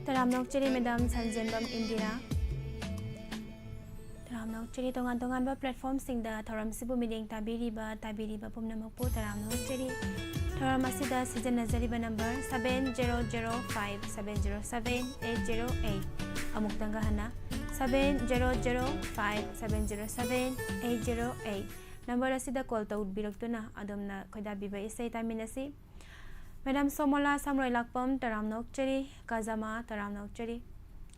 ꯇꯔꯥꯝꯅ ꯑꯣꯛꯆꯔꯤ ꯃꯦꯗꯥꯝ ꯁꯟꯖꯦꯟꯕꯝ ꯏꯟꯗꯤꯔꯥ꯫ ꯇꯔꯥꯝꯅ ꯑꯣꯛꯆꯔꯤ꯫ ꯇꯣꯉꯥꯟ ꯇꯣꯉꯥꯟꯕ platformꯁꯤꯡꯗ ꯊꯧꯔꯝꯁꯤꯕꯨ ꯃꯤꯠꯌꯦꯡ ꯇꯥꯕꯤꯔꯤꯕ, ꯇꯥꯕꯤꯔꯤꯕ ꯄꯨꯝꯅꯃꯛꯄꯨ ꯇꯔꯥꯝꯅ ꯑꯣꯛꯆꯔꯤ꯫ ꯊꯧꯔꯝ ꯑꯁꯤꯗ ꯁꯤꯖꯤꯟꯅꯖꯔꯤꯕ number seven zero zero five seven zero seven eight zero eight꯫ ꯑꯃꯨꯛꯇꯪꯒ ꯍꯟꯅ, seven zero zero five seven zero seven eight zero eight꯫ Number ꯑꯁꯤꯗ call ꯇꯧꯕꯤꯔꯛꯇꯨꯅ ꯑꯗꯣꯝꯅ ꯈꯣꯏꯗꯥꯕꯤꯕ ꯏꯁꯩ ꯇꯥꯃꯤꯟꯅꯁꯤ꯫ ꯃꯦꯗꯥꯝ ꯁꯣꯃꯣꯂꯥ ꯁꯝꯔꯣꯏ ꯂꯥꯛꯄꯝ, ꯇꯔꯥꯝꯅ ꯑꯣꯛꯆꯔꯤ꯫ ꯀꯥꯖꯥꯃꯥ, ꯇꯔꯥꯝꯅ ꯑꯣꯛꯆꯔꯤ꯫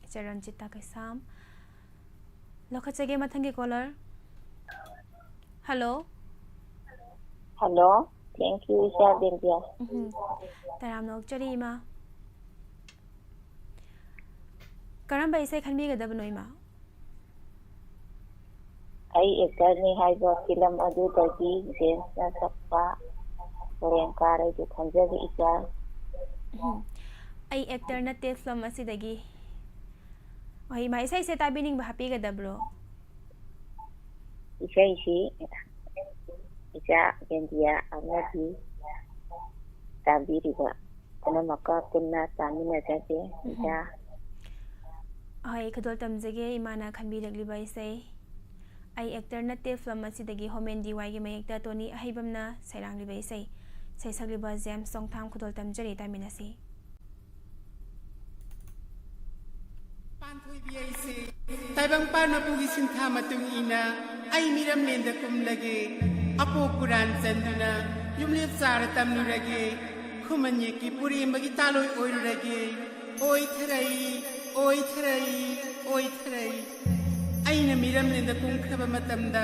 ꯏꯆꯦ ꯔꯟꯖꯤꯇꯥ ꯀꯩꯁꯥꯝ꯫ ꯂꯧꯈꯠꯆꯒꯦ ꯃꯊꯪꯒꯤ caller꯫ Hello꯫ Hello, thank you, ꯏꯆꯥ ꯕꯤꯟꯗꯤꯌꯥ꯫ ꯎꯝ꯫ ꯇꯔꯥꯝꯅ ꯑꯣꯛꯆꯔꯤ ꯏꯃꯥ꯫ ꯀꯔꯝꯕ ꯏꯁꯩ ꯈꯟꯕꯤꯒꯗꯕꯅꯣ ꯏꯃꯥ? ꯑꯩ ꯑꯦꯛꯇꯔꯅꯤ ꯍꯥꯏꯕ ꯐꯤꯂꯝ ꯑꯗꯨꯗꯒꯤ ꯖꯦꯝꯁꯅ ꯁꯛꯄ ꯍꯣꯔꯦꯟ ꯀꯥꯔꯩꯗꯨ ꯈꯟꯖꯒꯦ ꯏꯆꯥ꯫ ꯎꯝ꯫ ꯑꯩ ꯑꯦꯛꯇꯔ ꯅꯠꯇꯦ ꯐꯤꯂꯝ ꯑꯁꯤꯗꯒꯤ꯫ ꯍꯣꯏ ꯏꯃꯥ, ꯏꯁꯩꯁꯦ ꯇꯥꯕꯤꯅꯤꯡꯕ ꯍꯥꯞꯄꯤꯒꯗꯕ꯭ꯔꯣ? ꯏꯁꯩꯁꯤ ꯏꯆꯥ ꯕꯦꯟꯗꯤꯌꯥ ꯑꯃꯗꯤ ꯇꯥꯕꯤꯔꯤꯕ ꯄꯨꯝꯅꯃꯛꯀ ꯄꯨꯟꯅ ꯇꯥꯃꯤꯟꯅꯖꯒꯦ ꯏꯆꯥ꯫ ꯍꯣꯏ, ꯈꯨꯗꯣꯜ ꯇꯝꯖꯒꯦ ꯏꯃꯥꯅ ꯈꯟꯕꯤꯔꯛꯂꯤꯕ ꯏꯁꯩ꯫ ꯑꯩ ꯑꯦꯛꯇꯔ ꯅꯠꯇꯦ ꯐꯤꯂꯝ ꯑꯁꯤꯗꯒꯤ ꯍꯣꯃꯦꯟ ꯗꯤ ꯋꯥꯏꯒꯤ ꯃꯌꯦꯛꯇ ꯇꯣꯅꯤ ꯑꯍꯩꯕꯝꯅ ꯁꯩꯔꯥꯡꯂꯤꯕ ꯏꯁꯩ꯫ ꯏꯁꯩ ꯁꯛꯂꯤꯕ ꯖꯦꯝꯁ ꯆꯣꯡꯊꯥꯝ, ꯈꯨꯗꯣꯜ ꯇꯝꯖꯔꯤ, ꯇꯥꯃꯤꯟꯅꯁꯤ꯫ ꯄꯥꯟꯊꯣꯏꯕꯤ ꯑꯩꯁꯦ ꯇꯥꯏꯕꯪꯄꯥꯟ ꯃꯄꯨꯒꯤ ꯁꯤꯟꯊꯥ ꯃꯇꯨꯡ ꯏꯟꯅ ꯑꯩ ꯃꯤꯔꯝꯂꯦꯟꯗ ꯀꯨꯝꯂꯒꯦ꯫ ꯑꯄꯣꯛ ꯀꯨꯔꯥꯟ ꯆꯟꯗꯨꯅ ꯌꯨꯝꯂꯦꯞ ꯆꯥꯔ ꯇꯝꯂꯨꯔꯒꯦ꯫ ꯈꯨꯃꯟ ꯌꯦꯛꯀꯤ ꯄꯨꯔꯦꯝꯕꯒꯤ ꯇꯥꯂꯣꯏ ꯑꯣꯏꯔꯨꯔꯒꯦ꯫ ꯑꯣꯏꯊꯔꯩ, ꯑꯣꯏꯊꯔꯩ, ꯑꯣꯏꯊꯔꯩ꯫ ꯑꯩꯅ ꯃꯤꯔꯝꯂꯦꯟꯗ ꯀꯨꯝꯈ꯭ꯔꯕ ꯃꯇꯝꯗ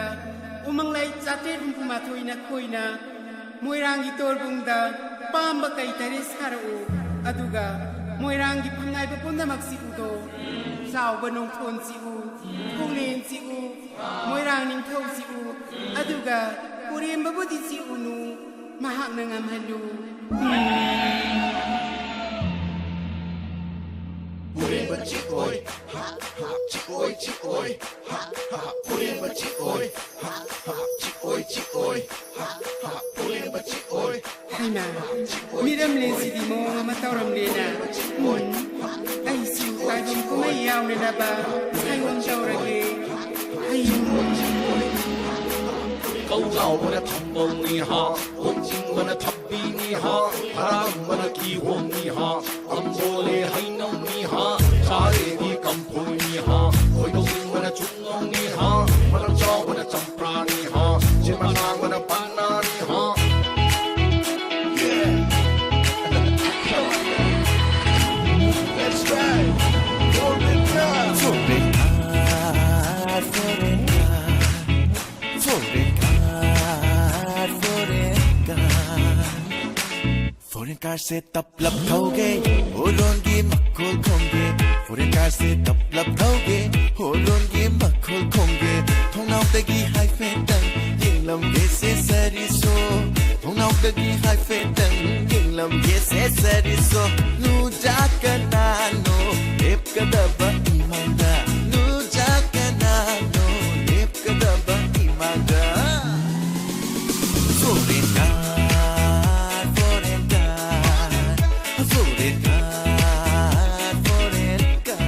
ꯎꯃꯪ ꯂꯥꯏ ꯆꯥꯇ꯭ꯔꯦꯠ ꯍꯨꯝꯐꯨ ꯃꯥꯊꯣꯏꯅ ꯈꯣꯏꯅ ꯃꯣꯏꯔꯥꯡꯒꯤ ꯇꯣꯔꯕꯨꯡꯗ ꯄꯥꯝꯕ ꯀꯩ ꯇꯔꯦꯠ ꯁꯥꯔꯛꯎ, ꯑꯗꯨꯒ ꯃꯣꯏꯔꯥꯡꯒꯤ ꯐꯝꯅꯥꯏꯕ ꯄꯨꯝꯅꯃꯛꯁꯤ ꯎꯗꯣ, ꯆꯥꯎꯕ ꯅꯣꯡꯊꯣꯟꯁꯤ ꯎ, ꯊꯣꯡꯂꯦꯟꯁꯤ ꯎ, ꯃꯣꯏꯔꯥꯡ ꯅꯤꯡꯊꯧꯁꯤ ꯎ, ꯑꯗꯨꯒ ꯄꯨꯔꯦꯝꯕꯕꯨꯗꯤ ꯆꯤꯛꯎꯅꯨ, ꯃꯍꯥꯛꯅ ꯉꯝꯍꯜꯂꯨ꯫ ꯄꯨꯔꯦꯝꯕ ꯆꯤꯛꯑꯣꯏ, ꯍꯥ, ꯍꯥ, ꯆꯤꯛꯑꯣꯏ, ꯆꯤꯛꯑꯣꯏ, ꯍꯥ, ꯍꯥ, ꯄꯨꯔꯦꯝꯕ ꯆꯤꯛꯑꯣꯏ, ꯍꯥ, ꯍꯥ, ꯆꯤꯛꯑꯣꯏ꯫ ꯍꯩꯃꯥ, ꯃꯤꯔꯝꯂꯦꯟꯁꯤꯗꯤ ꯃꯑꯣꯡ ꯑꯃ ꯇꯧꯔꯝꯂꯦꯅ꯫ ꯎꯝ, ꯑꯩꯁꯨ ꯇꯥꯏꯕꯪ ꯀꯨꯝꯍꯩ ꯌꯥꯎꯅꯅꯕ ꯁꯥꯏꯑꯣꯟ ꯇꯧꯔꯒꯦ꯫ ꯍꯌꯨꯝ꯫ ꯀꯧꯖꯥꯎꯕꯅ ꯊꯝꯕꯧꯅꯤ ꯍꯥ, ꯍꯣꯡꯖꯤꯟꯕꯅ ꯊꯕꯤꯅꯤ ꯍꯥ, ꯍꯔꯥꯝꯕꯅ ꯀꯤꯍꯣꯝꯅꯤ ꯍꯥ, ꯑꯝꯕꯣꯂꯦ ꯍꯩꯅꯧꯅꯤ ꯍꯥ, ꯆꯥꯔꯦꯗꯤ ꯀꯝꯐꯣꯏꯅꯤ ꯍꯥ, ꯈꯣꯏꯗꯧꯅꯤꯡꯕꯅ ꯆꯨꯡꯉꯧꯅꯤ ꯍꯥ, ꯃꯔꯝ ꯆꯥꯎꯕꯅ ꯆꯝꯄ꯭ꯔꯥꯅꯤ ꯍꯥ, ꯆꯦꯃꯅꯥꯡꯕꯅ ꯄꯥꯅꯥꯅꯤ ꯍꯥ꯫ Yeah. Let's ride. Foreign car. Foreign car, foreign car. Foreign car, foreign car. Foreign car. Foreign car ꯁꯦ ꯇꯞꯂꯞ ꯊꯧꯒꯦ, ꯍꯣꯔꯣꯟꯒꯤ ꯃꯈꯣꯜ ꯈꯣꯡꯒꯦ꯫ Foreign car ꯁꯦ ꯇꯞꯂꯞ ꯊꯧꯒꯦ, ꯍꯣꯔꯣꯟꯒꯤ ꯃꯈꯣꯜ ꯈꯣꯡꯒꯦ꯫ ꯊꯣꯡꯅꯥꯎꯗꯒꯤ ꯍꯥꯏꯐꯦꯠꯇꯪ ꯌꯦꯡꯂꯝꯒꯦꯁꯦ ꯁꯔꯤꯁꯣ꯫ ꯊꯣꯡꯅꯥꯎꯗꯒꯤ ꯍꯥꯏꯐꯦꯠꯇꯪ ꯌꯦꯡꯂꯝꯒꯦꯁꯦ ꯁꯔꯤꯁꯣ꯫ ꯅꯨꯖꯥ ꯀꯅꯥꯅꯣ ꯂꯦꯞꯀꯗꯕ ꯏꯃꯥꯡꯗ? ꯅꯨꯖꯥ ꯀꯅꯥꯅꯣ ꯂꯦꯞꯀꯗꯕ ꯏꯃꯥꯡꯗ? Foreign car, foreign car, foreign car, foreign car.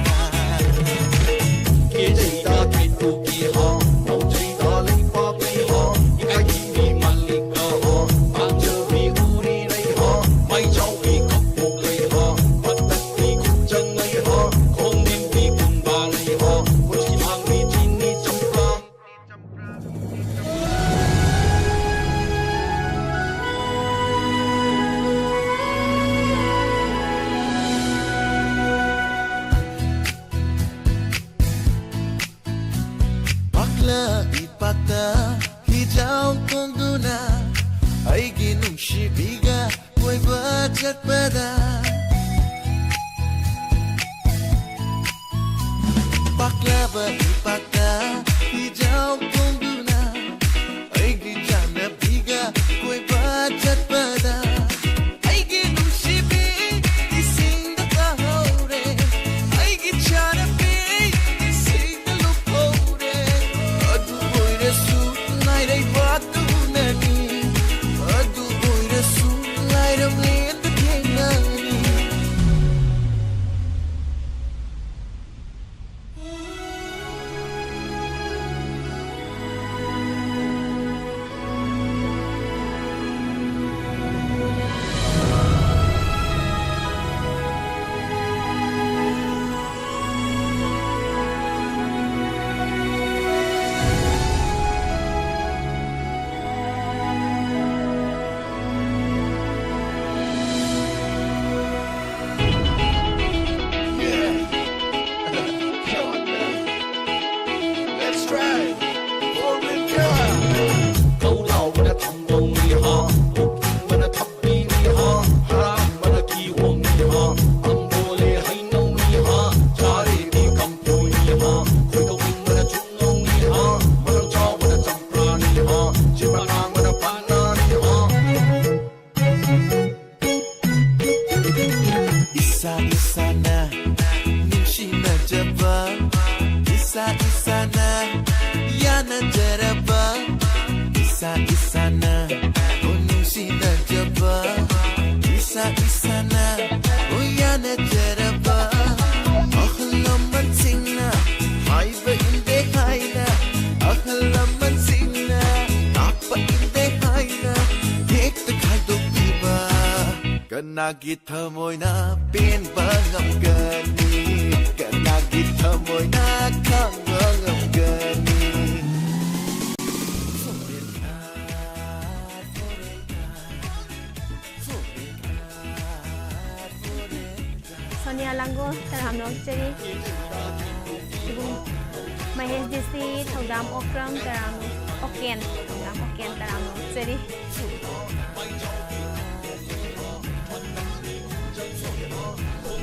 ꯀꯦꯖꯩꯗ ꯀꯦꯇꯨꯀꯤ ꯍꯥ, ꯅꯧꯖꯩꯗ ꯂꯩꯄꯥꯛꯀꯤ ꯍꯥ, ꯏꯀꯥꯏꯊꯤꯕꯤ ꯃꯜꯂꯤꯀ ꯍꯥ, ꯄꯥꯝꯖꯕꯤ ꯎꯔꯤꯔꯩ ꯍꯥ, ꯃꯩꯖꯥꯎꯕꯤ ꯀꯞꯄꯣꯛꯂꯩ ꯍꯥ, ꯃꯇꯠꯄꯤ ꯈꯨꯆꯪꯂꯩ ꯍꯥ, ꯈꯣꯡꯅꯦꯝꯕꯤ ꯀꯨꯝꯕꯥꯂꯩ ꯍꯥ, ꯈꯨꯖꯤ ꯊꯥꯡꯕꯤ ꯆꯤꯅꯤ ꯆꯝꯄ꯭ꯔꯥ꯫ ꯄꯥꯛꯂ ꯏꯄꯥꯛꯇ ꯍꯤꯖꯥꯎ ꯀꯣꯡꯗꯨꯅ ꯑꯩꯒꯤ ꯅꯨꯡꯁꯤꯕꯤꯒ ꯀꯣꯏꯕ ꯆꯠꯄꯗ ꯄꯥꯛꯂꯕ ꯏꯄꯥꯛꯇ ꯍꯤꯖꯥꯎ ꯀꯣꯡꯗꯨꯅ ꯑꯩꯒꯤ ꯆꯥꯟꯅꯕꯤꯒ ꯀꯣꯏꯕ ꯆꯠꯄꯗ ꯑꯩꯒꯤ ꯅꯨꯡꯁꯤꯕꯤ ꯏꯁꯤꯡꯗ ꯇꯥꯍꯧꯔꯦ꯫ ꯑꯩꯒꯤ ꯆꯥꯟꯅꯕꯤ ꯏꯁꯤꯡꯗ ꯂꯨꯞꯍꯧꯔꯦ꯫ ꯑꯗꯨ ꯑꯣꯏꯔꯁꯨ ꯂꯥꯏꯔꯩꯕꯥꯛ ꯀꯅꯥꯒꯤ ꯊꯃꯣꯏꯅ ꯄꯦꯟꯕ ꯉꯝꯒꯅꯤ? ꯀꯅꯥꯒꯤ ꯊꯃꯣꯏꯅ ꯈꯪꯕ ꯉꯝꯒꯅꯤ? ꯁꯣꯅꯤꯌꯥ ꯂꯥꯡꯒꯣꯜ, ꯇꯔꯥꯝꯅ ꯑꯣꯛꯆꯔꯤ꯫ ꯏꯕꯨꯡ ꯃꯍꯦꯁ ꯗꯤ ꯁꯤ, ꯊꯧꯗꯥꯝ ꯑꯣꯀ꯭ꯔꯝ, ꯇꯔꯥꯝꯅ ꯑꯣꯀꯦꯟ, ꯊꯧꯗꯥꯝ ꯑꯣꯀꯦꯟ, ꯇꯔꯥꯝꯅ ꯑꯣꯛꯆꯔꯤ꯫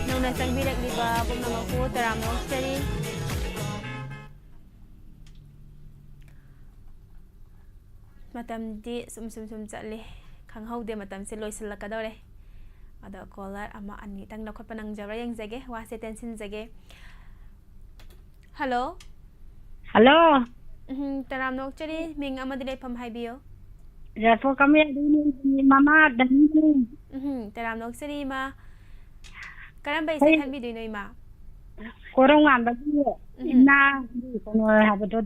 ꯅꯧꯅ ꯆꯪꯕꯤꯔꯛꯂꯤꯕ ꯄꯨꯝꯅꯃꯛꯄꯨ ꯇꯔꯥꯝꯅ ꯑꯣꯛꯆꯔꯤ꯫ ꯃꯇꯝꯗꯤ ꯁꯨꯝ ꯁꯨꯝ ꯁꯨꯝ ꯆꯠꯂꯤ, ꯈꯪꯍꯧꯗꯦ, ꯃꯇꯝꯁꯦ ꯂꯣꯏꯁꯤꯜꯂꯛꯀꯗꯧꯔꯦ꯫ ꯑꯗꯣ ꯀꯣꯂꯔ ꯑꯃ ꯑꯅꯤꯇꯪ ꯂꯧꯈꯠꯄ ꯅꯪꯖꯕ꯭ꯔꯥ ꯌꯦꯡꯖꯒꯦ, ꯋꯥꯁꯦ ꯇꯦꯟꯁꯤꯟꯖꯒꯦ꯫ ꯍꯜꯂꯣ꯫ ꯍꯜꯂꯣ꯫ ꯎꯝ, ꯇꯔꯥꯝꯅ ꯑꯣꯛꯆꯔꯤ, ꯃꯤꯡ ꯑꯃꯗꯤ ꯂꯩꯐꯝ ꯍꯥꯏꯕꯤꯌꯨ꯫ ꯌꯥꯏꯐꯧ ꯀꯃꯌꯥꯗꯒꯤꯅꯦ, ꯃꯃꯥ ꯗꯅꯤꯅꯦ꯫ ꯎꯝ, ꯇꯔꯥꯝꯅ ꯑꯣꯛꯆꯔꯤ, ꯏꯃꯥ꯫ ꯀꯔꯝꯕ ꯏꯁꯩ ꯑꯩ ꯈꯟꯕꯤꯗꯣꯏꯅꯣ, ꯏꯃꯥ? ꯀꯣꯔꯧꯉꯥꯟꯕꯒꯤ ꯎꯝ꯫ ꯏꯃꯥꯒꯤ ꯀꯩꯅꯣ ꯍꯥꯏꯕꯗꯣ,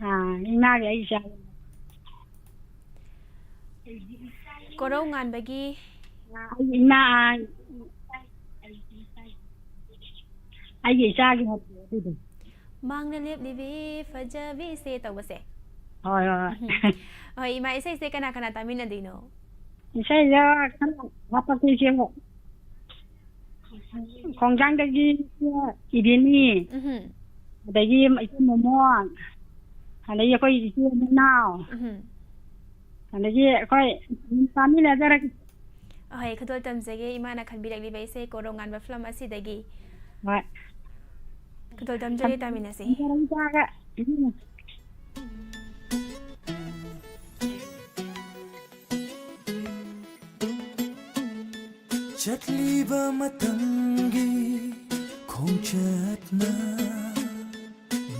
ꯑꯥ, ꯏꯃꯥꯒꯤ ꯑꯩ ꯏꯆꯥ꯫ ꯀꯣꯔꯧꯉꯥꯟꯕꯒꯤ ꯑꯩꯒꯤ ꯏꯃꯥ, ꯑꯩꯒꯤ ꯏꯆꯥꯒꯤ ꯍꯥꯏꯕꯗꯣ ꯑꯗꯨꯗꯣ꯫ ꯃꯥꯡꯗ ꯂꯦꯞꯂꯤꯕꯤ ꯐꯖꯕꯤꯁꯦ ꯇꯧꯕꯁꯦ꯫ ꯍꯣꯏ, ꯍꯣꯏ, ꯍꯣꯏ꯫ ꯎꯝ꯫ ꯍꯣꯏ, ꯏꯃꯥ, ꯏꯁꯩꯁꯦ ꯀꯅꯥ ꯀꯅꯥ ꯇꯥꯃꯤꯟꯅꯗꯣꯏꯅꯣ? ꯏꯁꯩꯁꯦ ꯈꯔ ꯍꯥꯞꯄꯛꯀꯦ, ꯏꯆꯦ꯫ ꯈꯣꯡꯖꯥꯡꯗꯒꯤ ꯏꯆꯦ ꯏꯕꯦꯝꯅꯤ, ꯎꯝ꯫ ꯑꯗꯒꯤ ꯏꯆꯦ ꯃꯣꯃꯣꯟ, ꯑꯗꯒꯤ ꯑꯩꯈꯣꯏ ꯏꯆꯦ ꯃꯅꯥꯎ, ꯎꯝ꯫ ꯑꯗꯒꯤ ꯑꯩꯈꯣꯏ ꯑꯗꯨꯝ ꯇꯥꯃꯤꯟꯅꯖꯔꯒꯦ꯫ ꯑꯍꯣꯏ, ꯈꯨꯗꯣꯜ ꯇꯝꯖꯒꯦ ꯏꯃꯥꯅ ꯈꯟꯕꯤꯔꯛꯂꯤꯕ ꯏꯁꯩ ꯀꯣꯔꯧ ꯉꯥꯟꯕ ꯐꯤꯂꯝ ꯑꯁꯤꯗꯒꯤ꯫ ꯍꯣꯏ꯫ ꯈꯨꯗꯣꯜ ꯇꯝꯖꯔꯤ, ꯇꯥꯃꯤꯟꯅꯁꯤ꯫ ꯇꯝꯖꯔꯒꯦ ꯏꯆꯥꯒ꯫ ꯆꯠꯂꯤꯕ ꯃꯇꯝꯒꯤ ꯈꯣꯡꯆꯠꯅ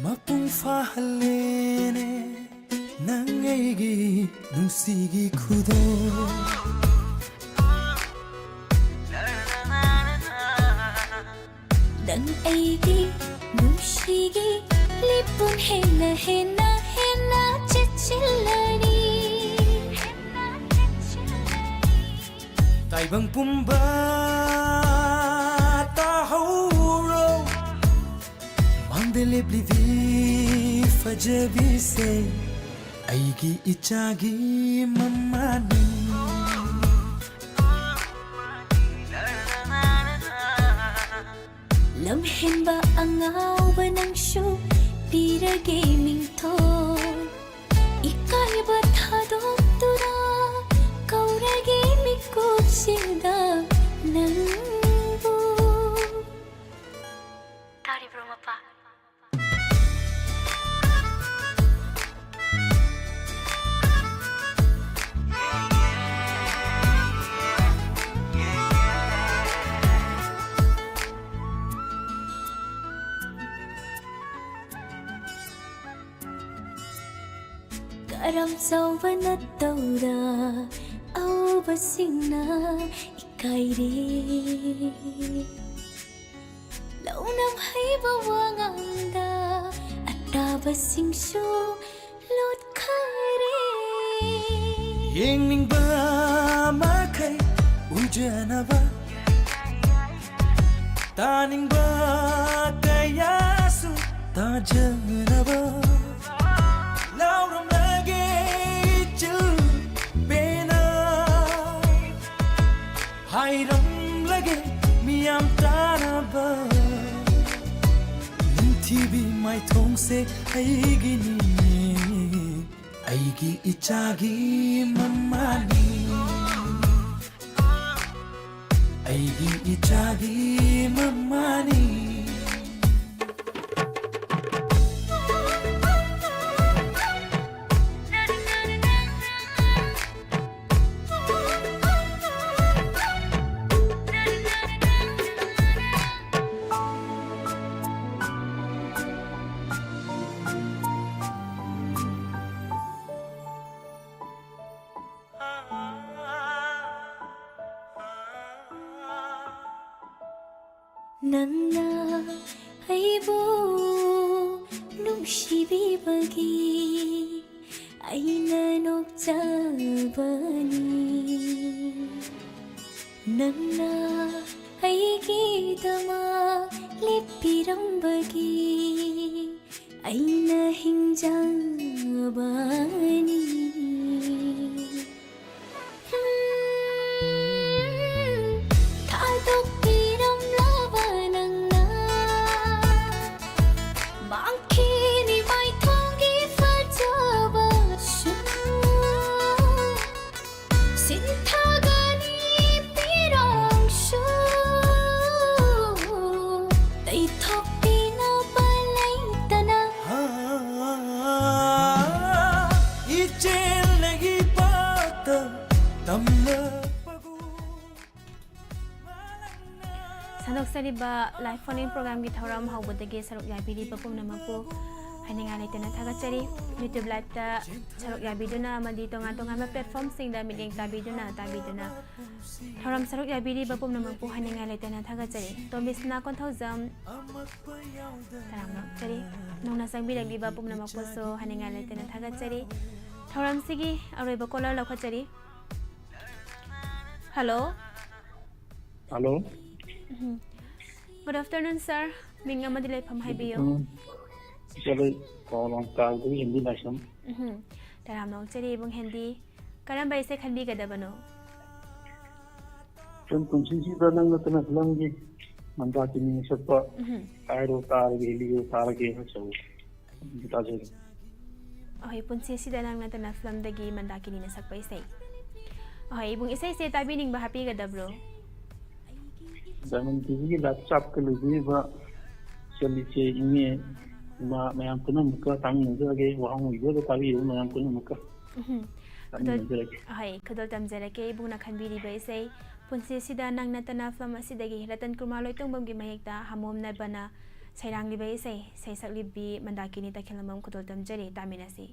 ꯃꯄꯨꯡ ꯐꯥꯍꯜꯂꯦꯅꯦ ꯅꯪ ꯑꯩꯒꯤ ꯅꯨꯡꯁꯤꯒꯤ ꯈꯨꯗꯣꯜ꯫ ꯅꯪ ꯑꯩꯒꯤ ꯅꯨꯡꯁꯤꯒꯤ ꯂꯤꯄꯨꯟ ꯍꯦꯟꯅ ꯍꯦꯟꯅ ꯍꯦꯟꯅ ꯆꯦꯠꯁꯤꯜꯂꯅꯤ꯫ ꯇꯥꯏꯕꯪ ꯄꯨꯝꯕ ꯇꯥꯍꯧꯔꯣ, ꯃꯥꯡꯗ ꯂꯦꯞꯂꯤꯕꯤ ꯐꯖꯕꯤꯁꯦ, ꯑꯩꯒꯤ ꯏꯆꯥꯒꯤ ꯃꯃꯥꯅꯤ꯫ ꯂꯝꯍꯦꯟꯕ ꯑꯉꯥꯎꯕ ꯅꯪꯁꯨ ꯄꯤꯔꯒꯦ ꯃꯤꯡꯊꯣꯜ꯫ ꯏꯀꯥꯏꯕ ꯊꯥꯗꯣꯛꯇꯨꯅ ꯀꯧꯔꯒꯦ ꯃꯤꯀꯨꯞꯁꯤꯗ ꯅꯪꯕꯨ꯫ ꯇꯥꯔꯤꯕ꯭ꯔꯣ, ꯃꯄꯥ? ꯀꯔꯝ ꯆꯥꯎꯕ ꯅꯠꯇꯧꯔ ꯑꯎꯕꯁꯤꯡꯅ ꯏꯀꯥꯏꯔꯦ꯫ ꯂꯧꯅꯝ ꯍꯩꯕ ꯋꯥꯉꯥꯡꯗ ꯑꯇꯥꯕꯁꯤꯡꯁꯨ ꯂꯣꯠꯈꯔꯦ꯫ ꯌꯦꯡꯅꯤꯡꯕ ꯃꯈꯩ ꯎꯖꯅꯕ, ꯇꯥꯅꯤꯡꯕ ꯀꯌꯥꯁꯨ ꯇꯥꯖꯅꯕ, ꯂꯥꯎꯔꯝꯂꯒꯦ ꯏꯆꯤꯜ ꯄꯦꯟꯅ꯫ ꯍꯥꯏꯔꯝꯂꯒꯦ ꯃꯤꯌꯥꯝ ꯇꯥꯅꯕ, ꯅꯤꯡꯊꯤꯕꯤ ꯃꯥꯏꯊꯣꯡꯁꯦ ꯑꯩꯒꯤꯅꯤ, ꯑꯩꯒꯤ ꯏꯆꯥꯒꯤ ꯃꯃꯥꯅꯤ, ꯑꯩꯒꯤ ꯏꯆꯥꯒꯤ ꯃꯃꯥꯅꯤ꯫ ꯅꯪꯅ ꯑꯩꯕꯨ ꯅꯨꯡꯁꯤꯕꯤꯕꯒꯤ ꯑꯩꯅ ꯅꯣꯛꯆꯕꯅꯤ꯫ ꯅꯪꯅ ꯑꯩꯒꯤꯗꯃꯛ ꯂꯦꯞꯄꯤꯔꯝꯕꯒꯤ ꯑꯩꯅ ꯍꯤꯡꯖꯕꯅꯤ꯫ ꯊꯥꯗꯣꯛꯄꯤꯔꯝꯂꯕ ꯅꯪꯅ ꯃꯥꯡꯈꯤꯅꯤ ꯃꯥꯏꯊꯣꯡꯒꯤ ꯐꯖꯕꯁꯨ꯫ ꯁꯤꯟꯊꯒꯅꯤ ꯄꯤꯔꯣꯡꯁꯨ ꯇꯩꯊꯣꯛꯄꯤꯅꯕ ꯂꯩꯇꯅ꯫ ꯏꯆꯦꯜ ꯂꯩꯕꯥꯛꯇ ꯇꯝꯂꯛꯄꯒꯨꯝ꯫ ꯁꯟꯗꯣꯛꯆꯔꯤꯕ live phone in programꯒꯤ ꯊꯧꯔꯝ ꯍꯧꯕꯗꯒꯤ ꯁꯔꯨꯛ ꯌꯥꯕꯤꯔꯤꯕ ꯄꯨꯝꯅꯃꯛꯄꯨ ꯍꯥꯏꯅꯤꯡꯉꯥꯏ ꯂꯩꯇꯅ ꯊꯥꯒꯠꯆꯔꯤ꯫ YouTube liveꯇ ꯁꯔꯨꯛ ꯌꯥꯕꯤꯗꯨꯅ ꯑꯃꯗꯤ ꯇꯣꯉꯥꯟ ꯇꯣꯉꯥꯟꯕ platformꯁꯤꯡꯗ ꯃꯤꯠꯌꯦꯡ ꯇꯥꯕꯤꯗꯨꯅ, ꯇꯥꯕꯤꯗꯨꯅ ꯊꯧꯔꯝ ꯁꯔꯨꯛ ꯌꯥꯕꯤꯔꯤꯕ ꯄꯨꯝꯅꯃꯛꯄꯨ ꯍꯥꯏꯅꯤꯡꯉꯥꯏ ꯂꯩꯇꯅ ꯊꯥꯒꯠꯆꯔꯤ꯫ ꯇꯣꯝꯕꯤꯁꯅꯥ ꯀꯣꯟꯊꯧꯖꯝ, ꯇꯔꯥꯝꯅ ꯑꯣꯛꯆꯔꯤ꯫ ꯅꯧꯅ ꯆꯪꯕꯤꯔꯛꯂꯤꯕ ꯄꯨꯝꯅꯃꯛꯄꯨꯁꯨ ꯍꯥꯏꯅꯤꯡꯉꯥꯏ ꯂꯩꯇꯅ ꯊꯥꯒꯠꯆꯔꯤ꯫ ꯊꯧꯔꯝꯁꯤꯒꯤ ꯑꯔꯣꯏꯕ caller ꯂꯧꯈꯠꯆꯔꯤ꯫ Hello꯫ Hello꯫ ꯎꯝ꯫ Good afternoon, sir. ꯃꯤꯡ ꯑꯃꯗꯤ ꯂꯩꯐꯝ ꯍꯥꯏꯕꯤꯌꯨ꯫ ꯎꯝ꯫ ꯏꯆꯦ, ꯑꯩ ꯀꯣꯂꯣꯝ ꯇꯥꯕꯗꯒꯤ ꯍꯦꯟꯗꯤ ꯂꯥꯏꯁ꯭ꯔꯝ꯫ ꯎꯝ꯫ ꯇꯔꯥꯝꯅ ꯑꯣꯛꯆꯔꯤ, ꯏꯕꯨꯡ ꯍꯦꯟꯗꯤ꯫ ꯀꯔꯝꯕ ꯏꯁꯩ ꯈꯟꯕꯤꯒꯗꯕꯅꯣ? ꯁꯨꯝ ꯄꯨꯟꯁꯤꯁꯤꯗ ꯅꯪ ꯅꯠꯇꯅ ꯐꯤꯂꯝꯒꯤ ꯃꯟꯗꯥꯀꯤꯅꯤꯅ ꯁꯛꯄ ꯎꯝ꯫ ꯍꯥꯏꯔꯣ ꯇꯥꯔꯒꯦ, ꯂꯤꯔꯣ ꯇꯥꯔꯒꯦ ꯍꯥꯏꯅ ꯇꯧ꯫ ꯑꯗꯨ ꯇꯥꯖꯒꯦ꯫ ꯑꯍꯣꯏ, ꯄꯨꯟꯁꯤꯁꯤꯗ ꯅꯪ ꯅꯠꯇꯅ ꯐꯤꯂꯝꯗꯒꯤ ꯃꯟꯗꯥꯀꯤꯅꯤꯅ ꯁꯛꯄ ꯏꯁꯩ꯫ ꯑꯍꯣꯏ, ꯏꯕꯨꯡ, ꯏꯁꯩꯁꯦ ꯇꯥꯕꯤꯅꯤꯡꯕ ꯍꯥꯞꯄꯤꯒꯗꯕ꯭ꯔꯣ? ꯗꯥꯏꯃꯟ ꯇꯤꯚꯤꯒꯤ live chatꯀ ꯂꯩꯕꯤꯔꯤꯕ ꯏꯆꯜ ꯏꯆꯦ ꯏꯅꯦ ꯏꯃꯥ ꯃꯌꯥꯝ ꯄꯨꯝꯅꯃꯛꯀ ꯇꯥꯃꯤꯟꯅꯖꯔꯒꯦ, ꯋꯥꯍꯪ ꯏꯕꯗ ꯇꯥꯕꯤꯔꯤꯕ ꯃꯌꯥꯝ ꯄꯨꯝꯅꯃꯛꯀ ꯎꯝ꯫ ꯈꯨꯗꯣꯜ-, ꯇꯥꯃꯤꯟꯅꯖꯔꯒꯦ꯫ ꯑꯍꯣꯏ, ꯈꯨꯗꯣꯜ ꯇꯝꯖꯔꯛꯀꯦ ꯏꯕꯨꯡꯅ ꯈꯟꯕꯤꯔꯤꯕ ꯏꯁꯩ ꯄꯨꯟꯁꯤꯁꯤꯗ ꯅꯪ ꯅꯠꯇꯅ ꯐꯤꯂꯝ ꯑꯁꯤꯗꯒꯤ ꯔꯇꯟ ꯀꯨꯃꯥꯔ ꯂꯣꯏꯇꯣꯡꯕꯝꯒꯤ ꯃꯌꯦꯛꯇ ꯍꯥꯃꯣꯝꯅꯕꯅ ꯁꯩꯔꯥꯡꯂꯤꯕ ꯏꯁꯩ, ꯏꯁꯩ ꯁꯛꯂꯤꯕꯤ ꯃꯟꯗꯥꯀꯤꯅꯤ ꯇꯈꯦꯜꯂꯝꯕꯝ ꯈꯨꯗꯣꯜ ꯇꯝꯖꯔꯤ, ꯇꯥꯃꯤꯟꯅꯁꯤ꯫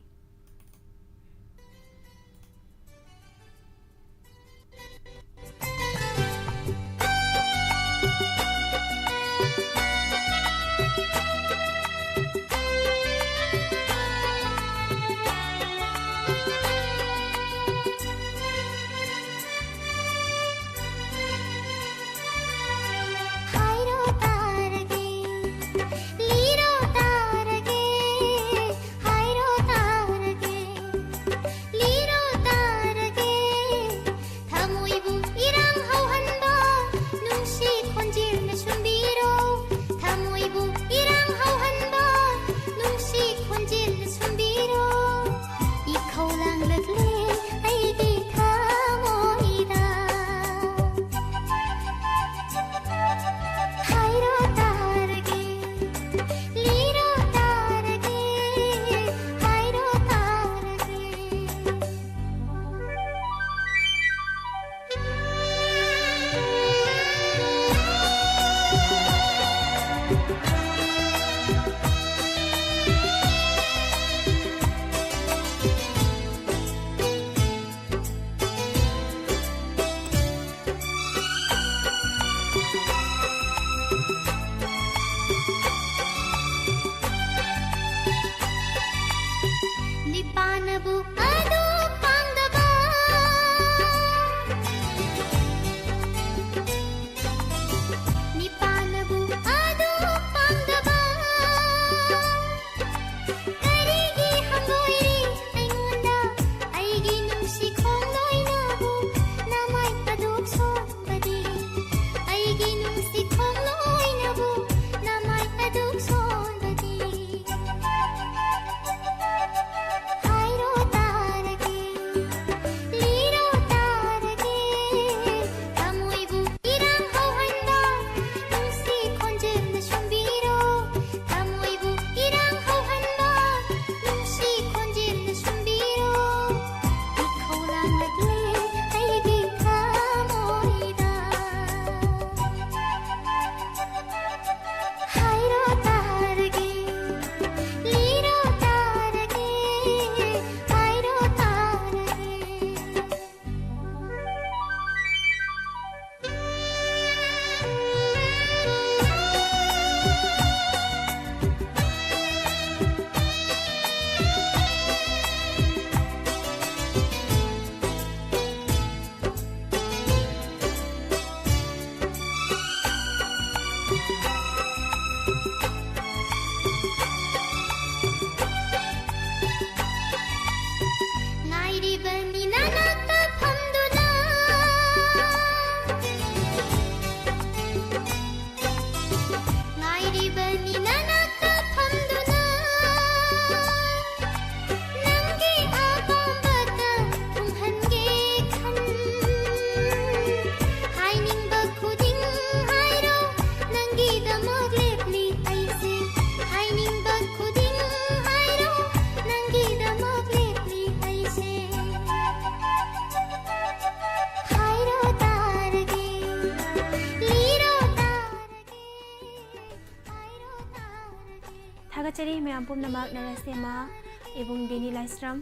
ꯃꯌꯥꯝ ꯄꯨꯝꯅꯃꯛ, ꯅꯔꯁꯦꯃ, ꯏꯕꯨꯡ ꯗꯦꯅꯤ ꯂꯥꯏꯁ꯭ꯔꯝ,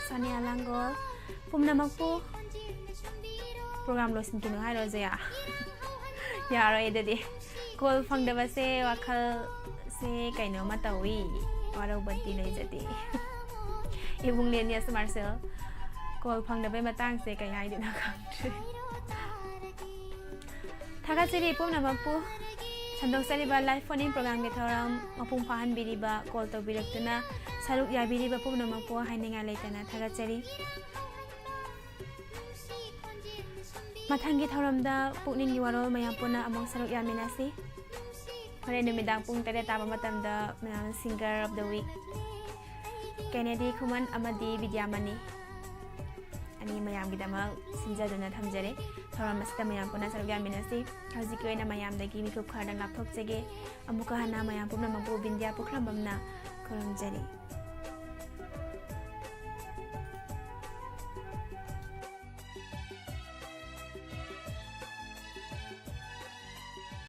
ꯁꯥꯅꯤꯌꯥ ꯂꯥꯡꯒꯣꯜ, ꯄꯨꯝꯅꯃꯛꯄꯨ꯫ ꯄ꯭ꯔꯣꯒ꯭ꯔꯥꯝ ꯂꯣꯏꯁꯤꯟꯈꯤꯅꯨ ꯍꯥꯏꯔꯣ, ꯖꯌꯥ? ꯌꯥꯔꯣꯏ ꯑꯗꯨꯗꯤ꯫ ꯀꯣꯜ ꯐꯪꯗꯕꯁꯦ ꯋꯥꯈꯜꯁꯦ ꯀꯩꯅꯣꯝꯃ ꯇꯧꯏ, ꯋꯥꯔꯧꯕꯗꯤ ꯂꯩꯖꯗꯦ꯫ ꯏꯕꯨꯡ ꯂꯦꯅꯤꯌꯁ ꯃꯥꯔꯁꯦꯜ, ꯀꯣꯜ ꯐꯪꯗꯕꯩ ꯃꯇꯥꯡꯁꯦ ꯀꯩ ꯍꯥꯏꯗꯣꯏꯅꯣ ꯈꯪꯗ꯭ꯔꯦ꯫ ꯊꯥꯒꯠꯆꯔꯤ ꯄꯨꯝꯅꯃꯛꯄꯨ꯫ ꯁꯟꯗꯣꯛꯆꯔꯤꯕ live phone in programꯒꯤ ꯊꯧꯔꯝ ꯃꯄꯨꯡ ꯐꯥꯍꯟꯕꯤꯔꯤꯕ, ꯀꯣꯜ ꯇꯧꯕꯤꯔꯛꯇꯨꯅ ꯁꯔꯨꯛ ꯌꯥꯕꯤꯔꯤꯕ ꯄꯨꯝꯅꯃꯛꯄꯨ ꯍꯥꯏꯅꯤꯡꯉꯥꯏ ꯂꯩꯇꯅ ꯊꯥꯒꯠꯆꯔꯤ꯫ ꯃꯊꯪꯒꯤ ꯊꯧꯔꯝꯗ ꯄꯨꯛꯅꯤꯡꯒꯤ ꯋꯥꯔꯣꯜ ꯃꯌꯥꯝ ꯄꯨꯟꯅ ꯑꯃꯨꯛ ꯁꯔꯨꯛ ꯌꯥꯃꯤꯟꯅꯁꯤ꯫ ꯍꯣꯔꯦꯟ ꯅꯨꯃꯤꯗꯥꯡ ꯄꯨꯡ ꯇꯔꯦꯠ ꯇꯥꯕ ꯃꯇꯝꯗ ꯃꯌꯥꯝ Singer of the Week, ꯀꯦꯅꯦꯗꯤ ꯈꯨꯃꯟ ꯑꯃꯗꯤ ꯕꯤꯗ꯭ꯌꯥꯃꯅꯤ ꯑꯅꯤ ꯃꯌꯥꯝꯒꯤꯗꯃꯛ ꯁꯤꯟꯖꯗꯨꯅ ꯊꯝꯖꯔꯦ꯫ ꯊꯧꯔꯝ ꯑꯁꯤꯗ ꯃꯌꯥꯝ ꯄꯨꯟꯅ ꯁꯔꯨꯛ ꯌꯥꯃꯤꯟꯅꯁꯤ꯫ ꯍꯧꯖꯤꯛꯀꯤ ꯑꯣꯏꯅ ꯃꯌꯥꯝꯗꯒꯤ ꯃꯤꯀꯨꯞ ꯈꯔꯗꯪ ꯂꯥꯞꯊꯣꯛꯆꯒꯦ꯫ ꯑꯃꯨꯛꯀ ꯍꯟꯅ ꯃꯌꯥꯝ ꯄꯨꯝꯅꯃꯛꯄꯨ ꯕꯤꯟꯗ꯭ꯌꯥ ꯄꯨꯈ꯭ꯔꯝꯕꯝꯅ ꯈꯨꯔꯨꯝꯖꯔꯤ꯫